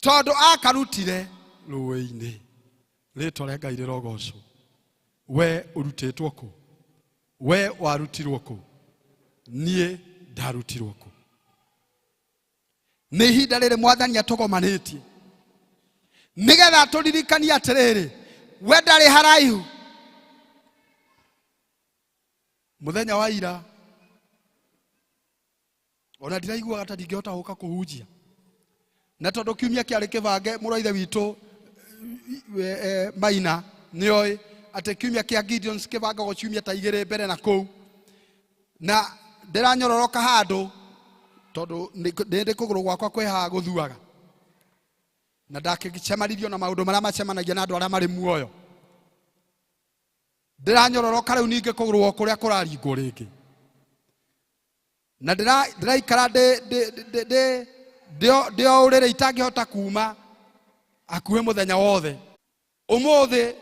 tondũ akarutire rũĩ-inĩ. Rĩtwa rĩa Ngai rĩrogocwo. We ũrutĩtwo kũ? We warutirwo kũ? Niĩ ndarutirwo kũ? Nĩ ihinda rĩrĩ Mwathani atũgomanĩtie nĩgetha atũririkanie atĩrĩrĩ, we ndarĩ haraihu. Mũthenya wa ira ona ndiraiguaga ta ndingĩhota gũka kũhunjia, na tondũ kiumia kĩarĩ kĩbange, mũrũ wa ithe witũ Maina nĩoĩ atĩ kiumia kĩa Gideons kĩbangagwo ciumia ta igĩrĩ mbere na kũu, na ndĩranyororoka handũ tondũ nĩ ndĩ kũgũrũ gwakwa kwĩ haha gũthuaga, na ndakĩcemanirio na maũndũ marĩa macemanagia na andũ arĩa marĩ muoyo. Ndĩranyororoka rĩu ningĩ kũgũrũ o kũrĩa kũraringwo rĩngĩ, na ndĩraikara ndĩ o ũrĩrĩ itangĩhota kuma hakuhĩ mũthenya wothe. Ũmũthĩ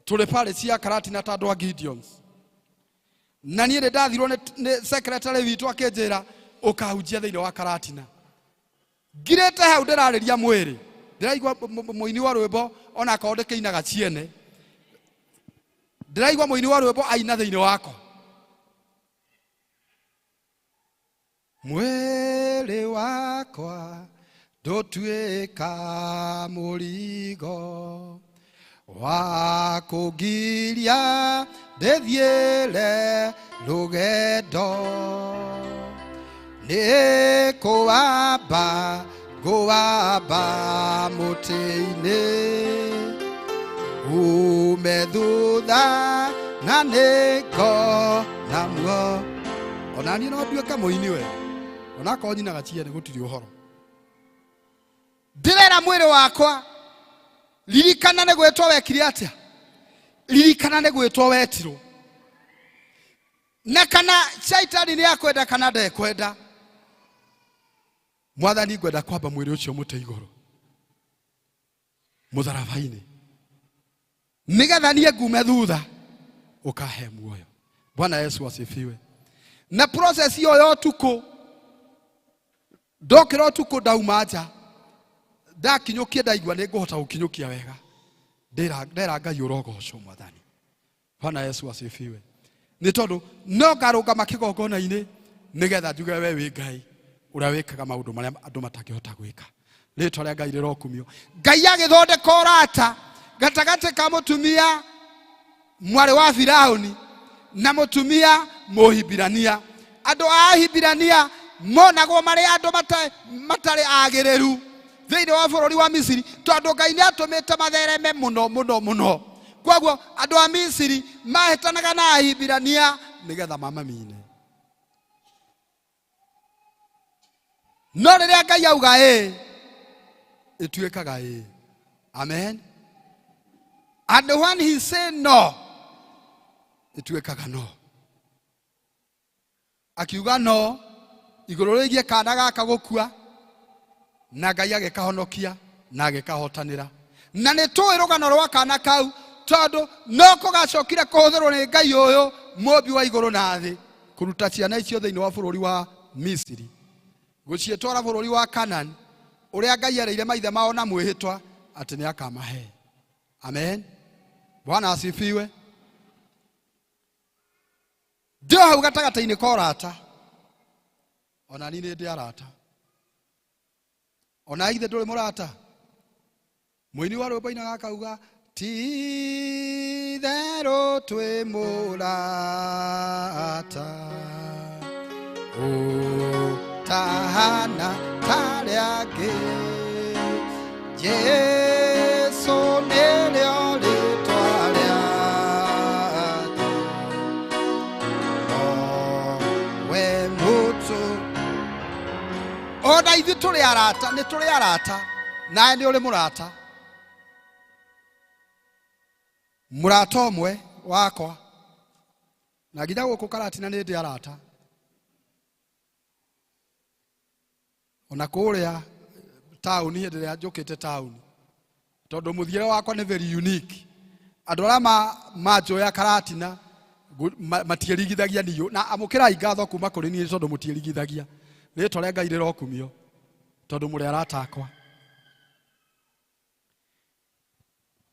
tũrĩ parĩ cia Karatina ta andũ a Gideons, na niĩ nĩ ndathirwo nĩ secretary witũ akĩnjĩra ũkahunjia thĩinĩ wa Karatina. Ngirĩte hau ndĩrarĩria mwĩrĩ, ndĩraigua mũini wa rwĩmbo ona akorwo ndĩkĩinaga ciene, ndĩraigua mũini wa rwĩmbo aina thĩinĩ wakwa. Mwĩrĩ wakwa ndũtuĩka mũrigo wa kũngiria ndĩthiĩre rũgendo, nĩ kũwamba ngũwamba mũtĩ-inĩ, ume thutha na nĩngona muoyo. Ona niĩ no nduĩke mũini we, onakorwo nyinaga ciene gũtirĩ ũhoro. Ndĩrera mwĩrĩ wakwa, ririkana nĩ gwĩtwo wekire atĩa, ririkana nĩ gwĩtwo wetirwo, na kana shaitani nĩ akwenda kana ndekwenda. Mwathani, ngwenda kwamba mwĩrĩ ũcio mũtĩ igũrũ mũtharaba-inĩ, nĩgetha niĩ ngume thutha ũkahe muoyo. Bwana Yesu asifiwe. Na process ĩyo ya ũtukũ, ndokĩra ũtukũ ndauma nja, ndakinyũkia ndaigua nĩ ngũhota gũkinyũkia wega, ndera Ngai ũrogocwo Mwathani. Bwana Yesu asifiwe. Nĩ tondũ no ngarũgama kĩgongona-inĩ nĩgetha njuge we wĩ Ngai ũrĩa wĩkaga maũndũ marĩa andũ matangĩhota gwĩka. Rĩtwa rĩa Ngai rĩrokumio. Ngai agĩthondeka ũrata gatagatĩ ka mũtumia mwarĩ wa Firauni na mũtumia Mũhibirania. Andũ a Ahibirania monagwo marĩ andũ matarĩ agĩrĩru thĩinĩ wa bũrũri wa Misiri, tondũ Ngai nĩ atũmĩte mathereme mũno mũno mũno. Koguo andũ a Misiri mahĩtanaga na Ahibirania nĩgetha mamamine. No rĩrĩa Ngai auga ĩĩ, ĩtuĩkaga ĩĩ. Amen. And when he say no, ĩtuĩkaga no. Akiuga no igũrũ rĩgiĩ kana gaka gũkua, na Ngai agĩkahonokia na agĩkahotanĩra. Na nĩ tũĩ rũgano rwa kana kau, tondũ no kũgacokire kũhũthĩrwo nĩ Ngai ũyũ mũmbi wa igũrũ na thĩ kũruta ciana icio thĩinĩ wa bũrũri wa Misiri gũciĩtwara bũrũri wa Kanani, ũrĩa Ngai erĩire maithe mao na mwĩhĩtwa atĩ nĩ akamahe. Amen. Bwana asifiwe. Ndĩ o hau gatagatĩ-inĩ ka ũrata, ona niĩ nĩ ndĩ arata, ona ithe ndũrĩ mũrata. Mũini wa rwĩmbo ainaga akauga, ti itherũ twĩ mũrata ũtahana tarĩa angĩ, Jesu nĩrĩo rĩtwa rĩake, nowe mũtũ. Ona ithuĩ tũrĩ arata, nĩ tũrĩ arata, nawe nĩ ũrĩ mũrata. Mũrata ũmwe wakwa na nginya gũkũ Karatina nĩ ndĩ arata ona kũrĩa taũni hĩndĩ ĩrĩa njũkĩte taũni tondũ mũthiĩre wakwa nĩ very unique. Andũ arĩa manjũya Karatina matiĩrigithagia niũ na amũkĩrai ngatho kuma kũrĩ niĩ tondũ mũtiĩrigithagia. Rĩtwa rĩa Ngai rĩrokumio tondũ mũrĩ arata akwa.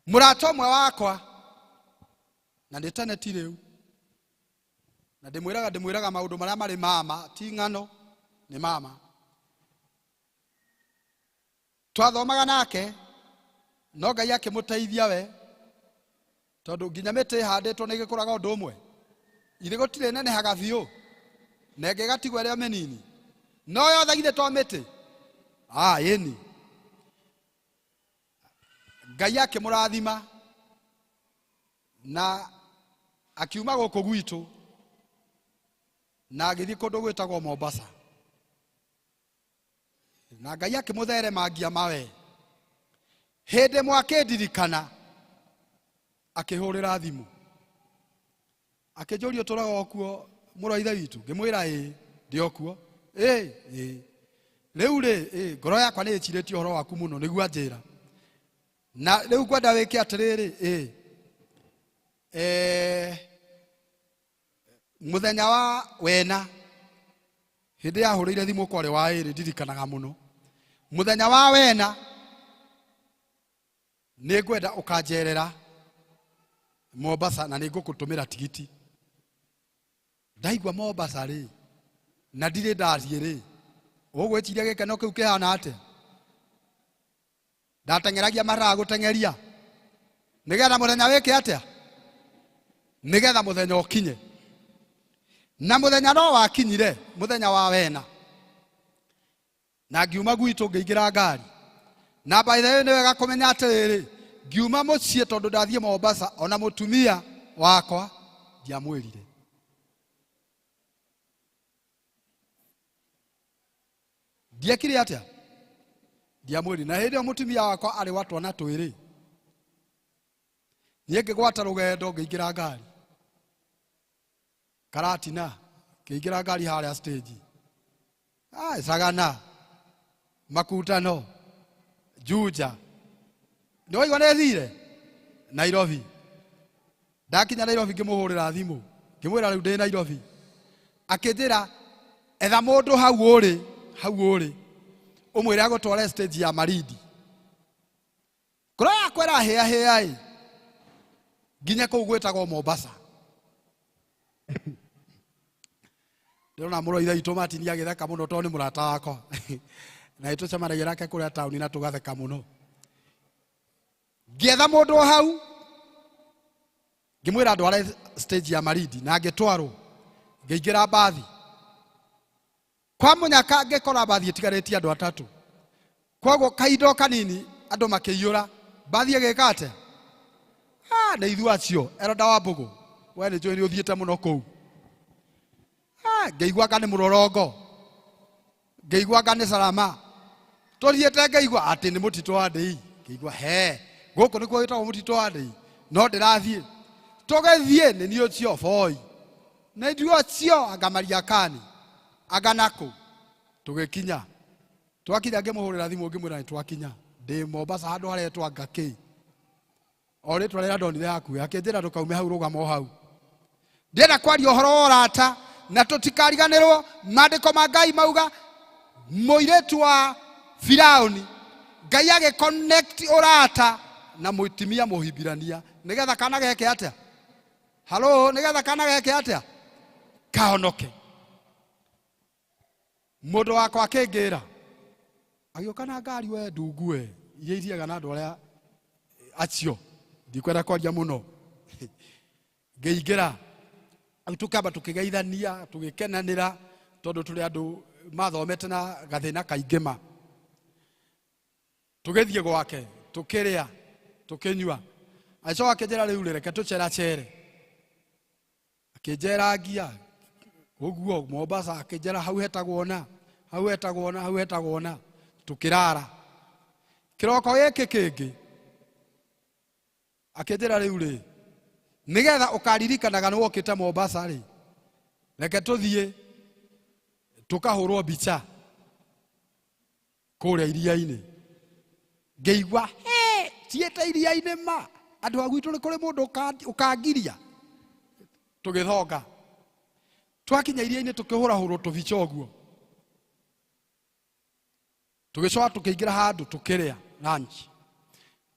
Mũrata ũmwe wakwa na nĩ tene ti rĩu na ndĩmwĩraga maũndũ marĩa marĩ mama ti ng'ano nĩ mama. Twathomaga nake no Ngai akĩmũteithia we tondũ nginya mĩtĩ ĩhandĩtwo nĩ ĩgĩkũraga ũndũ ũmwe ithe gũtirĩ nenehaga biũ na ĩngĩ ĩgatigwo ĩrĩ o mĩnini no yothe githĩ to mĩtĩ ĩni. Ngai akĩmũrathima na akiuma gũkũ gwitũ na agĩthiĩ kũndũ gwĩtagwo Mombasa na Ngai akĩmũtheremangia mawe. Hĩndĩ ĩmwe akĩndirikana akĩhũrĩra thimũ akĩnjũria ũtũraga o kuo mũrũ wa ithe witũ, ngĩmwĩra ĩĩ ndĩ o kuo. Ĩĩ ĩĩ rĩu rĩ ĩĩ ngoro yakwa nĩ ĩcirĩtie ũhoro waku mũno nĩguo anjĩra na rĩu ngwenda wĩke atĩrĩrĩ ĩĩ mũthenya wa wena hĩndĩ yahũrĩire thimũ kwarĩ wa ĩrĩ ndirikanaga mũno mũthenya wa wena nĩ ngwenda ũkanjerera Mombasa na nĩ ngũkũtũmĩra tigiti. Ndaigua Mombasa rĩ na ndirĩ ndathiĩ rĩ ũgwĩciria gĩkeno kĩu kĩhana atĩa? Ndateng'eragia maraa gũteng'eria nĩgetha mũthenya wĩke atĩa? Nĩgetha mũthenya ũkinye. Na mũthenya no wakinyire mũthenya wa wena na ngiuma gwitũ ngĩingĩra ngari na by the way nĩ wega kũmenya atĩrĩrĩ ngiuma mũciĩ tondũ ndathiĩ Mombasa ona mũtumia wakwa ndiamwĩrire. Ndiekire atĩa? Ndiamwĩrire. Na hĩndĩ ĩyo mũtumia wakwa arĩ wa twana twĩrĩ. Niĩ ngĩgwata rũgendo ngĩingĩra ngari Karatina ngĩingĩra ngari harĩa stage Sagana Makutano Juja nĩ waigua nĩ thire Nairobi. Ndakinya Nairobi ngĩmũhũrĩra thimũ ngĩmwĩra rĩu ndĩ Nairobi. Akĩnjĩra etha mũndũ hau ũrĩ hau ũrĩ ũmwĩre agũtware stage ya Malindi. Ngoro yakwa ĩrahĩahĩa ĩ nginya kũu gwĩtagwo Mombasa. Ndĩrona mũrũ wa ithe witũ Martin agĩtheka mũno tondũ nĩ mũrata wakwa na nĩtũcemanagia nake kũrĩa taũni na tũgatheka mũno. Ngĩetha mũndũ o hau ngĩmwĩra ndware stage ya Malindi na ngĩtwarwo ngĩingĩra mbathi kwa mũnyaka ngĩkora mbathi ĩtigarĩtie andũ atatũ. Koguo kahinda o kanini andũ makĩiyũra mbathi ĩgĩka atĩa? Nĩ ithuĩ acio Elda wa Mbũgũ we nĩ njũĩ nĩ ũthiĩte mũno kũu. Ngĩigua anga nĩ mũrorongo ngĩigua anga nĩ Salama tũthiĩte ngĩigua atĩ nĩ mũtitũ wa Ndĩi ngĩigua he gũkũ nĩkuo wĩtagwo mũtitũ wa Ndĩi no ndĩrathiĩ tũgĩthiĩ nĩ niĩ ũcio boy nĩ ithuĩ acio anga Mariakani anga nakũ tũgĩkinya. Twakinya ngĩmũhũrĩra thimũ ngĩmwĩra nĩ twakinya ndĩ Mombasa handũ haretwo Ngakĩ o rĩtwa rĩrĩa ndonire hakuhĩ akĩnjĩra ndũkaume hau rũgama o hau. Ndĩrenda kwaria ũhoro wa ũrata na tũtikariganĩrwo maandĩko ma Ngai mauga mũirĩtu wa Firaũni Ngai agĩconnect ũrata na mũtumia Mũhibirania nĩgetha kana geke atĩa? Halo, nĩgetha kana geke atĩa? Kahonoke. Mũndũ wakwa akĩngĩra agĩũka na ngari we ndungu we iria ithiaga na andũ arĩa acio ndikwenda kwaria mũno. Ngĩingĩra rĩu tũkamba tũkĩgeithania tũgĩkenanĩra tondũ tũrĩ andũ mathomete na gathĩna kaingĩ ma. Tũgĩthiĩ gwake tũkĩrĩa tũkĩnyua agĩcoka akĩnjĩra rĩu rĩ reke tũceracere. Akĩnjerangia ũguo Mombasa akĩnjĩra hau hetagwo na hau hetagwo na hau hetagwo na tũkĩrara. Kĩroko gĩkĩ kĩngĩ akĩnjĩra rĩu rĩ Nĩgetha ũkaririkanaga nĩ wokĩte Mombasa rĩ, reke tũthiĩ tũkahũrwo mbica kũrĩa iria-inĩ. Ngĩigua he thiĩte iria-inĩ ma andũ a gwitũ nĩ kũrĩ mũndũ ũkangiria. Tũgĩthonga twakinya iria-inĩ tũkĩhũrahũrwo tũbica ũguo, tũgĩcoka tũkĩingĩra handũ tũkĩrĩa lunch.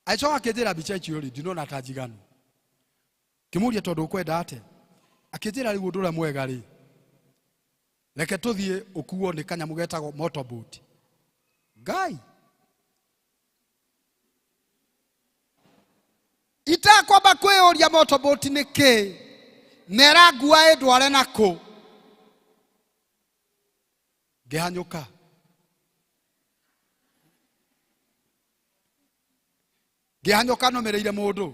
Agĩcoka akĩnjĩra mbica icio rĩ, ndinona ta njiganu. Ngĩmũria tondũ ũkwenda atĩa, akĩnjĩra rĩu ũndũ ũrĩa mwega rĩ, reke tũthiĩ ũkuo nĩ kanyamũ getagwo motorboat. Ngai itakwamba kwĩyũria motorboat nĩ kĩ na ĩrangua ĩndware nakũ. Ngĩhanyũka ngĩhanyũka nũmĩrĩire mũndũ,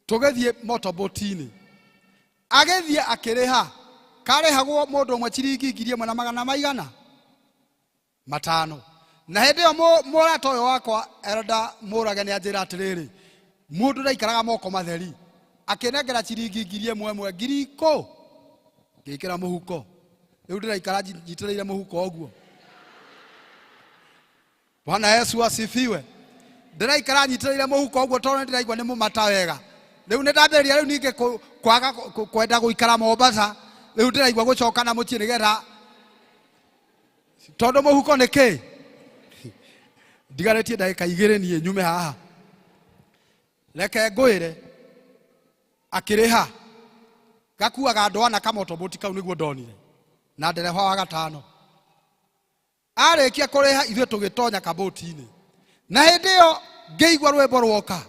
tũgĩthiĩ motorboat-inĩ. Agĩthiĩ akĩrĩha, karĩhagwo mũndũ ũmwe ciringi 1,000 na magana maigana 500. Na hĩndĩ ĩyo mũrata ũyũ wakwa Elda Mũrage nĩ anjĩra atĩrĩrĩ, mũndũ ndaikaraga moko matheri. Akĩnengera ciringi 1,000 ĩmwe 10,000, ngĩkĩra mũhuko. Rĩu ndĩraikara nyitĩrĩire mũhuko ũguo. Bwana Yesu asifiwe. Ndĩraikara nyitĩrĩire mũhuko ũguo tondũ nĩndĩraigua nĩ mũmata wega. Rĩu nĩndambĩrĩria rĩu ningĩ kwaga kwenda gũikara Mombasa. Rĩu ndĩraigua gũcoka na mũciĩ nĩgetha tondũ mũhuko nĩ kĩ? Ndigarĩtie ndagĩka 2 niĩ nyume haha. Reke ngwĩre, akĩrĩha gakuaga andũ ana kamotoboti kau nĩguo ndonire na ndereba wa gatano. Arĩkia kũrĩha ithuĩ tũgĩtonya kaboti-inĩ, na hĩndĩ ĩyo ngĩigua rwĩmbo rwoka,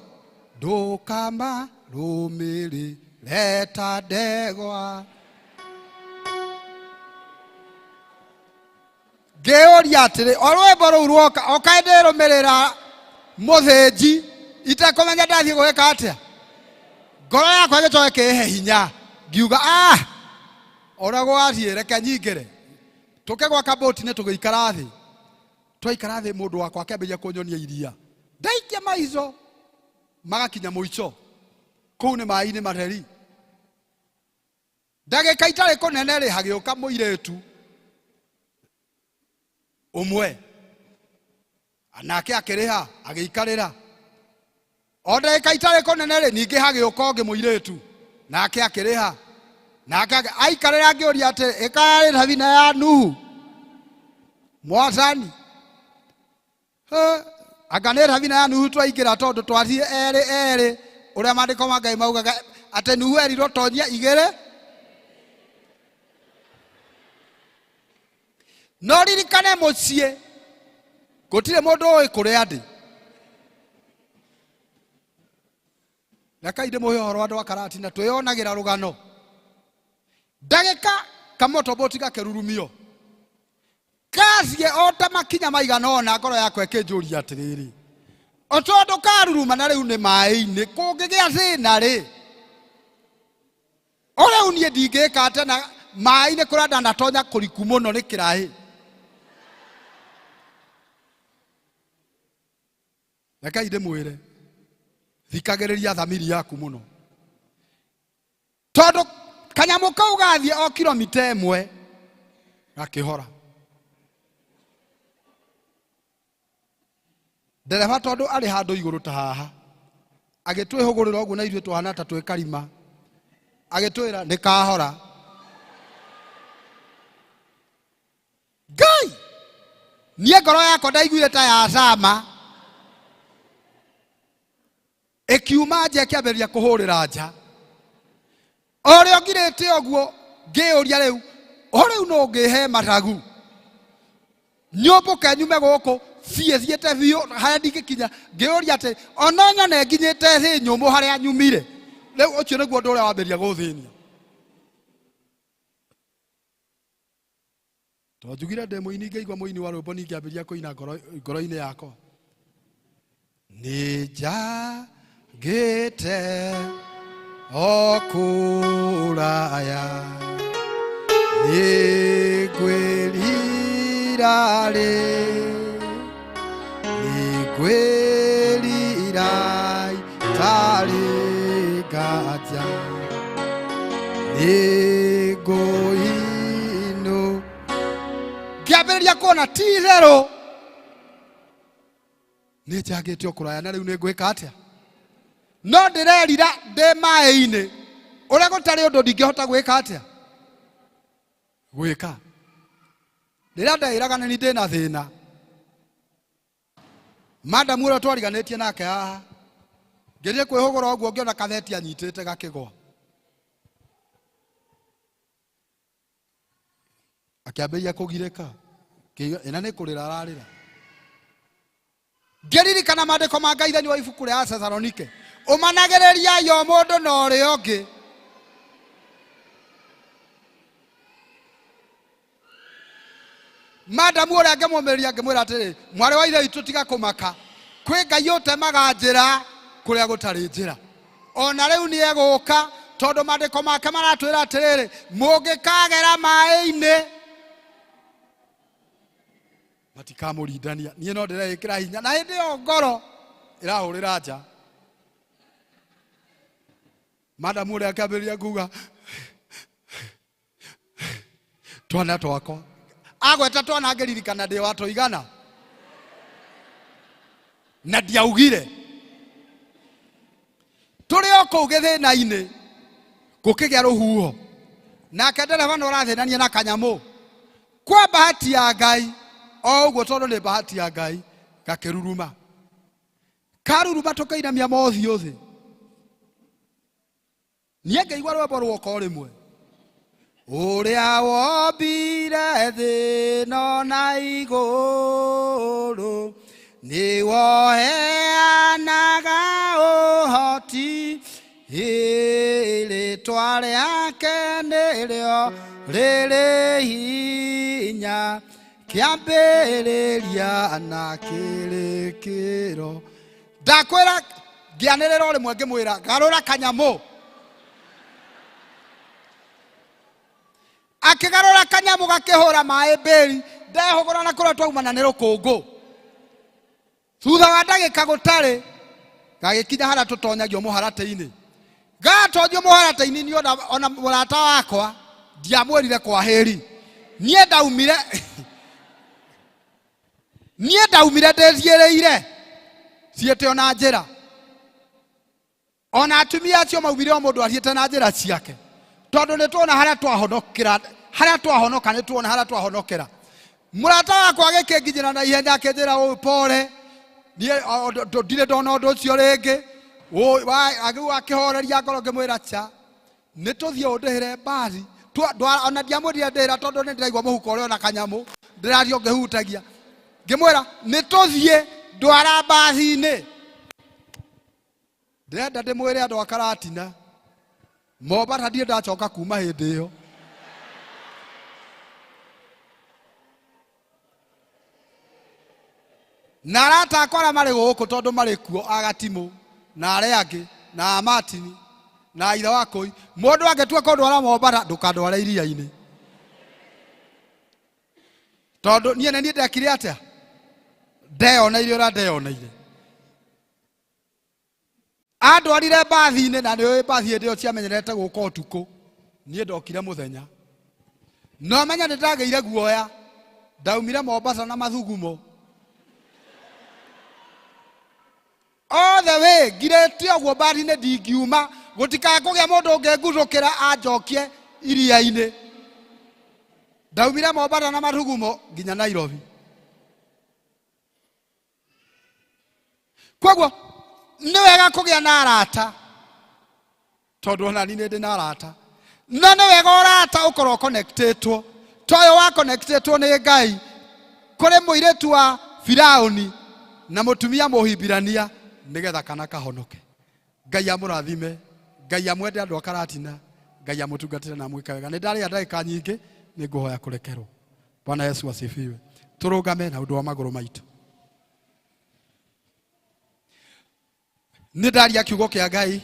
ndũkama rũmĩrĩre ta ndegwa. Ngĩũria atĩrĩ, o rwĩmbo rũu rwoka o kaĩ ndĩrũmĩrĩra mũthĩnji itekũmenya ndathiĩ gwĩka atĩa? Ngoro yakwa ĩgĩcoka ĩkĩhe hinya, ngiuga ah, ona gwathiĩ reke nyingĩre. Tũkĩgwa kaboti-inĩ tũgĩikara thĩ. Twaikara thĩ mũndũ wakwa akĩambĩrĩria kũnyonia iria. Ndaikia maico magakinya mũico kũu nĩ maĩ-inĩ matheri. Ndagĩka itarĩ kũnene rĩ, hagĩũka mũirĩtu ũmwe, nake akĩrĩha agĩikarĩra. O ndagĩka itarĩ kũnene rĩ, ningĩ hagĩũka ũngĩ mũirĩtu, nake akĩrĩha, nake aikarĩra. Ngĩũria atĩ ĩkarĩ thabina ya Nuhu mwathani? Anga nĩ thabina ya Nuhu twaingĩra, tondũ twathiĩ erĩ erĩ, ũrĩa maandĩko ma Ngai maugaga atĩ Nuhu erirwo tonyia igĩrĩ. No ririkane mũciĩ gũtirĩ mũndũ ũĩ kũrĩa ndĩ. Rekai ndĩmũhe ũhoro andũ a Karatina twĩyonagĩra rũgano. Ndagĩka kamotoboti gakĩrurumio kathiĩ o ta makinya maigana ũna, ngoro yakwa ĩkĩnjũria atĩrĩrĩ, o tondũ karuruma na rĩu nĩ maĩ-inĩ, kũngĩgĩa thĩna rĩ, o rĩu niĩ ndingĩka atĩa na maĩ-inĩ kũrĩa ndanatonya kũriku mũno nĩ kĩraĩ. Rekai ndĩmwĩre, thikagĩrĩria thamiri yaku mũno, tondũ kanyamũ kau gathiĩ o kilomita 1 gakĩhora. Ndereba tondũ arĩ handũ igũrũ ta haha, agĩtwĩhũgũrĩra ũguo na ithuĩ tũhana ta twĩ karima, agĩtwĩra nĩ kahora. Ngai, niĩ ngoro yakwa ndaiguire ta yacama, ĩkiuma nja ĩkĩambĩrĩria kũhũrĩra nja. O ũrĩa ngirĩte ũguo ngĩyũria rĩu, o rĩu no ngĩhe matagu nyũmbũke nyume gũkũ biĩ thiĩte biũ harĩa ndingĩkinya. Ngĩyũria atĩ ona nyone nginyĩte thĩ nyũmũ harĩa nyumire. Rĩu ũcio nĩguo ũndũ ũrĩa wambĩrĩria gũthĩnia. To njugire ndĩ mũini, ngĩigua mũini wa rwĩmbo ningĩ ambĩrĩria kũina ngoro-inĩ yakwa. Nĩ njagĩte o kũraya, nĩ ngwĩrira rĩ, nĩ ngwĩrira itarĩ nganja. Nĩngũinũ ngĩambĩrĩria kuona ti itherũ nĩ njangĩte o kũraya na rĩu nĩ ngwĩka atĩa no ndĩrerira ndĩ maĩ-inĩ ũrĩa gũtarĩ ũndũ ndingĩhota gwĩka atĩa gwĩka rĩrĩa ndeĩraga nĩ ndĩ na thĩna madamu ũrĩa twariganĩtie nake haha ngĩthiĩ kwĩhũgũra ũguo ngĩona katheti anyitĩte gakĩgwa akĩambĩrĩria kũgirĩka Ngĩigua, ĩna nĩ kũrĩra ararĩra ngĩririkana maandĩko ma ngai thĩinĩ wa ibuku rĩa Athesalonike ũmanagĩrĩriai o mũndũ na ũrĩa ũngĩ madamu ũrĩa ngĩmũmĩrĩria ngĩmwĩra atĩrĩ mwarĩ wa ithe witũ tiga kũmaka kwĩ ngai ũtemaga njĩra kũrĩa gũtarĩ njĩra ona rĩu nĩ egũka tondũ maandĩko make maratwĩra atĩrĩrĩ mũngĩkagera maĩ-inĩ matikamũrindania niĩ no ndĩreĩkĩra hinya na hĩndĩ ĩyo ngoro ĩrahũrĩra nja madamu ũrĩa akĩambĩrĩria kuga twana twakwa agweta twana ngĩririkana ndĩ wa tũigana na ndiaugire tũrĩ o kũu gĩthĩna-inĩ gũkĩgĩa rũhuho nake ndereba no ũrathĩnania na kanyamũ kwa bahati ya ngai o ũguo tondũ nĩ bahati ya ngai gakĩruruma karuruma tũkĩinamia mothiũ thĩ niĩ ngĩigua rwĩmbo rwoka o rĩmwe ũrĩa wombire thĩ no na igũrũ nĩwoheanaga ũhoti ĩ rĩtwa rĩake nĩrĩo rĩrĩ hinya kĩambĩrĩria na kĩrĩkĩro ndakwĩra ngĩanĩrĩra o rĩmwe ngĩmwĩra garũra kanyamũ akĩgarũra kanyamũ gakĩhũra maĩ mbĩri ndehũgũra na kũrĩa twaumana nĩ rũkũngũ thutha wa ndagĩka gũtarĩ gagĩkinya harĩa tũtonyagio mũharatĩ-inĩ gatonyio mũharatĩ-inĩ niĩ ona, ona mũrata wakwa ndiamwĩrire kwa hĩri niĩ ndaumire niĩ ndaumire ndĩthiĩrĩire thiĩte ona njĩra ona atumia acio maumire o mũndũ athiĩte na njĩra ciake tondũ nĩ tuona harĩa twahonokera harĩa twahonoka nĩ tuona harĩa twahonokera mũrata wakwa agĩkĩnginyĩra na ihenya akĩnjĩra ũũ pole niĩ ndirĩ ndona ũndũ ũcio rĩngĩ Agĩu akĩhoreria ngoro ngĩmwĩra cha nĩ tũthiĩ ũndĩhĩre mbathi ona ndiamwĩrire ndĩhĩra tondũ nĩ ndĩraigua mũhuko ũrĩa ona kanyamũ ndĩrathiĩ ngĩhutagia ngĩmwĩra nĩ tũthiĩ ndwara mbathi-inĩ ndĩrenda ndĩmwĩre andũ a karatina Mombasa ndirĩ ndacoka kuma hĩndĩ ĩyo na arata akwa arĩa marĩ gũkũ tondũ marĩ kuo agatimũ na arĩa angĩ na amatini na ithe wa kũi mũndũ angĩtua kũndwara Mombasa ndũkandware iria-inĩ tondũ niĩ nĩ niĩ ndekire atĩa ndeyoneire ũrĩa ndeyoneire andwarire mbathi-inĩ na nĩũĩ mbathi hĩndĩ ĩyo ciamenyerete gũka ũtukũ niĩ ndokire mũthenya no menya nĩ ndagĩire guoya ndaumire Mombasa na mathugumo all the way ngirĩte ũguo mbathi-inĩ ndingiuma gũtikae kũgĩa mũndũ ũngĩnguthũkĩra anjokie iria-inĩ ndaumire Mombasa na mathugumo nginya Nairobi koguo nĩ wega kũgĩa na arata tondũ ona niĩ nĩ ndĩ na arata no nĩ wega ũrata ũkorwo connectĩtwo ta ũyũ wa connectĩtwo nĩ ngai kũrĩ mũirĩtu wa firaũni na mũtumia mũhibirania nĩgetha kana kahonoke ngai amũrathime ngai amwende andũ a karatina ngai amũtungatĩre na amwĩke wega nĩ ndarĩa ndagĩka nyingĩ nĩ ngũhoya kũrekerwo bwana yesu asifiwe tũrũgame na ũndũ wa magũrũ maitũ nĩ ndaria kiugo kĩa ngai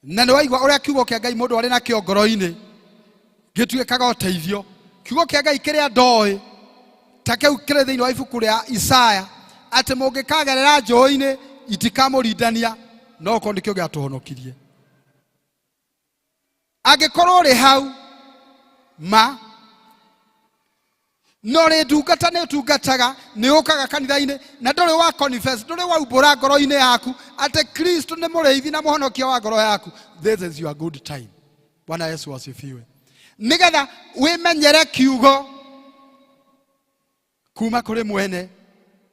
na nĩ waigua ũrĩa kiugo kĩa ngai mũndũ arĩ nakĩo ngoro-inĩ gĩtuĩkaga ũteithio kiugo kĩa ngai kĩrĩa ndoĩ ta kĩu kĩrĩ thĩinĩ wa ibuku rĩa isaya atĩ mũngĩkagerera njũĩ-inĩ itikamũrindania no ũkorwo nĩkĩo gĩatũhonokirie. Angĩkorwo ũrĩ hau ma no rĩ ndungata nĩ ũtungataga, nĩ ũkaga kanitha-inĩ na ndũrĩ wa confess, ndũrĩ waumbũra ngoro-inĩ yaku atĩ Kristo nĩ mũrĩithi na mũhonokia wa ngoro yaku, this is your good time. Bwana Yesu asifiwe. Nĩgetha wĩmenyere kiugo kuma kũrĩ mwene,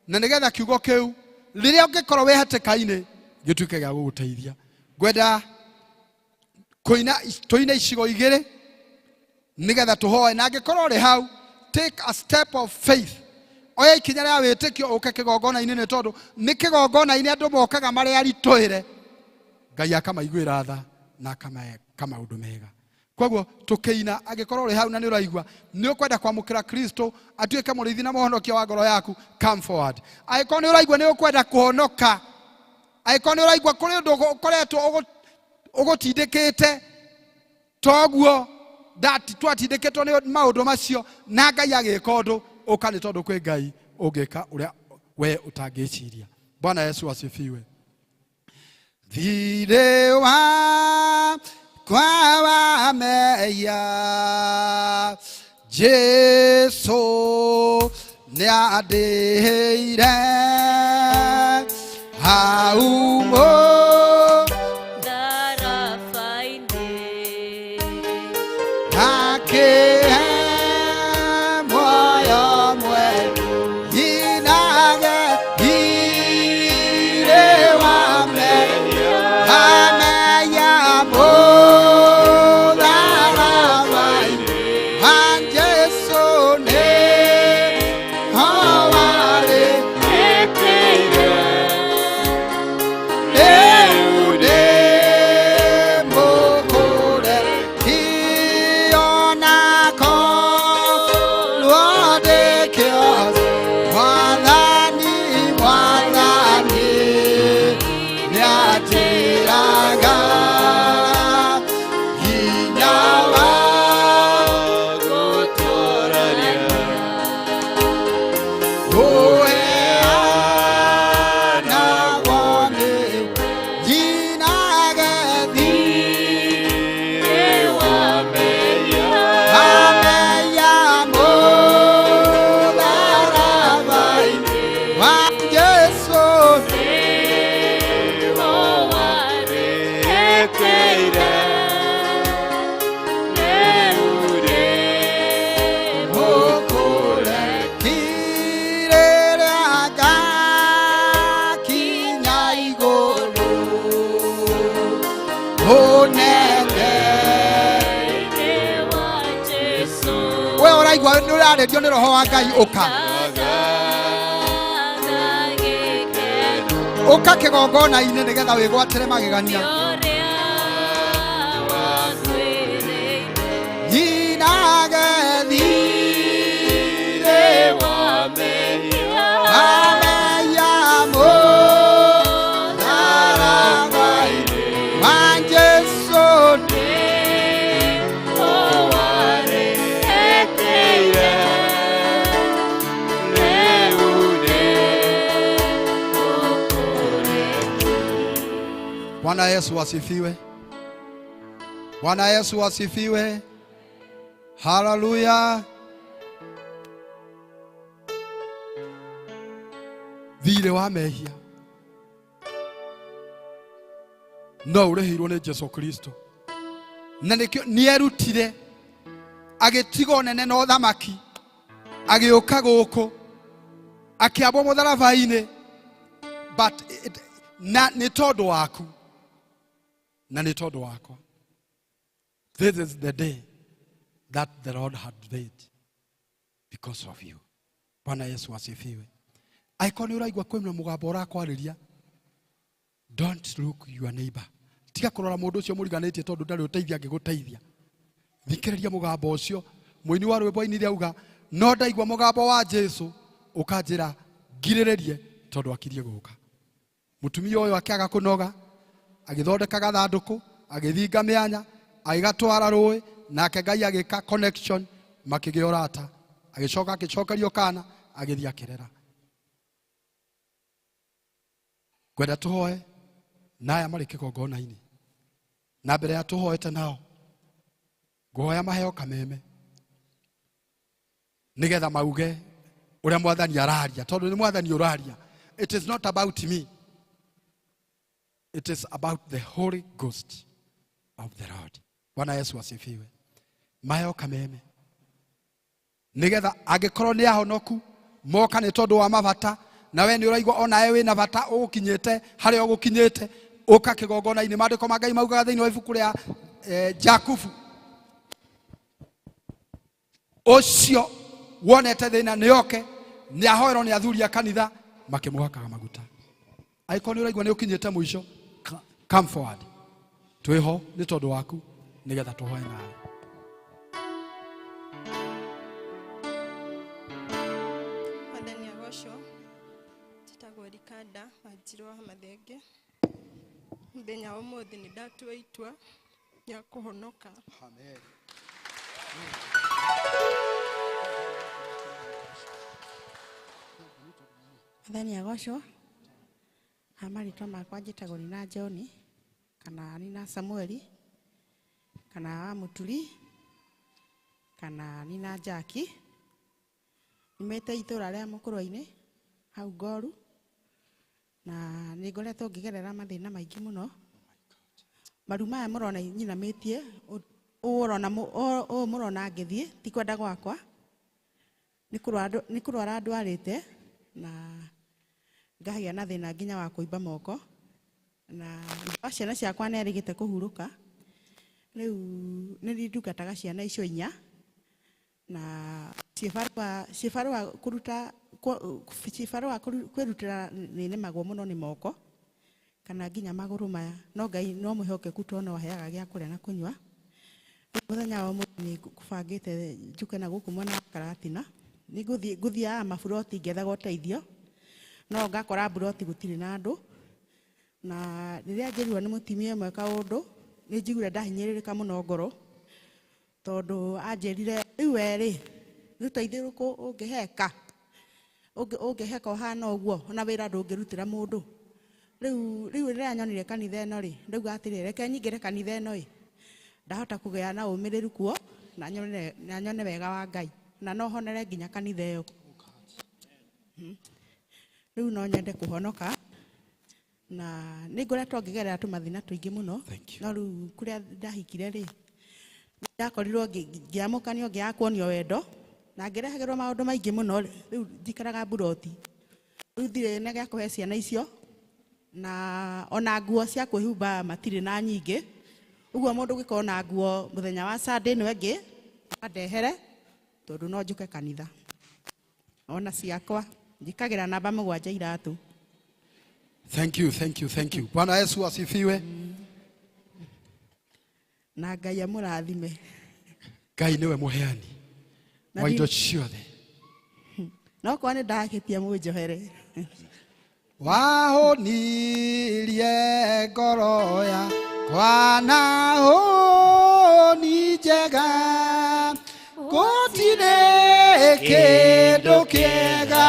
na nĩgetha kiugo kĩu rĩrĩa ũngĩkorwo wĩ hatĩka-inĩ gĩtuĩke gĩa gũgũteithia. Ngwenda kũina tũine icigo igĩrĩ nĩgetha tũhoe, na angĩkorwo ũrĩ hau, take a step of faith, oya ikinya rĩa wĩtĩkio ũke kĩgongona-inĩ, nĩ tondũ nĩ kĩgongona-inĩ andũ mokaga marĩ aritũhĩre, Ngai akamaiguĩra tha na akameka maũndũ mega. Koguo tũkĩina, angĩkorwo ũrĩ hau na nĩ ũraigua nĩ ũkwenda kwamũkĩra Kristo atuĩke mũrĩithi na mũhonokia wa ngoro yaku, come forward. Angĩkorwo nĩ ũraigua nĩ ũkwenda kũhonoka, angĩkorwo nĩ ũraigua kũrĩ ũndũ ũkoretwo ũgũtindĩkĩte toguo twatindĩkĩtwo nĩ maũndũ macio na Ngai agĩka ũndũ, ũka, nĩ tondũ kwĩ Ngai ũngĩka ũrĩa we ũtangĩciria. Bwana Yesu asifiwe. Thirĩ wa kwa wa mehia, Jesu nĩandĩhĩire hau Tharaba-inĩ. Akĩhe muoyo mwerũ, nyinage thirĩ wa mehia, amehia mũtharaba-inĩ wa Jesu nĩ ho warĩ rĩu ndĩ mũkũre tionako rwandĩkĩo Mwathani, Mwathani nĩanjĩraga hinya wa gũtũũrania ũheanagwo nĩwe, nyinage thirĩ wa mehia mũtharaba-inĩ wa Jesu nĩho warĩkĩire rĩu ndĩ mũkũre kirĩrĩa ngakinya igũrũ ũnene. We ũraigua nĩ ũrarĩrio nĩ roho wa Ngai, ũka, ũka kĩgongona-inĩ nĩgetha wĩgwatĩre magegania. Nyinage thirĩ wa mehia mũtharaba-inĩ wa Jesu nĩho warĩkĩire rĩu ndĩ. Bwana Yesu asifiwe. Bwana Yesu asifiwe. Haleluya. Thirĩ wa mehia no ũrĩhĩirwo nĩ Jesu Kristo, na nĩkĩo nĩerutire agĩtiga ũnene na ũthamaki, agĩũka gũkũ akĩambwo mũtharaba-inĩ, but na nĩ tondũ waku na nĩ tondũ wakwa. This is the day that the Lord had made because of you. Bwana Yesu asifiwe. Angĩkorwo nĩ ũraigua kwĩna mũgambo ũrakwarĩria, don't look your neighbor, tiga kũrora mũndũ ũcio mũriganĩtie, tondũ ndarĩ ũteithia angĩgũteithia. Thikĩrĩria mũgambo ũcio. Mũini wa rwĩmbo ainire auga, no ndaigua mũgambo wa Jesu ũkanjĩra ngirĩrĩrie, tondũ akirie gũka. Mũtumia ũyũ akĩaga kũnoga, agĩthondeka gathandũkũ, agĩthinga mĩanya, agĩgatwara rũĩ, nake Ngai agĩka connection, makĩgĩa ũrata, agĩcoka akĩcokerio kana, agĩthiĩ akĩrera. Ngwenda tũhoe na aya marĩ kĩgongona-inĩ, na mbere ya tũhoete nao Nguhoya maheo kameme nigetha mauge uria mwathani araria, tondu ni mwathani uraria. It is not about me, it is about the Holy Ghost of the Lord. Bwana Yesu asifiwe. Maheo kameme nigetha angikorwo ni ahonoku moka ni tondu wa mabata, na we ni uraigua onawe wina bata ugukinyite haria ugukinyite, uka kigongona-ini. Maandiko ma Ngai maugaga thiini wa ibuku ria Jakubu, ucio wonete thina ni oke ni ahoerwo ni athuri a kanitha makimuhakaga maguta. Angĩkorwo nĩ ũraigua nĩ ũkinyĩte mũico, come forward, twĩho nĩ tondũ waku nĩgetha tũhoe nawe. Mwathani agocwo. Njĩtagwo Rikanda Wanjirũ wa Mathenge. Mũthenya wa ũmũthĩ nĩ ndatua itua rĩa kũhonoka. Amen. Mwathani agocwo. Ha marĩtwa makwa njĩtagwo Nina John kana Nina Samueli kana wa Mũturi kana Nina Jackie. Nyumĩte itũra rĩa Mũkũrwe-inĩ hau Ngoru, na nĩ ngoretwo ngĩgerera mathĩna maingĩ mũno. Maru maya mũrona nyinamĩtie, ũũ mũrona ngĩthiĩ ti kwenda gwakwa, nĩ kũrwara ndwarĩte na ngagĩa na thĩna nginya wa kũimba moko, na ithe wa ciana ciakwa nĩ erĩgĩte kũhurũka. Rĩu nĩ ndungataga ciana icio inya, na ciĩbarũa kũruta, ciĩbarũa kwĩrutĩra nĩ nemagwo mũno nĩ moko kana nginya magũrũ maya, no Ngai no mwĩhokeku tondũ no aheaga gĩa kũrĩa na kũnyua. Rĩu mũthenya wa ũmũthĩ nĩ ngũbangĩte njũke na gũkũ mwena wa Karatina, nĩ ngũthiaga maburoti ngĩethaga ũteithio, no ngakora mburoti gũtirĩ na andũ. Na rĩrĩa njĩrirwo nĩ mũtumia ũmwe kaũndũ, nĩ njiguire ndahinyĩrĩrĩka mũno ngoro, tondũ anjĩrire rĩu we rĩ, nĩ ũteithio ũrĩkũ ũngĩheka? Ũngĩheka ũhana ũguo, ona wĩra ndũngĩrutĩra mũndũ. Rĩu rĩrĩa nyonire kanitha ĩno rĩ, ndauga atĩrĩ, reke nyingĩre kanitha ĩno ĩ, ndahota kũgĩa na ũmĩrĩru kuo, na nyone wega wa Ngai, na no honere nginya kanitha ĩyo. Rĩu no nyende kũhonoka, na nĩ ngoretwo ngĩgerera tũmathĩna tũingĩ mũno. No rĩu kũrĩa ndahikire rĩ, ndakorirwo ngĩamũkanio, ngĩaga kuonio wendo, na ngĩrehagĩrwo maũndũ maingĩ mũno. Rĩu njikaraga mburoti, rĩu ndirĩ na gĩa kũhe ciana icio, na ona nguo cia kwĩhumba matirĩ na nyingĩ. Ũguo mũndũ ũngĩkorwo na nguo mũthenya wa Sunday ĩno ĩngĩ andehere, tondũ no njũke kanitha. Ona ciakwa njĩkagĩra namba 7 iratũ. Thank you, thank you, thank you. Bwana Yesu asifiwe. Na Ngai amũrathime. Ngai nĩwe mũheani wa indo ciothe. No korwo nĩ ndahĩtia mũnjohere. Wahonirie ngoro yakwa na honi njega, gũtirĩ kĩndũ kĩega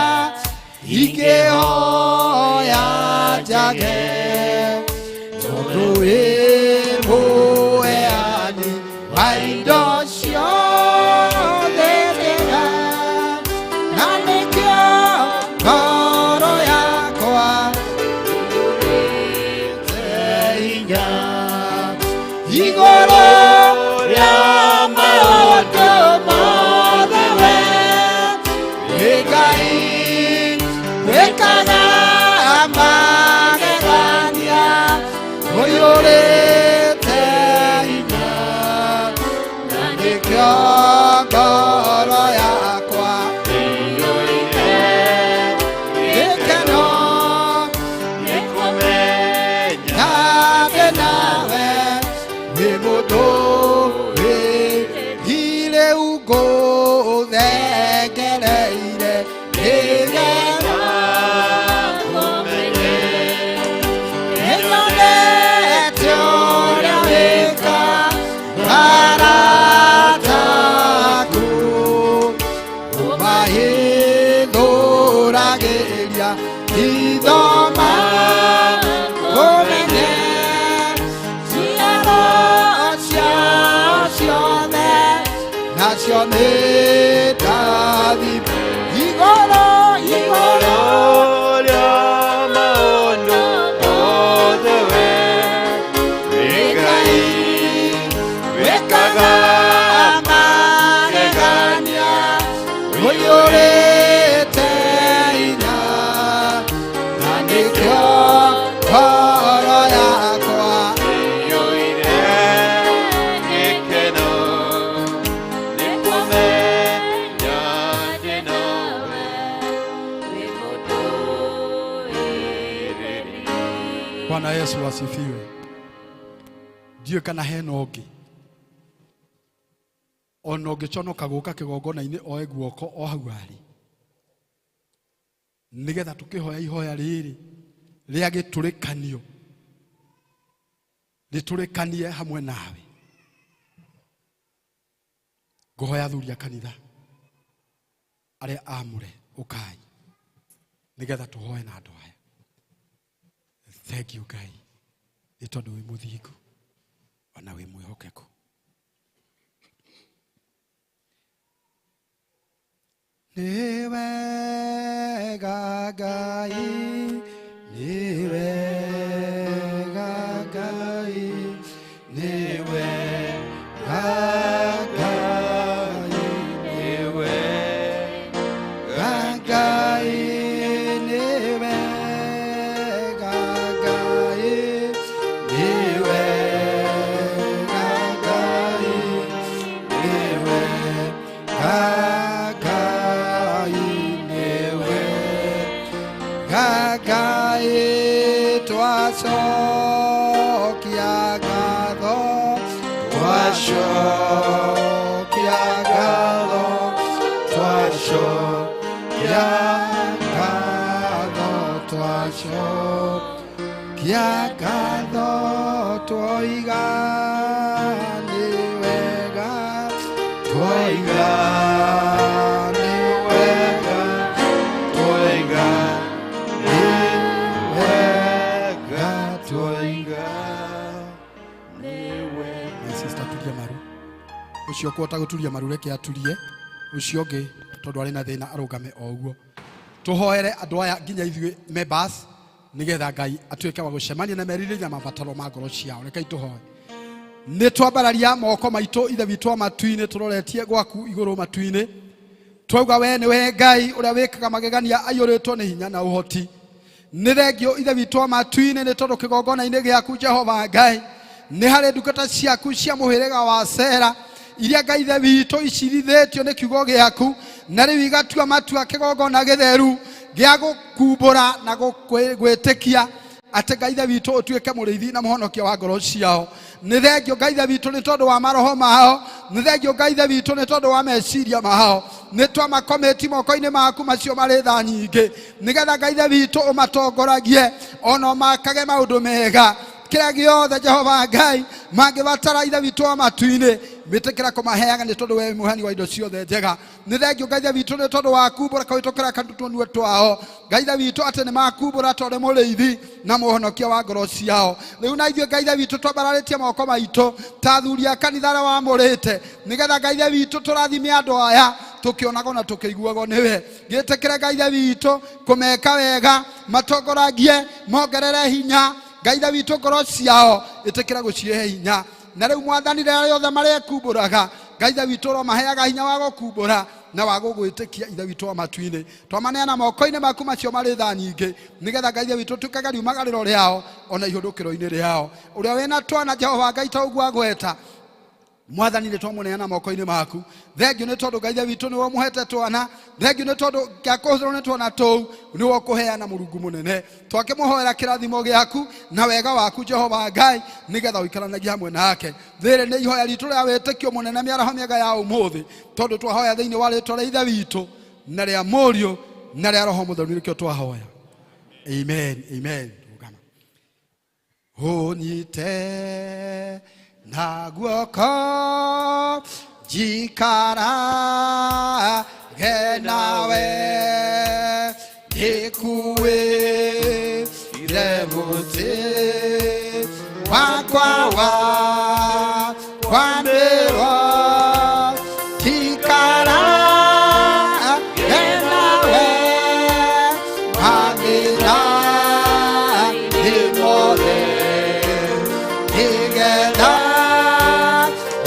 ingĩhoya njage, tondũ wĩ mũheani wa indo ciothe njega, na nĩkĩo ngoro yakwa ĩiyũrĩte hinya igũrũ rĩa maũndũ mothe. We nĩ Ngai wĩkaga magegania, ũiyũrĩte hinya, na nĩkĩo ngoro yakwa ĩiyũire gĩkeno nĩ kũmenya ndĩ nawe, wĩ mũndũ wĩhire ngũthengereire nĩgetha ngũmenye. Nĩnyonete ũrĩa wĩkaga arata aku, ũmahithũragĩria hitho makũmenye, ciaro ciao ciothe Rũiyũrĩte hinya na nĩkĩo ngoro yakwa iyũire gĩkeno nĩ kũmenya ndĩ nawe Bwana Yesu asifiwe. Ndiũĩ kana hena ũngĩ ona ũngĩconoka gũka kĩgongona-inĩ oe guoko o hau arĩ nĩgetha tũkĩhoya ihoya rĩrĩ rĩa gĩtũrĩkanio rĩtũrĩkanie hamwe nawe. Ngũhoya athuri a kanitha arĩa amũre ũkai nĩgetha tũhoe na andũ aya. Thank you Ngai nĩ tondũ wĩ mũthingu ona wĩ mwĩhokeku. Nĩ wega Ngai, nĩ wega Ngai, nĩ wega Ngai, nĩ wega Ngai, nĩ wega Ngai, nĩ wega Ngai, nĩ wega Ngai, nĩ wega Ngai, twacokia ngatho, twacokia ngatho, twacokia ngatho, twacokia ngatho, twoiga nĩ wega, twoiga nĩ wega, twoiga nĩ wega twoiga nĩ wega. My sister turia maru ucio kuhota guturia maru reke aturie ucio ungi tondu ari na thina arugame o uguo tuhoere andu aya nginya ithuĩ members nigetha Ngai atuike wa gucemania na merirĩria mabataro ma ngoro ciao. Rekei tũhoe. Nĩ twambararia moko maitũ ithe witũ wa matu-inĩ tũroretie gwaku igũrũ matu-inĩ twauga we nĩwe Ngai ũrĩa wĩkaga magegania aiyũrĩtwo nĩ hinya na ũhoti. Nĩ thengio ithe witũ wa matu-inĩ nĩ tondũ kĩgongona-inĩ gĩaku Jehova Ngai nĩ harĩ ndungata ciaku cia mũhĩrĩga wa Sera iria Ngai ithe witũ icirithĩtio nĩ kiugo gĩaku na rĩu igatua matua kĩgongona gĩtheru gĩa gũkumbũra na gwĩtĩkia atĩ Ngai ithe witũ ũtuĩke mũrĩithi na mũhonokia wa ngoro ciao. Nĩ thengio Ngai ithe witũ nĩ tondũ wa maroho mao, nĩ thengio Ngai ithe witũ nĩ tondũ wa meciria mao. Nĩ twamakomĩti moko-inĩ maku macio marĩ tha nyingĩ nĩgetha Ngai ithe witũ ũmatongoragie ona ũmakage maũndũ mega kĩrĩa gĩothe Jehova Ngai mangĩbatara ithe witũ wa matu-inĩ mĩtĩkĩra kũmaheaga nĩ tondũ we mũheani wa indo ciothe njega. Nĩ thengio Ngai ithe witũ nĩ tondũ wa kumbũra kũhĩtũkĩra tũnua twao Ngai ithe witũ atĩ nĩ makumbũra tondũ nĩ mũrĩithi na mũhonokia wa ngoro ciao. Rĩu na ithuĩ Ngai ithe witũ twambararĩtie moko maitũ ta athuri a kanitha arĩa wamũrĩte nĩgetha Ngai ithe witũ tũrathime andũ aya tũkĩonagwo na tũkĩiguagwo nĩwe. Gĩtĩkĩre Ngai ithe witũ kũmeka wega, matongoragie, mongerere hinya Ngai ithe witũ ngoro ciao ĩtĩkĩra gũcihe hinya. Na rĩu Mwathani rĩrĩa rĩothe marekumbũraga Ngai ithe witũ ũromaheaga hinya wa gũkumbũra na wa gũgwĩtĩkia ithe witũ wa matu-inĩ. Twamaneana moko-inĩ maku macio marĩ tha nyingĩ nĩgetha Ngai ithe witũ ũtuĩkage riumagarĩro rĩao ona ihũndũkĩro-inĩ rĩao. Ũrĩa wĩna twana Jehova Ngai ta ũguo agweta Mwathani nĩ twamũneana moko-inĩ maku. Thengio nĩ tondũ Ngai ithe witũ nĩwe ũmũhete twana, thengio nĩ tondũ kĩakũhũthĩrwo nĩ twana tũu nĩwe ũkũheana Mũrungu mũnene. Twakĩmũhoera kĩrathimo gĩaku na wega waku Jehova Ngai nĩgetha ũikaranagie hamwe nake. Rĩrĩ nĩ ihoya ritũ rĩa wĩtĩkio mũnene mĩaraho mĩega ya ũmũthĩ tondũ twahoya thĩinĩ wa rĩtwa rĩa ithe witũ na rĩa Mũriũ na rĩa Roho Mũtheru nĩkĩo twahoya. Amen, amen. Rũgama. Ũnyite na guoko njikarage nawe ndĩkuĩre mũtĩ wakwa wa kwambĩrwo njikarage nawe mathĩna nĩ mothe nĩgetha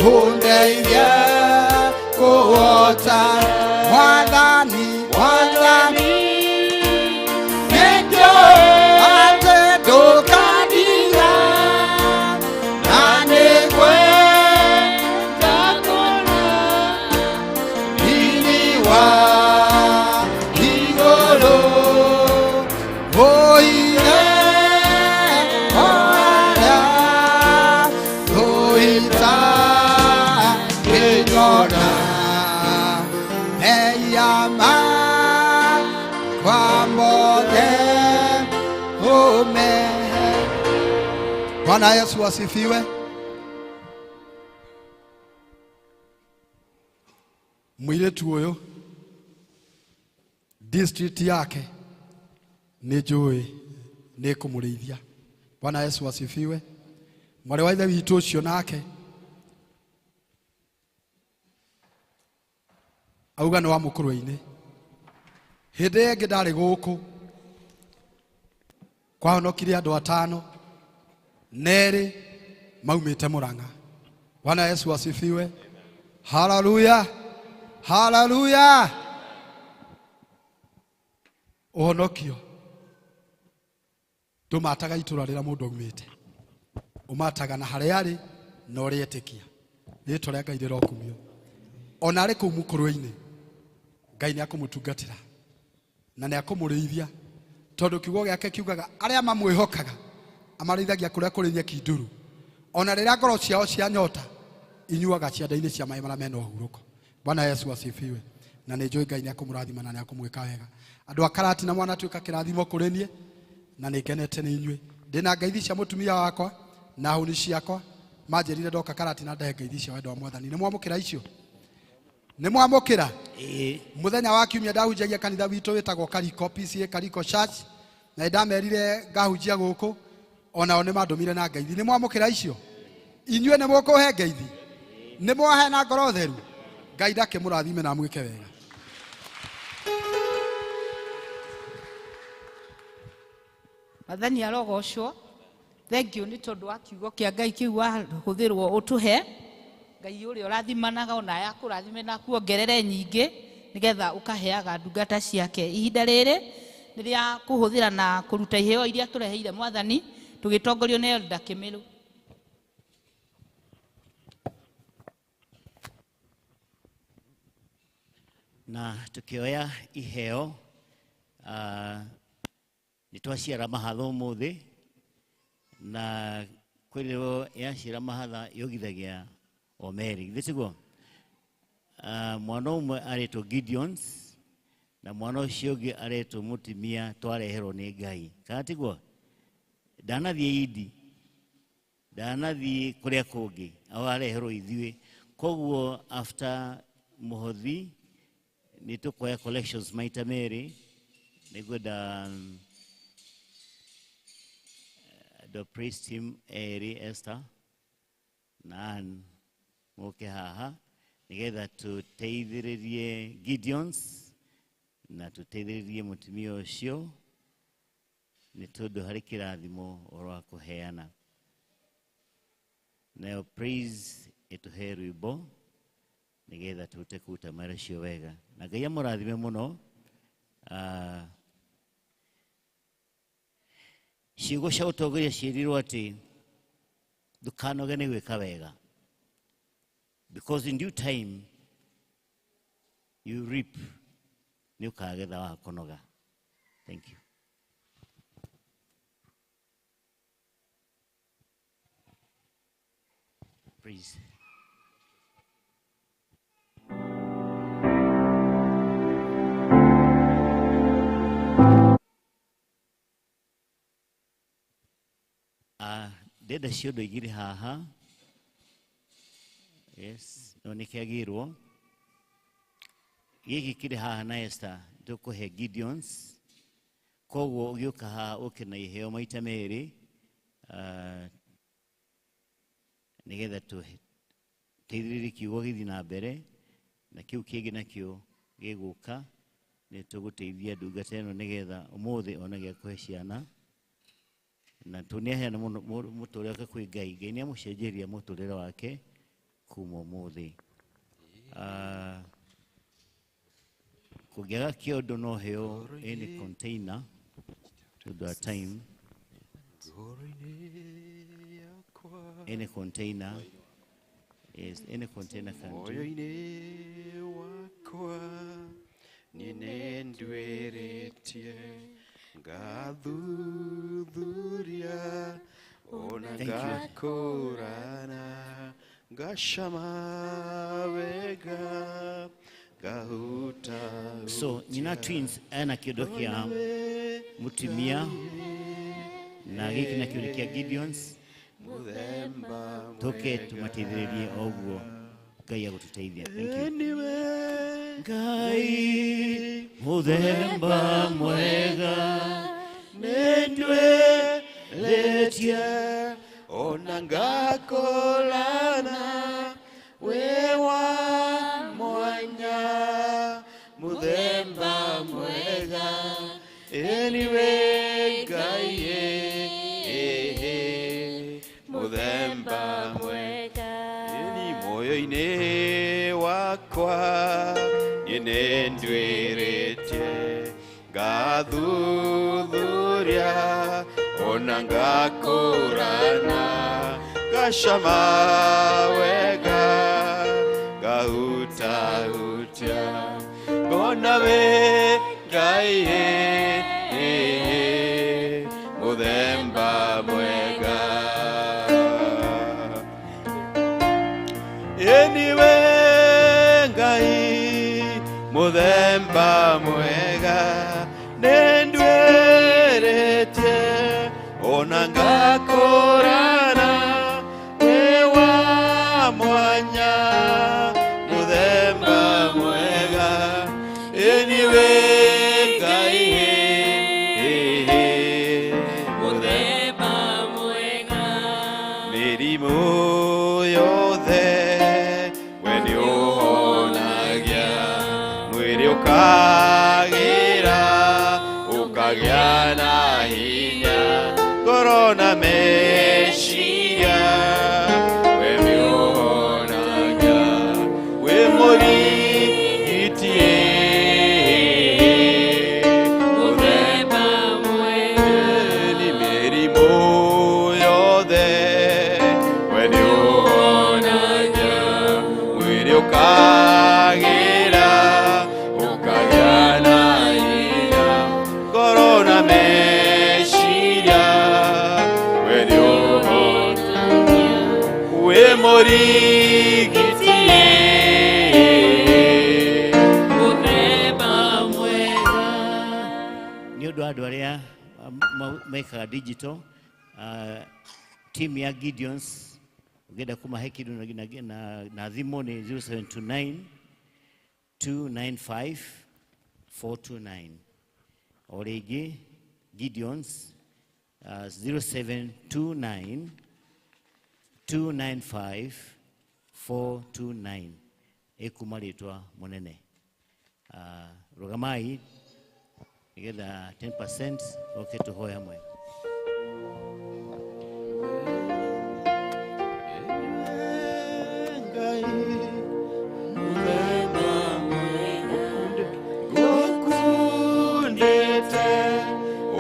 ũndeithie kũhota Mwathani. Mwathani Mwathani nĩnjũĩ atĩ ndũkandiga na nĩngwenda kuona riri wa igũrũ ũire ũrĩa tũita kĩnyona meyama kwa mothe ume. Bwana Yesu asifiwe. Mũirĩtu ũyũ district yake nĩ njũĩ nĩ kũmũrĩithia. Bwana Yesu asifiwe. Mwarĩ wa ithe witũ ũcio nake auga nĩ wa mũkũrwe-inĩ. Hĩndĩ ĩyo ĩngĩ ndarĩ gũkũ kwahonokire andũ atano nerĩ maumĩte Murang'a. Bwana Yesu asifiwe. Haleluya, haleluya. Ũhonokio ndũmataga itũra rĩrĩa mũndũ aumĩte, ũmataga na harĩa arĩ na ũrĩa etĩkia. Rĩtwa rĩa Ngai rĩrokumio. Ona arĩ kũu mũkũrwe-inĩ Ngai nĩ akũmũtungatĩra na nĩ akũmũrĩithia, tondũ kiugo gĩake kiugaga arĩa mamwĩhokaga amarĩithagia kũrĩa kũrĩ nyeki nduru, ona rĩrĩa ngoro ciao cia nyota inyuaga cianda-inĩ cia maĩ marĩa mena ũhurũko. Bwana Yesu asifiwe. Na nĩ njũĩ Ngai nĩ akũmũrathima na nĩ akũmwĩka wega. Andũ a Karati na mwanatuĩka kĩrathimo kũrĩ niĩ, na nĩ ngenete nĩ inyuĩ. Ndĩna ngeithi cia mũtumia wakwa na hũni ciakwa, manjĩrire ndoka Karati na ndehe ngeithi cia wendo wa Mwathani. Nĩ mwamũkĩra icio? Nĩ mwamũkĩra? Mũthenya wa kiumia ndahunjagia kanitha witũ wĩtagwo Kariko PCA Kariko Church, na nĩndamerire ngahunjia gũkũ, onao nĩ mandũmire na ngeithi. Nĩ mwamũkĩra icio? Inyuĩ nĩ mũkũhe ngeithi? Nĩ mwahe na ngoro theru? Ngai ndakĩmũrathime na amwĩke wega. Mwathani arogocwo. Thank you nĩ tondũ wa kiugo kĩa Ngai kĩu wahũthĩrwo ũtũhe. Ngai ũrĩa ũrathimanaga ona akũrathime na akuongerere nyingĩ nĩgetha ũkaheaga ndungata ciake. Ihinda rĩrĩ nĩ rĩa kũhũthĩra na kũruta iheo iria tũreheire Mwathani tũgĩtongorio nĩ Elda Kĩmĩrũ. Na tukioya iheo nĩ twaciara mahatha ũmũthĩ, na kwĩrĩrwo yaciara mahatha yogithagia o merĩ, githĩ tiguo? Mwana ũmwe aretwo Gideons na mwana ũcio ũngĩ aretwo mũtumia twareherwo nĩ Ngai, kana tiguo? Ndanathiĩ Indi, ndanathiĩ kũrĩa kũngĩ, ao areherwo ithuĩ. Koguo after mũhothi nĩ tũkuoya collections maita merĩ, nĩngwenda the praise team erĩ, Esther na Ann moke haha nĩgetha tũteithĩrĩrie Gideons na tũteithĩrĩrie mũtumia ũcio, nĩ tondũ harĩ kĩrathimo ũhoro wa kũheana. Nayo praise ĩtũhe rwĩmbo nĩgetha tũhote kũruta mawĩra ũcio wega, na Ngai amũrathime mũno. Ciugo cia ũtongoria ciĩrirwo atĩ ndũkanoge nĩ gwĩka wega, because in due time you reap, nĩ ũkagetha wa kũnoga. Thank you. Please. Ndenda ciondo igĩrĩ haha. Yes, no nĩ kĩagĩrwo. Gĩkĩ kĩrĩ haha na Esther tũkũhe Gideons. Koguo ũgĩũka haha ũke na iheo maita merĩ, nĩgetha tũteithĩrĩrie kiugo gĩthiĩ na mbere, na kĩu kĩngĩ nakĩo gĩgũka nĩ tũgũteithia ndungata ĩno nĩgetha ũmũthĩ one gĩa kũhe ciana. Na tũnĩaheana mũno mũtũrĩre wake kwĩ Ngai. Ngai nĩamũcenjeria mũtũrĩre wake kuma ũmũthĩ. Kũngĩaga kĩondo no heo any container to the time. Any container. Yes, any container can do. Moyo-inĩ wakwa nĩnĩnduĩrĩtie ngathuthuria ona Thank you. ngakũrana ngacama wega ngahuta. So Nyina Twins ena kĩondo kĩa mũtumia na gĩkĩ nakĩo nĩ kĩa Gideons. Tũke tũmateithĩrĩrie o ũguo Ngai agũtũteithia. Thank you. Ngai mũthemba mwega nĩnduĩrĩtie ona ngakũrana wĩ wa mwanya mũthemba mwega ĩniwe Ngai mũthemba mwega ĩni moyo-inĩ wakwa nĩnduĩrĩtie ngathuthuria ona ngakũrana ngacama wega ngahutahutia ngona wĩ Ngai mũthemba mwega ĩniwe Ngai mũthemba mwega nĩnduĩrĩtie ona ngakũrana wĩ wa mwanya mũthemba mwega ĩniwe Ngai mũthemba mwega mĩrimũ yothe we nĩũhonagia mwĩrĩ ũkagĩra ũkagĩa na hinya ngoro na meciria we nĩũhonagia wĩ mũrigiti mũthemba mwega nĩ mĩrimũ yothe we nĩũhonagia mwĩrĩ ũkagĩra ũkagĩa na hinya ngoro na meciria we nĩũhonagia wĩ mũrigiti mũthemba mwega. Nĩ ũndũ wa andũ arĩa mekaga digital, team ya Gideons ũngĩenda kũmahe kĩndũ na thimũ nĩ 0729 295 429. O rĩngĩ Gideons 0729 295 429 ĩkuma rĩtwa mũnene. Rũgamai nĩgetha 10% oke tũhoe hamwe. Ngũkundĩte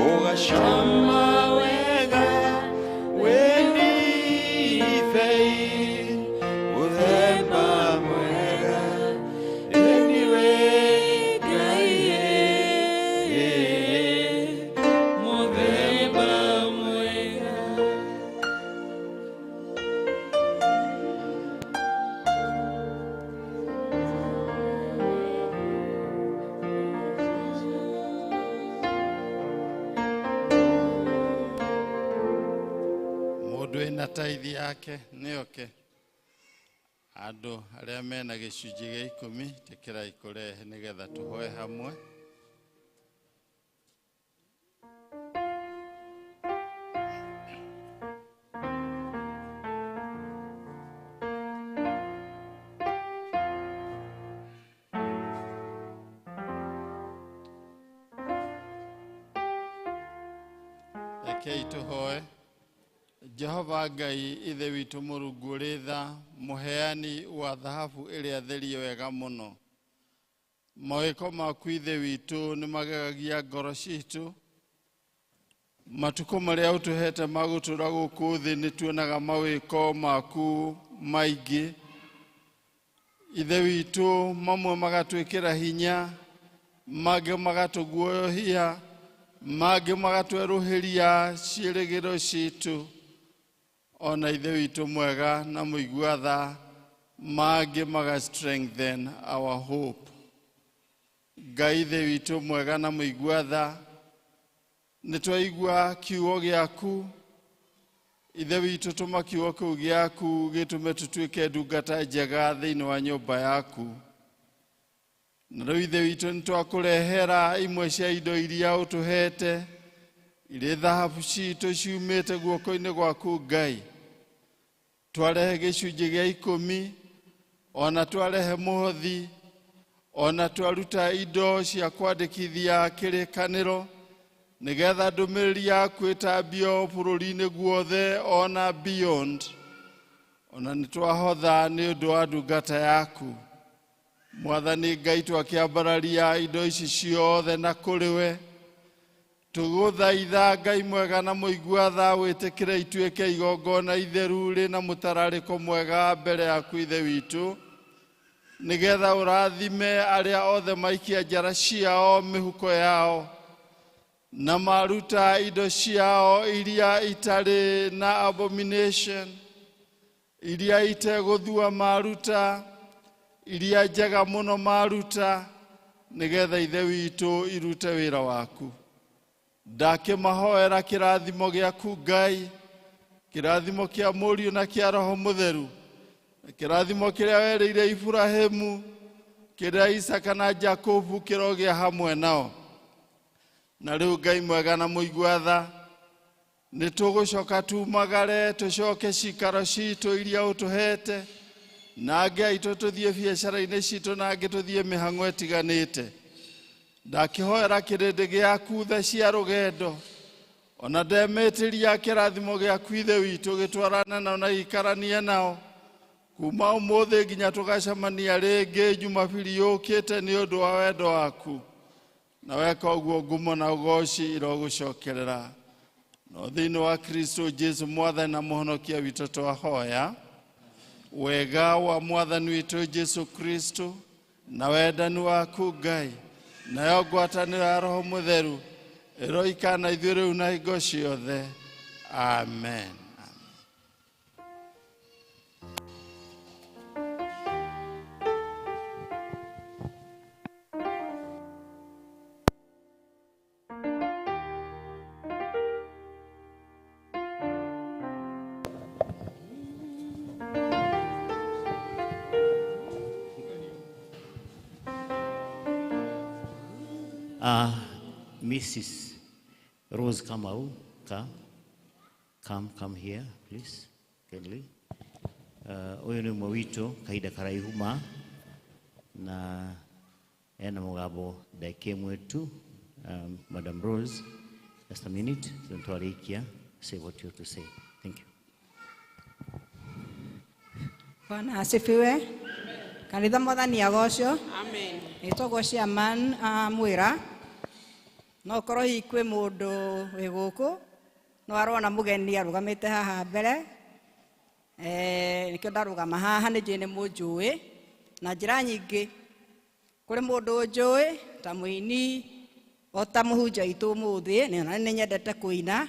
ũgacama wega wĩ ndibei mũthemba mwega ĩniwe Ngai mũthemba mwega. Mũndũ wĩna taithi yake nĩoke. Andũ arĩa mena gĩcunjĩ gĩa 10 tĩkĩrai kũrehe nĩgetha tũhoe hamwe. Rekei tũhoe. Jehova Ngai ithe witũ Mũrungu ũrĩ tha, mũheani wa thahabu ĩrĩa therie wega mũno. Mawĩko maku Ithe witũ nĩ magegagia ngoro citũ. Matukũ marĩa ũtũhete ma gũtũũra gũkũ thĩ nĩ tuonaga mawĩko maku maingĩ. Ithe witũ, mamwe magatwĩkĩra hinya, mangĩ magatũguoyohia, mangĩ magatwerũhĩria ciĩrĩgĩrĩro citũ. Ona Ithe witũ mwega na mũigua tha, mangĩ maga strengthen our hope. Ngai Ithe witũ mwega na mũigua tha, nĩ twaigua kiugo gĩaku. Ithe witũ, tũma kiugo kĩu gĩaku gĩtũme tũtuĩke ndungata njega thĩinĩ wa nyũmba yaku. Na rĩu Ithe witũ, nĩ twakũrehera imwe cia indo iria ũtũhete irĩ thahabu citũ ciumĩte guoko-inĩ gwaku Ngai. Twarehe gĩcunjĩ gĩa 10, ona twarehe mũhothi, ona twaruta indo cia kwandĩkithia kĩrĩkanĩro, nĩgetha ndũmĩrĩri yaku ĩtambio bũrũri-inĩ guothe ona beyond. Ona nĩ twahotha nĩ ũndũ wa ndungata yaku. Mwathani Ngai, twakĩambararia indo ici ciothe na kũrĩ we. Tũgũthaitha Ngai mwega na mũigua tha, wĩtĩkĩre ituĩke igongona itheru rĩna mũtararĩko mwega mbere yaku Ithe witũ, nĩgetha ũrathime arĩa othe maikia njara ciao mĩhuko yao na maruta indo ciao iria itarĩ na abomination, iria itegũthua maruta, iria njega mũno maruta, nĩgetha Ithe witũ irute wĩra waku. Ndakĩmahoera kĩrathimo gĩaku Ngai, kĩrathimo kĩa Mũriũ na kĩa Roho Mũtheru, na kĩrathimo kĩrĩa werĩire Iburahĩmu, kĩrĩa Isaka na Jakubu kĩrogĩa hamwe nao. Na rĩu Ngai mwega na mũigua tha, nĩ tũgũcoka tumagare tũcoke cikaro citũ iria ũtũhete, na angĩ aitũ tũthiĩ biacara-inĩ citũ, na angĩ tũthiĩ mĩhang'o ĩtiganĩte. Ndakĩhoera kĩrĩndĩ gĩaku tha cia rũgendo, ona ndemĩtĩria kĩrathimo gĩaku Ithe witũ gĩtwarane nao na gĩikaranie nao kuma ũmũthĩ nginya tũgacemania rĩngĩ Jumapili yũkĩte nĩ ũndũ wa wendo waku. Na weka ũguo ngumo na ũgoci irogũcokerera. No thĩinĩ wa Kristo Jesu Mwathani na Mũhonokia witũ twahoya. Wega wa Mwathani witũ Jesu Kristo na wendani waku Ngai nayo ngwatanĩro ya Roho Mũtheru ĩroikara na ithuĩ rĩu na hingo ciothe. Amen. Mrs. Rose Kamau, come here, please, kindly. Ũyũ nĩ ũmwe witũ kahinda karaihu ma na ena mũgambo ndagĩka ĩmwe tu. Madam Rose, just a minute, then twarĩkia, say what you have to say. Thank you. Bwana asifiwe. Kanitha Mwathani agocwo. Amen. Nĩtũgwo chairman amwĩra no korwo hihi kwĩ mũndũ wĩ gũkũ no arona mũgeni arũgamĩte haha mbere, nĩkĩo ndarũgama haha, nĩ njũĩ nĩ mũnjũĩ na njĩra nyingĩ. Kũrĩ mũndũ ũnjũĩ ta mũini o ta mũhunjia witũ ũmũthĩ, na nĩ nyendete kũina.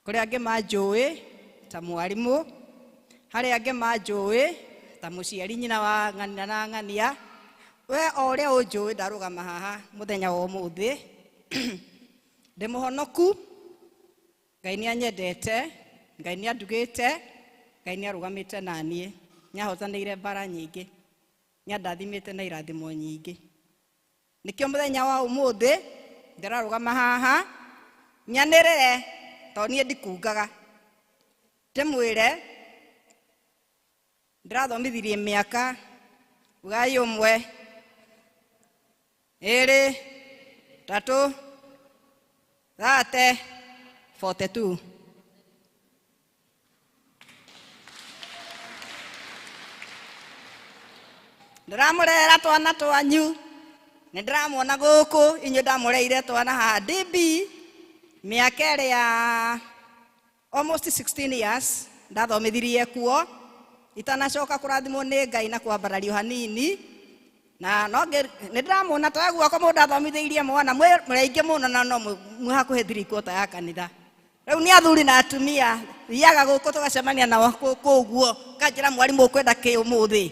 Kũrĩ angĩ manjũĩ ta mwarimũ, harĩ angĩ manjũĩ ta mũciari nyina wa ng'ania na ng'ania. We o ũrĩa ũnjũĩ ndarũgama haha mũthenya wa ũmũthĩ. Ndĩ mũhonoku, Ngai nĩ anyendete, Ngai nĩ andugĩte, Ngai nĩ arũgamĩte na niĩ, nĩ ahotanĩire mbara nyingĩ, nĩ andathimĩte na irathimo nyingĩ. Nĩkĩo mũthenya wa ũmũthĩ ndĩrarũgama haha nyanĩrĩre, tondũ niĩ ndikungaga, ndĩmwĩre ndĩrathomithirie mĩaka ugai 1 2 3 3 42. Ndĩramũrehera twana twanyu Nĩ ndĩramuona gũkũ inyuĩ ndamũreire twana haha DB mĩaka ĩrĩa almost 16 years ndathomithirie kuo itanacoka kũrathimwo nĩ Ngai na kwambarario hanini na no nĩ ndĩramuona ta guoko mũndũ athomithĩirie mwana mwĩ aingĩ mũno na no mwĩ hakuhĩ 3/4 ya kanitha. Rĩu nĩ athuri na atumia thiaga gũkũ tũgacemania nao kũu ũguo kanjĩra mwarimũ ũkwenda kĩ ũmũthĩ.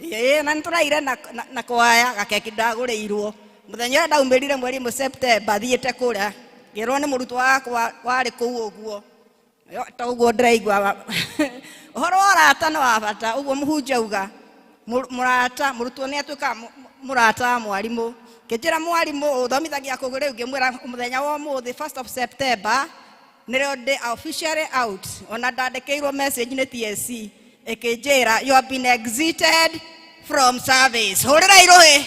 Ĩĩ na nĩtũraire na kwaya gakeki ndagũrĩirwo mũthenya ũrĩa ndaumĩrire mweri ĩmwe September thiĩte kũrĩa ngĩrwo nĩ mũrutwo wakwa warĩ kũu ũguo. Yo, ta ũguo ndĩraigua ũhoro wa ũrata nĩ wa bata ũguo mũhunjia auga mũrata mũrutwo nĩ atuĩkaga mũrata wa mwarimũ. Ngĩnjĩra mwarimũ ũthomithagia kũu rĩu ngĩmwĩra mũthenya wa ũmũthĩ 1st of September nĩrĩo ndĩ officially out ona ndandĩkĩirwo message nĩ TSC ĩkĩnjĩra you have been exited from service. Hũrĩra irũhĩ.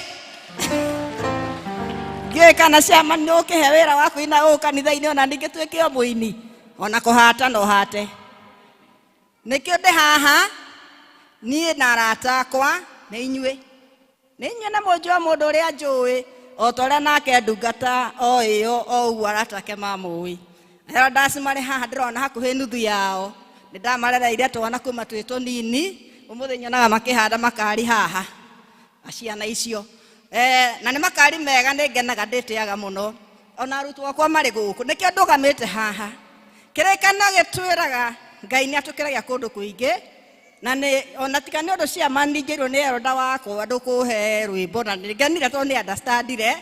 Ndiũĩ kana ciama nĩ ũkĩhe wĩra wa kũina ũũ kanitha-inĩ ona ningĩ tuĩke o mũini ona kũhata no hate. Nĩkĩo ndĩ haha niĩ na arata akwa nĩ inyuĩ. Nĩ inyuĩ na mũnjũĩ mũndũ ũrĩa njũĩ o ta ũrĩa nake ndungata o ĩyo o ũguo arata ake mamũĩ. Elders marĩ haha ndĩrona hakuhĩ nuthu yao. Nĩ ndamarereire twana kuma twĩ tũnini ũmũthĩ nyonaga makĩhanda makari haha ciana icio. Na nĩ makari mega nĩ ngenaga ndĩtĩaga mũno ona arutwo akwa marĩ gũkũ nĩkĩo ndũgamĩte haha. Kĩrĩkanĩro gĩtwĩraga Ngai nĩ atũkĩragia kũndũ kũingĩ na nĩ ona tiga nĩ ũndũ ciama ningĩirwo nĩ elder wakwa ndũkũhe rwĩmbo na nĩ ngenire tondũ nĩ understandire.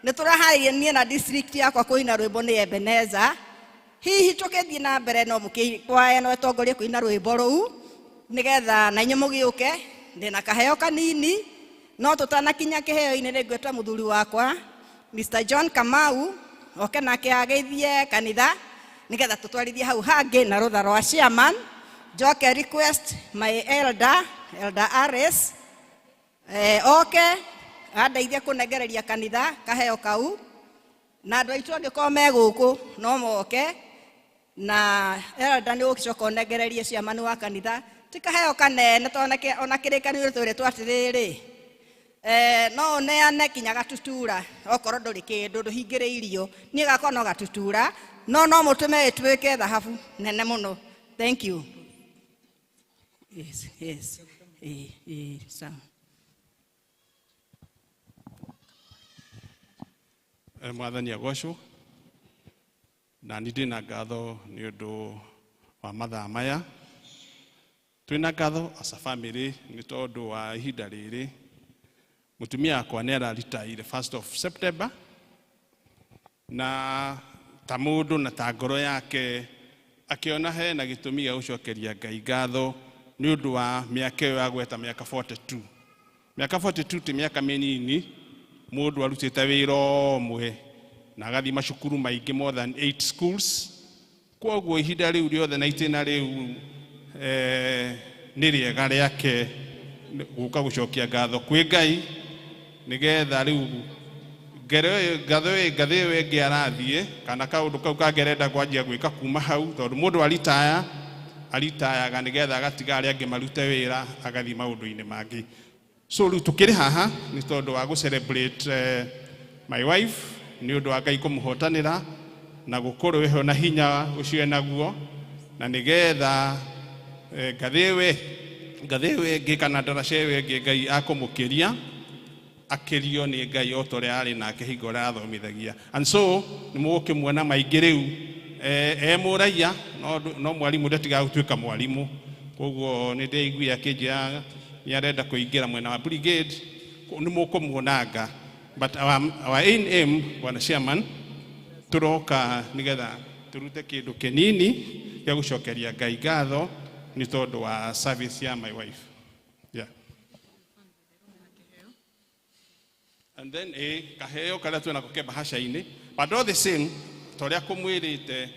Nĩ tũraharĩirie niĩ na district yakwa kũina rwĩmbo nĩ Ebenezer. Hihi tũkĩthiĩ na mbere no mũkĩkwaya no ĩtongorie kũina rwĩmbo rũu nĩgetha na inyuĩ mũgĩũke. Ndĩna kaheo kanini no tũtanakinya kĩheo-inĩ nĩ ngwĩta mũthuri wakwa Mr. John Kamau oke nake ageithie kanitha nĩgetha tũtwarithie hau hangĩ na rũtha rwa chairman. Njoke request my elder, Elder Aris, oke andeithie kũnengereria kanitha kaheo kau na andũ aitũ angĩkorwo me gũkũ no moke na elder nĩ ũgũcoka ũnengererie chairman wa kanitha ti kaheo kanene tondũ ona kĩrĩkanĩro twĩrĩtwo atĩrĩrĩ no ũneane kinya gatutura okorwo ndũrĩ kĩndũ ndũhingĩrĩirio niĩ gakwa no gatutura no no mũtũme ĩtuĩke thahabu nene mũno. Thank you. Yes, yes. Sawa. Mwathani agocwo na nĩ ndĩna ngatho nĩ ũndũ wa mathaa maya. Twĩna ngatho as a family nĩ tondũ wa ihinda rĩrĩ. Mũtumia wakwa nĩ araritaire 1st of September na ta mũndũ na ta ngoro yake akĩona hena gĩtũmi gĩa gũcokeria Ngai ngatho nĩ ũndũ wa mĩaka ĩyo ya gweta mĩaka 42. Mĩaka 42 ti mĩaka mĩnini mũndũ arutĩte wĩra ũmwe na agathiĩ macukuru maingĩ more than 8 schools. Kwoguo ihinda rĩu rĩothe na itĩna rĩu nĩ rĩega rĩake gũka gũcokia ngatho kwĩ Ngai nĩgetha rĩu ngatho ĩyo ĩngĩ arathiĩ kana kaũndũ kau kangĩ arenda kwanjia gwĩka kuma hau tondũ mũndũ aritaya aritayaga nĩgetha agatiga arĩa angĩ marute wĩra agathiĩ maũndũ-inĩ mangĩ. So rĩu tũkĩrĩ haha nĩ tondũ wa gũ celebrate my wife nĩ ũndũ wa Ngai kũmũhotanĩra na gũkorwo ĩho na hinya ũcio enaguo na nĩgetha ngathĩ ĩyo ĩngĩ kana ndaraca ĩyo ĩngĩ Ngai akũmũkĩria akĩrio nĩ Ngai o ta ũrĩa arĩ nake hingo ĩrĩa arathomithagia. And so nĩ mũgũkĩmuona maingĩ rĩu e mũraiya no mwarimũ ndatigaga gũtuĩka mwarimũ. Koguo nĩ ndĩiguire akĩnjĩra nĩ arenda kũingĩra mwena wa brigade nĩ mũkũmuonanga. But our aim bwana chairman tũroka nĩgetha tũrute kĩndũ kĩnini gĩa gũcokeria Ngai ngatho nĩ tondũ wa service ya my wife. Yeah. And then kaheo karĩa twĩnako ke bahasha-inĩ but all the same ta ũrĩa kũmwĩrĩte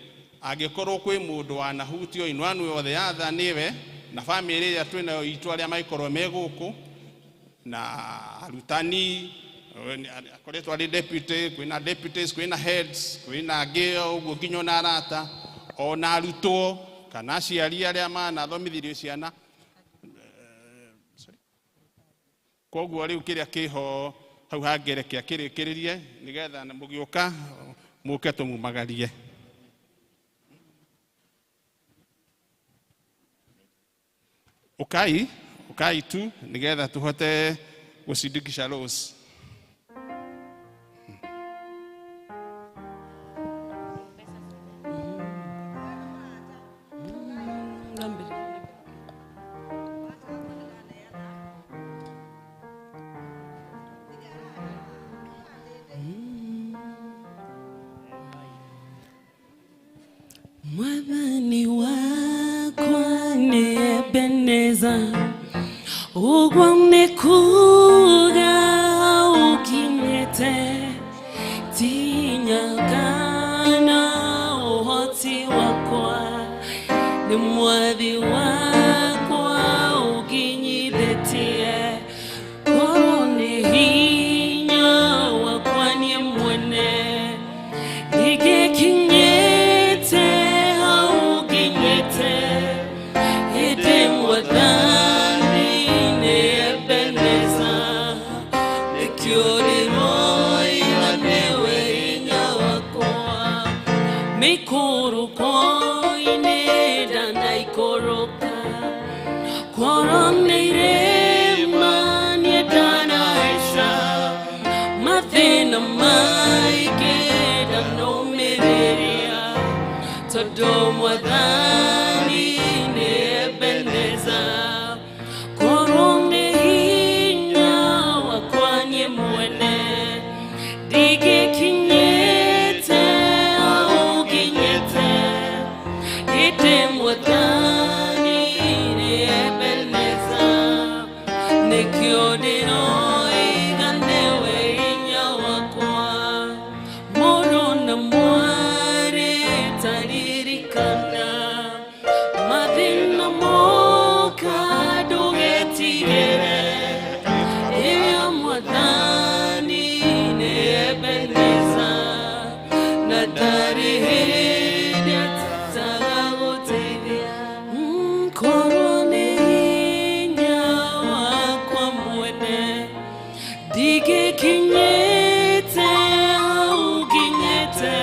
angĩkorwo kwĩ mũndũ wanahutio in one way or the other nĩwe na family ĩrĩa twĩnayo itũ arĩa mangĩkorwo me gũkũ na arutani akoretwo arĩ deputy kwĩna deputies kwĩna heads kwĩna angĩ ũguo nginya ona arata ona arutwo kana aciari arĩa manathomithirio ciana. Koguo rĩu kĩrĩa kĩho Hau hangĩ reke akĩrĩkĩrĩrie nĩgetha mũgĩũka mũke tũmumagarie. Ukai, ukai tu nĩgetha tũhote gũcindikisha Rose. Mwathani wakwa ni Ebeneza, ũguo nĩ kuuga ũkinyĩte, ti hinya kana ũhoti wakwa, nĩ mwathi wakwa ũkinyithĩtie, korwo nĩ hinya wakwa niĩ mwene, ndingĩkinyĩte hau nginyĩte, ĩndĩ Mwathani nĩ Ebeneza, nĩkĩo ndĩroiga nĩwe hinya wakwa. Mĩikũrũko-inĩ ndanaikũrũka, korwo nĩ irĩma niĩ ndanahaica, mathĩna maingĩ ndanũmĩrĩria, tondũ Mwathani nĩ Ebeneza, korwo nĩ hinya wakwa niĩ mwene, ndingĩkinyĩte hau nginyĩte, ĩndĩ Mwathani nĩ Ebeneza, nĩkĩo ndĩroiga nĩwe hinya wakwa. Mũrũ na mwarĩ taririkana, mathĩna moka ndũgetigĩre, ĩyo Mwathani nĩ Ebeneza, na ndarĩ hĩndĩ atagagũteithia. Korwo nĩ hinya wakwa mwene, ndingĩkinyĩte hau nginyĩte,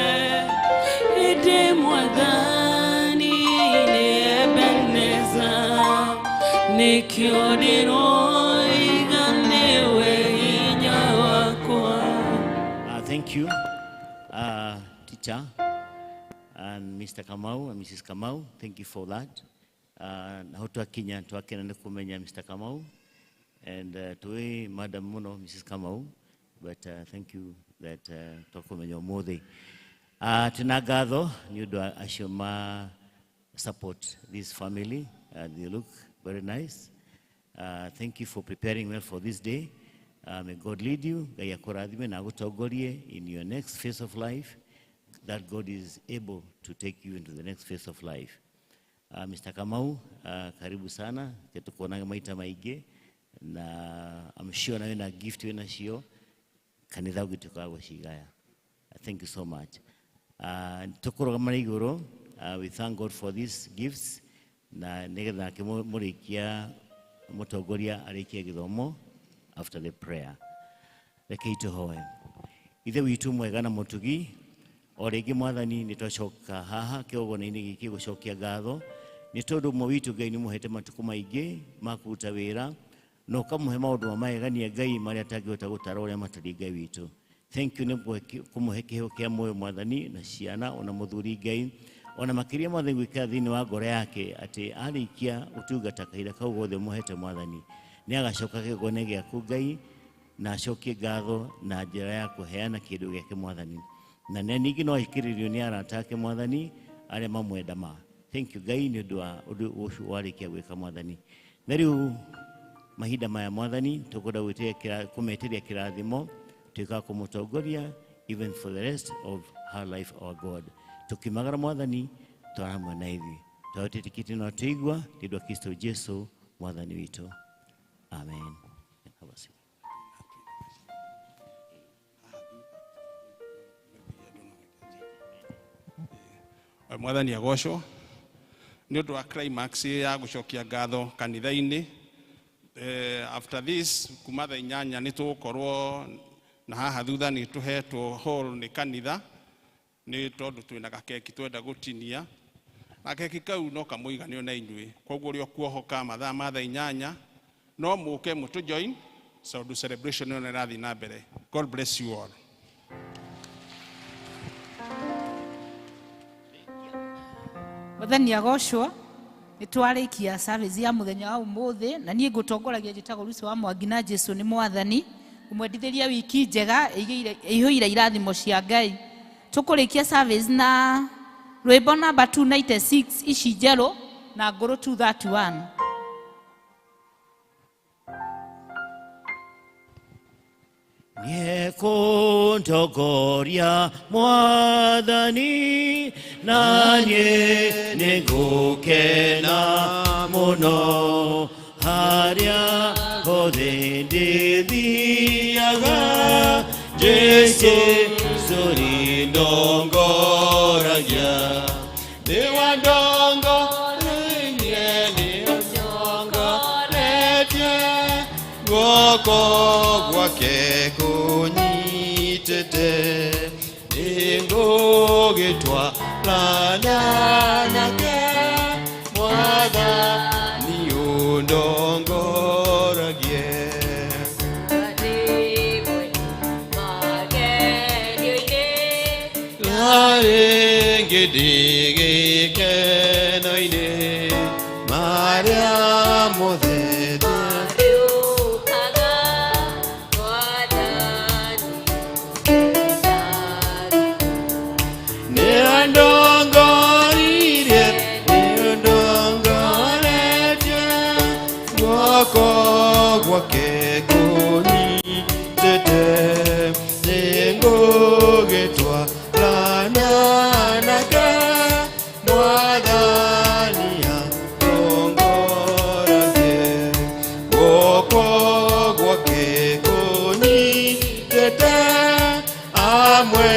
ĩndĩ Mwathani nĩ Ebeneza, nĩkĩo ndĩroiga nĩwe hinya wakwa. Thank you, teacher, and Mr. Kamau and Mrs. Kamau. Thank you for that. Naho twakinya twakena nĩ kũmenya Mr. Kamau and tũĩ madam mũno Mrs. Kamau, but thank you that twakũmenya ũmũthĩ. Tũna ngatho nĩ ũndũ wa acio ma support this family. They look very nice. Thank you for preparing well for this day. May God lead you, Ngai akũrathime na agũtongorie in your next phase of life, that God is able to take you into the next phase of life. Mr. Kamau, karibu sana, tukuonage maita maingĩ, na I'm sure nawe na gift wĩna cio kanitha ũngĩtuĩka wa gũcigaya. Thank you so much. Tũkũrũgama na igũrũ, we thank God for these gifts, na nĩgetha nake mũrĩkia mũtongoria arĩkie gĩthomo after the prayer. Rekei tũhoe. Ithe witũ mwega na mũtugi, o rĩngĩ Mwathani nĩ twacoka haha kĩgongona-inĩ gĩkĩ gũcokia ngatho nĩ tondũ ũmwe witũ Ngai nĩ mũhete matukũ maingĩ ma kũruta wĩra na ũkamũhe maũndũ ma magegania Ngai marĩa atangĩhota gũtara ũrĩa matariĩ Ngai witũ. Thank you nĩ kũmũhe kĩheo kĩa muoyo Mwathani na ciana ona mũthuri Ngai, ona makĩria Mwathani gwĩkĩra thĩinĩ wa ngoro yake atĩ arĩkia ũtungata kahinda kau gothe mũhete Mwathani nĩ agacoka kĩgongona gĩaku Ngai na acokie ngatho na njĩra ya kũheana kĩndũ gĩake Mwathani, na nĩ ningĩ no ahikĩrĩrio nĩ arata ake Mwathani arĩa mamwenda ma. Thank you Ngai nĩ ũndũ wa ũndũ ũcio warĩkia gwĩka Mwathani. Na rĩu mahinda maya Mwathani tũkwenda kũmetĩria kĩrathimo tuĩka kũmũtongoria even for the rest of her life, our God. Tũkimagara Mwathani twara hamwe na ithuĩ, twatĩtĩkĩtie na tũigua nĩ ũndũ wa Kristo Jesu Mwathani witũ. Amen. Have a seat. Mwathani agocwo nĩ ũndũ wa climax ya gũcokia ngatho kanitha-inĩ. After this kuma thaa 8 nĩ tũgũkorwo Na haha thutha nĩ tũhetwo hall nĩ kanitha nĩ tondũ twĩna gakeki twenda gũtinia na keki kau no kamũiganio na inyuĩ. Koguo ũrĩa ũkuohoka mathaa ma thaa 8 no mũke mũtũ join tondũ celebration ĩyo nĩ ĩrathiĩ na mbere. God bless you all. Mwathani agocwo. Nĩ twarĩkia service ya mũthenya wa ũmũthĩ na niĩ ngũtongoragia njĩtagwo Lucy wa Mwangi na Jesu nĩ mwathani. Ngũmwendithĩria wiki njega ĩihũire irathimo cia Ngai. Tũkũrĩkia service na rwĩmbo namba 296 ici njerũ na ngũrũ 231. Nĩekũntongoria Mwathani na niĩ nĩngũkena mũno harĩa hothe ndĩthiaga Jesũ ũrĩndongoragia. Nĩwandongoreirie, nĩũndongoretie, guoko gwake kũnyitĩte, nĩngũgĩtwarana nake, Mwathani ũndongoragie. Na rĩngĩ ndĩ gĩkeno-inĩ marĩa mothe nĩandongoririe, nĩũndongoretie, guoko gwake kũnyitĩte, nĩngũgĩtwarana nake, Mwathani andongoragie. Guoko gwake kũnyitĩte, amwe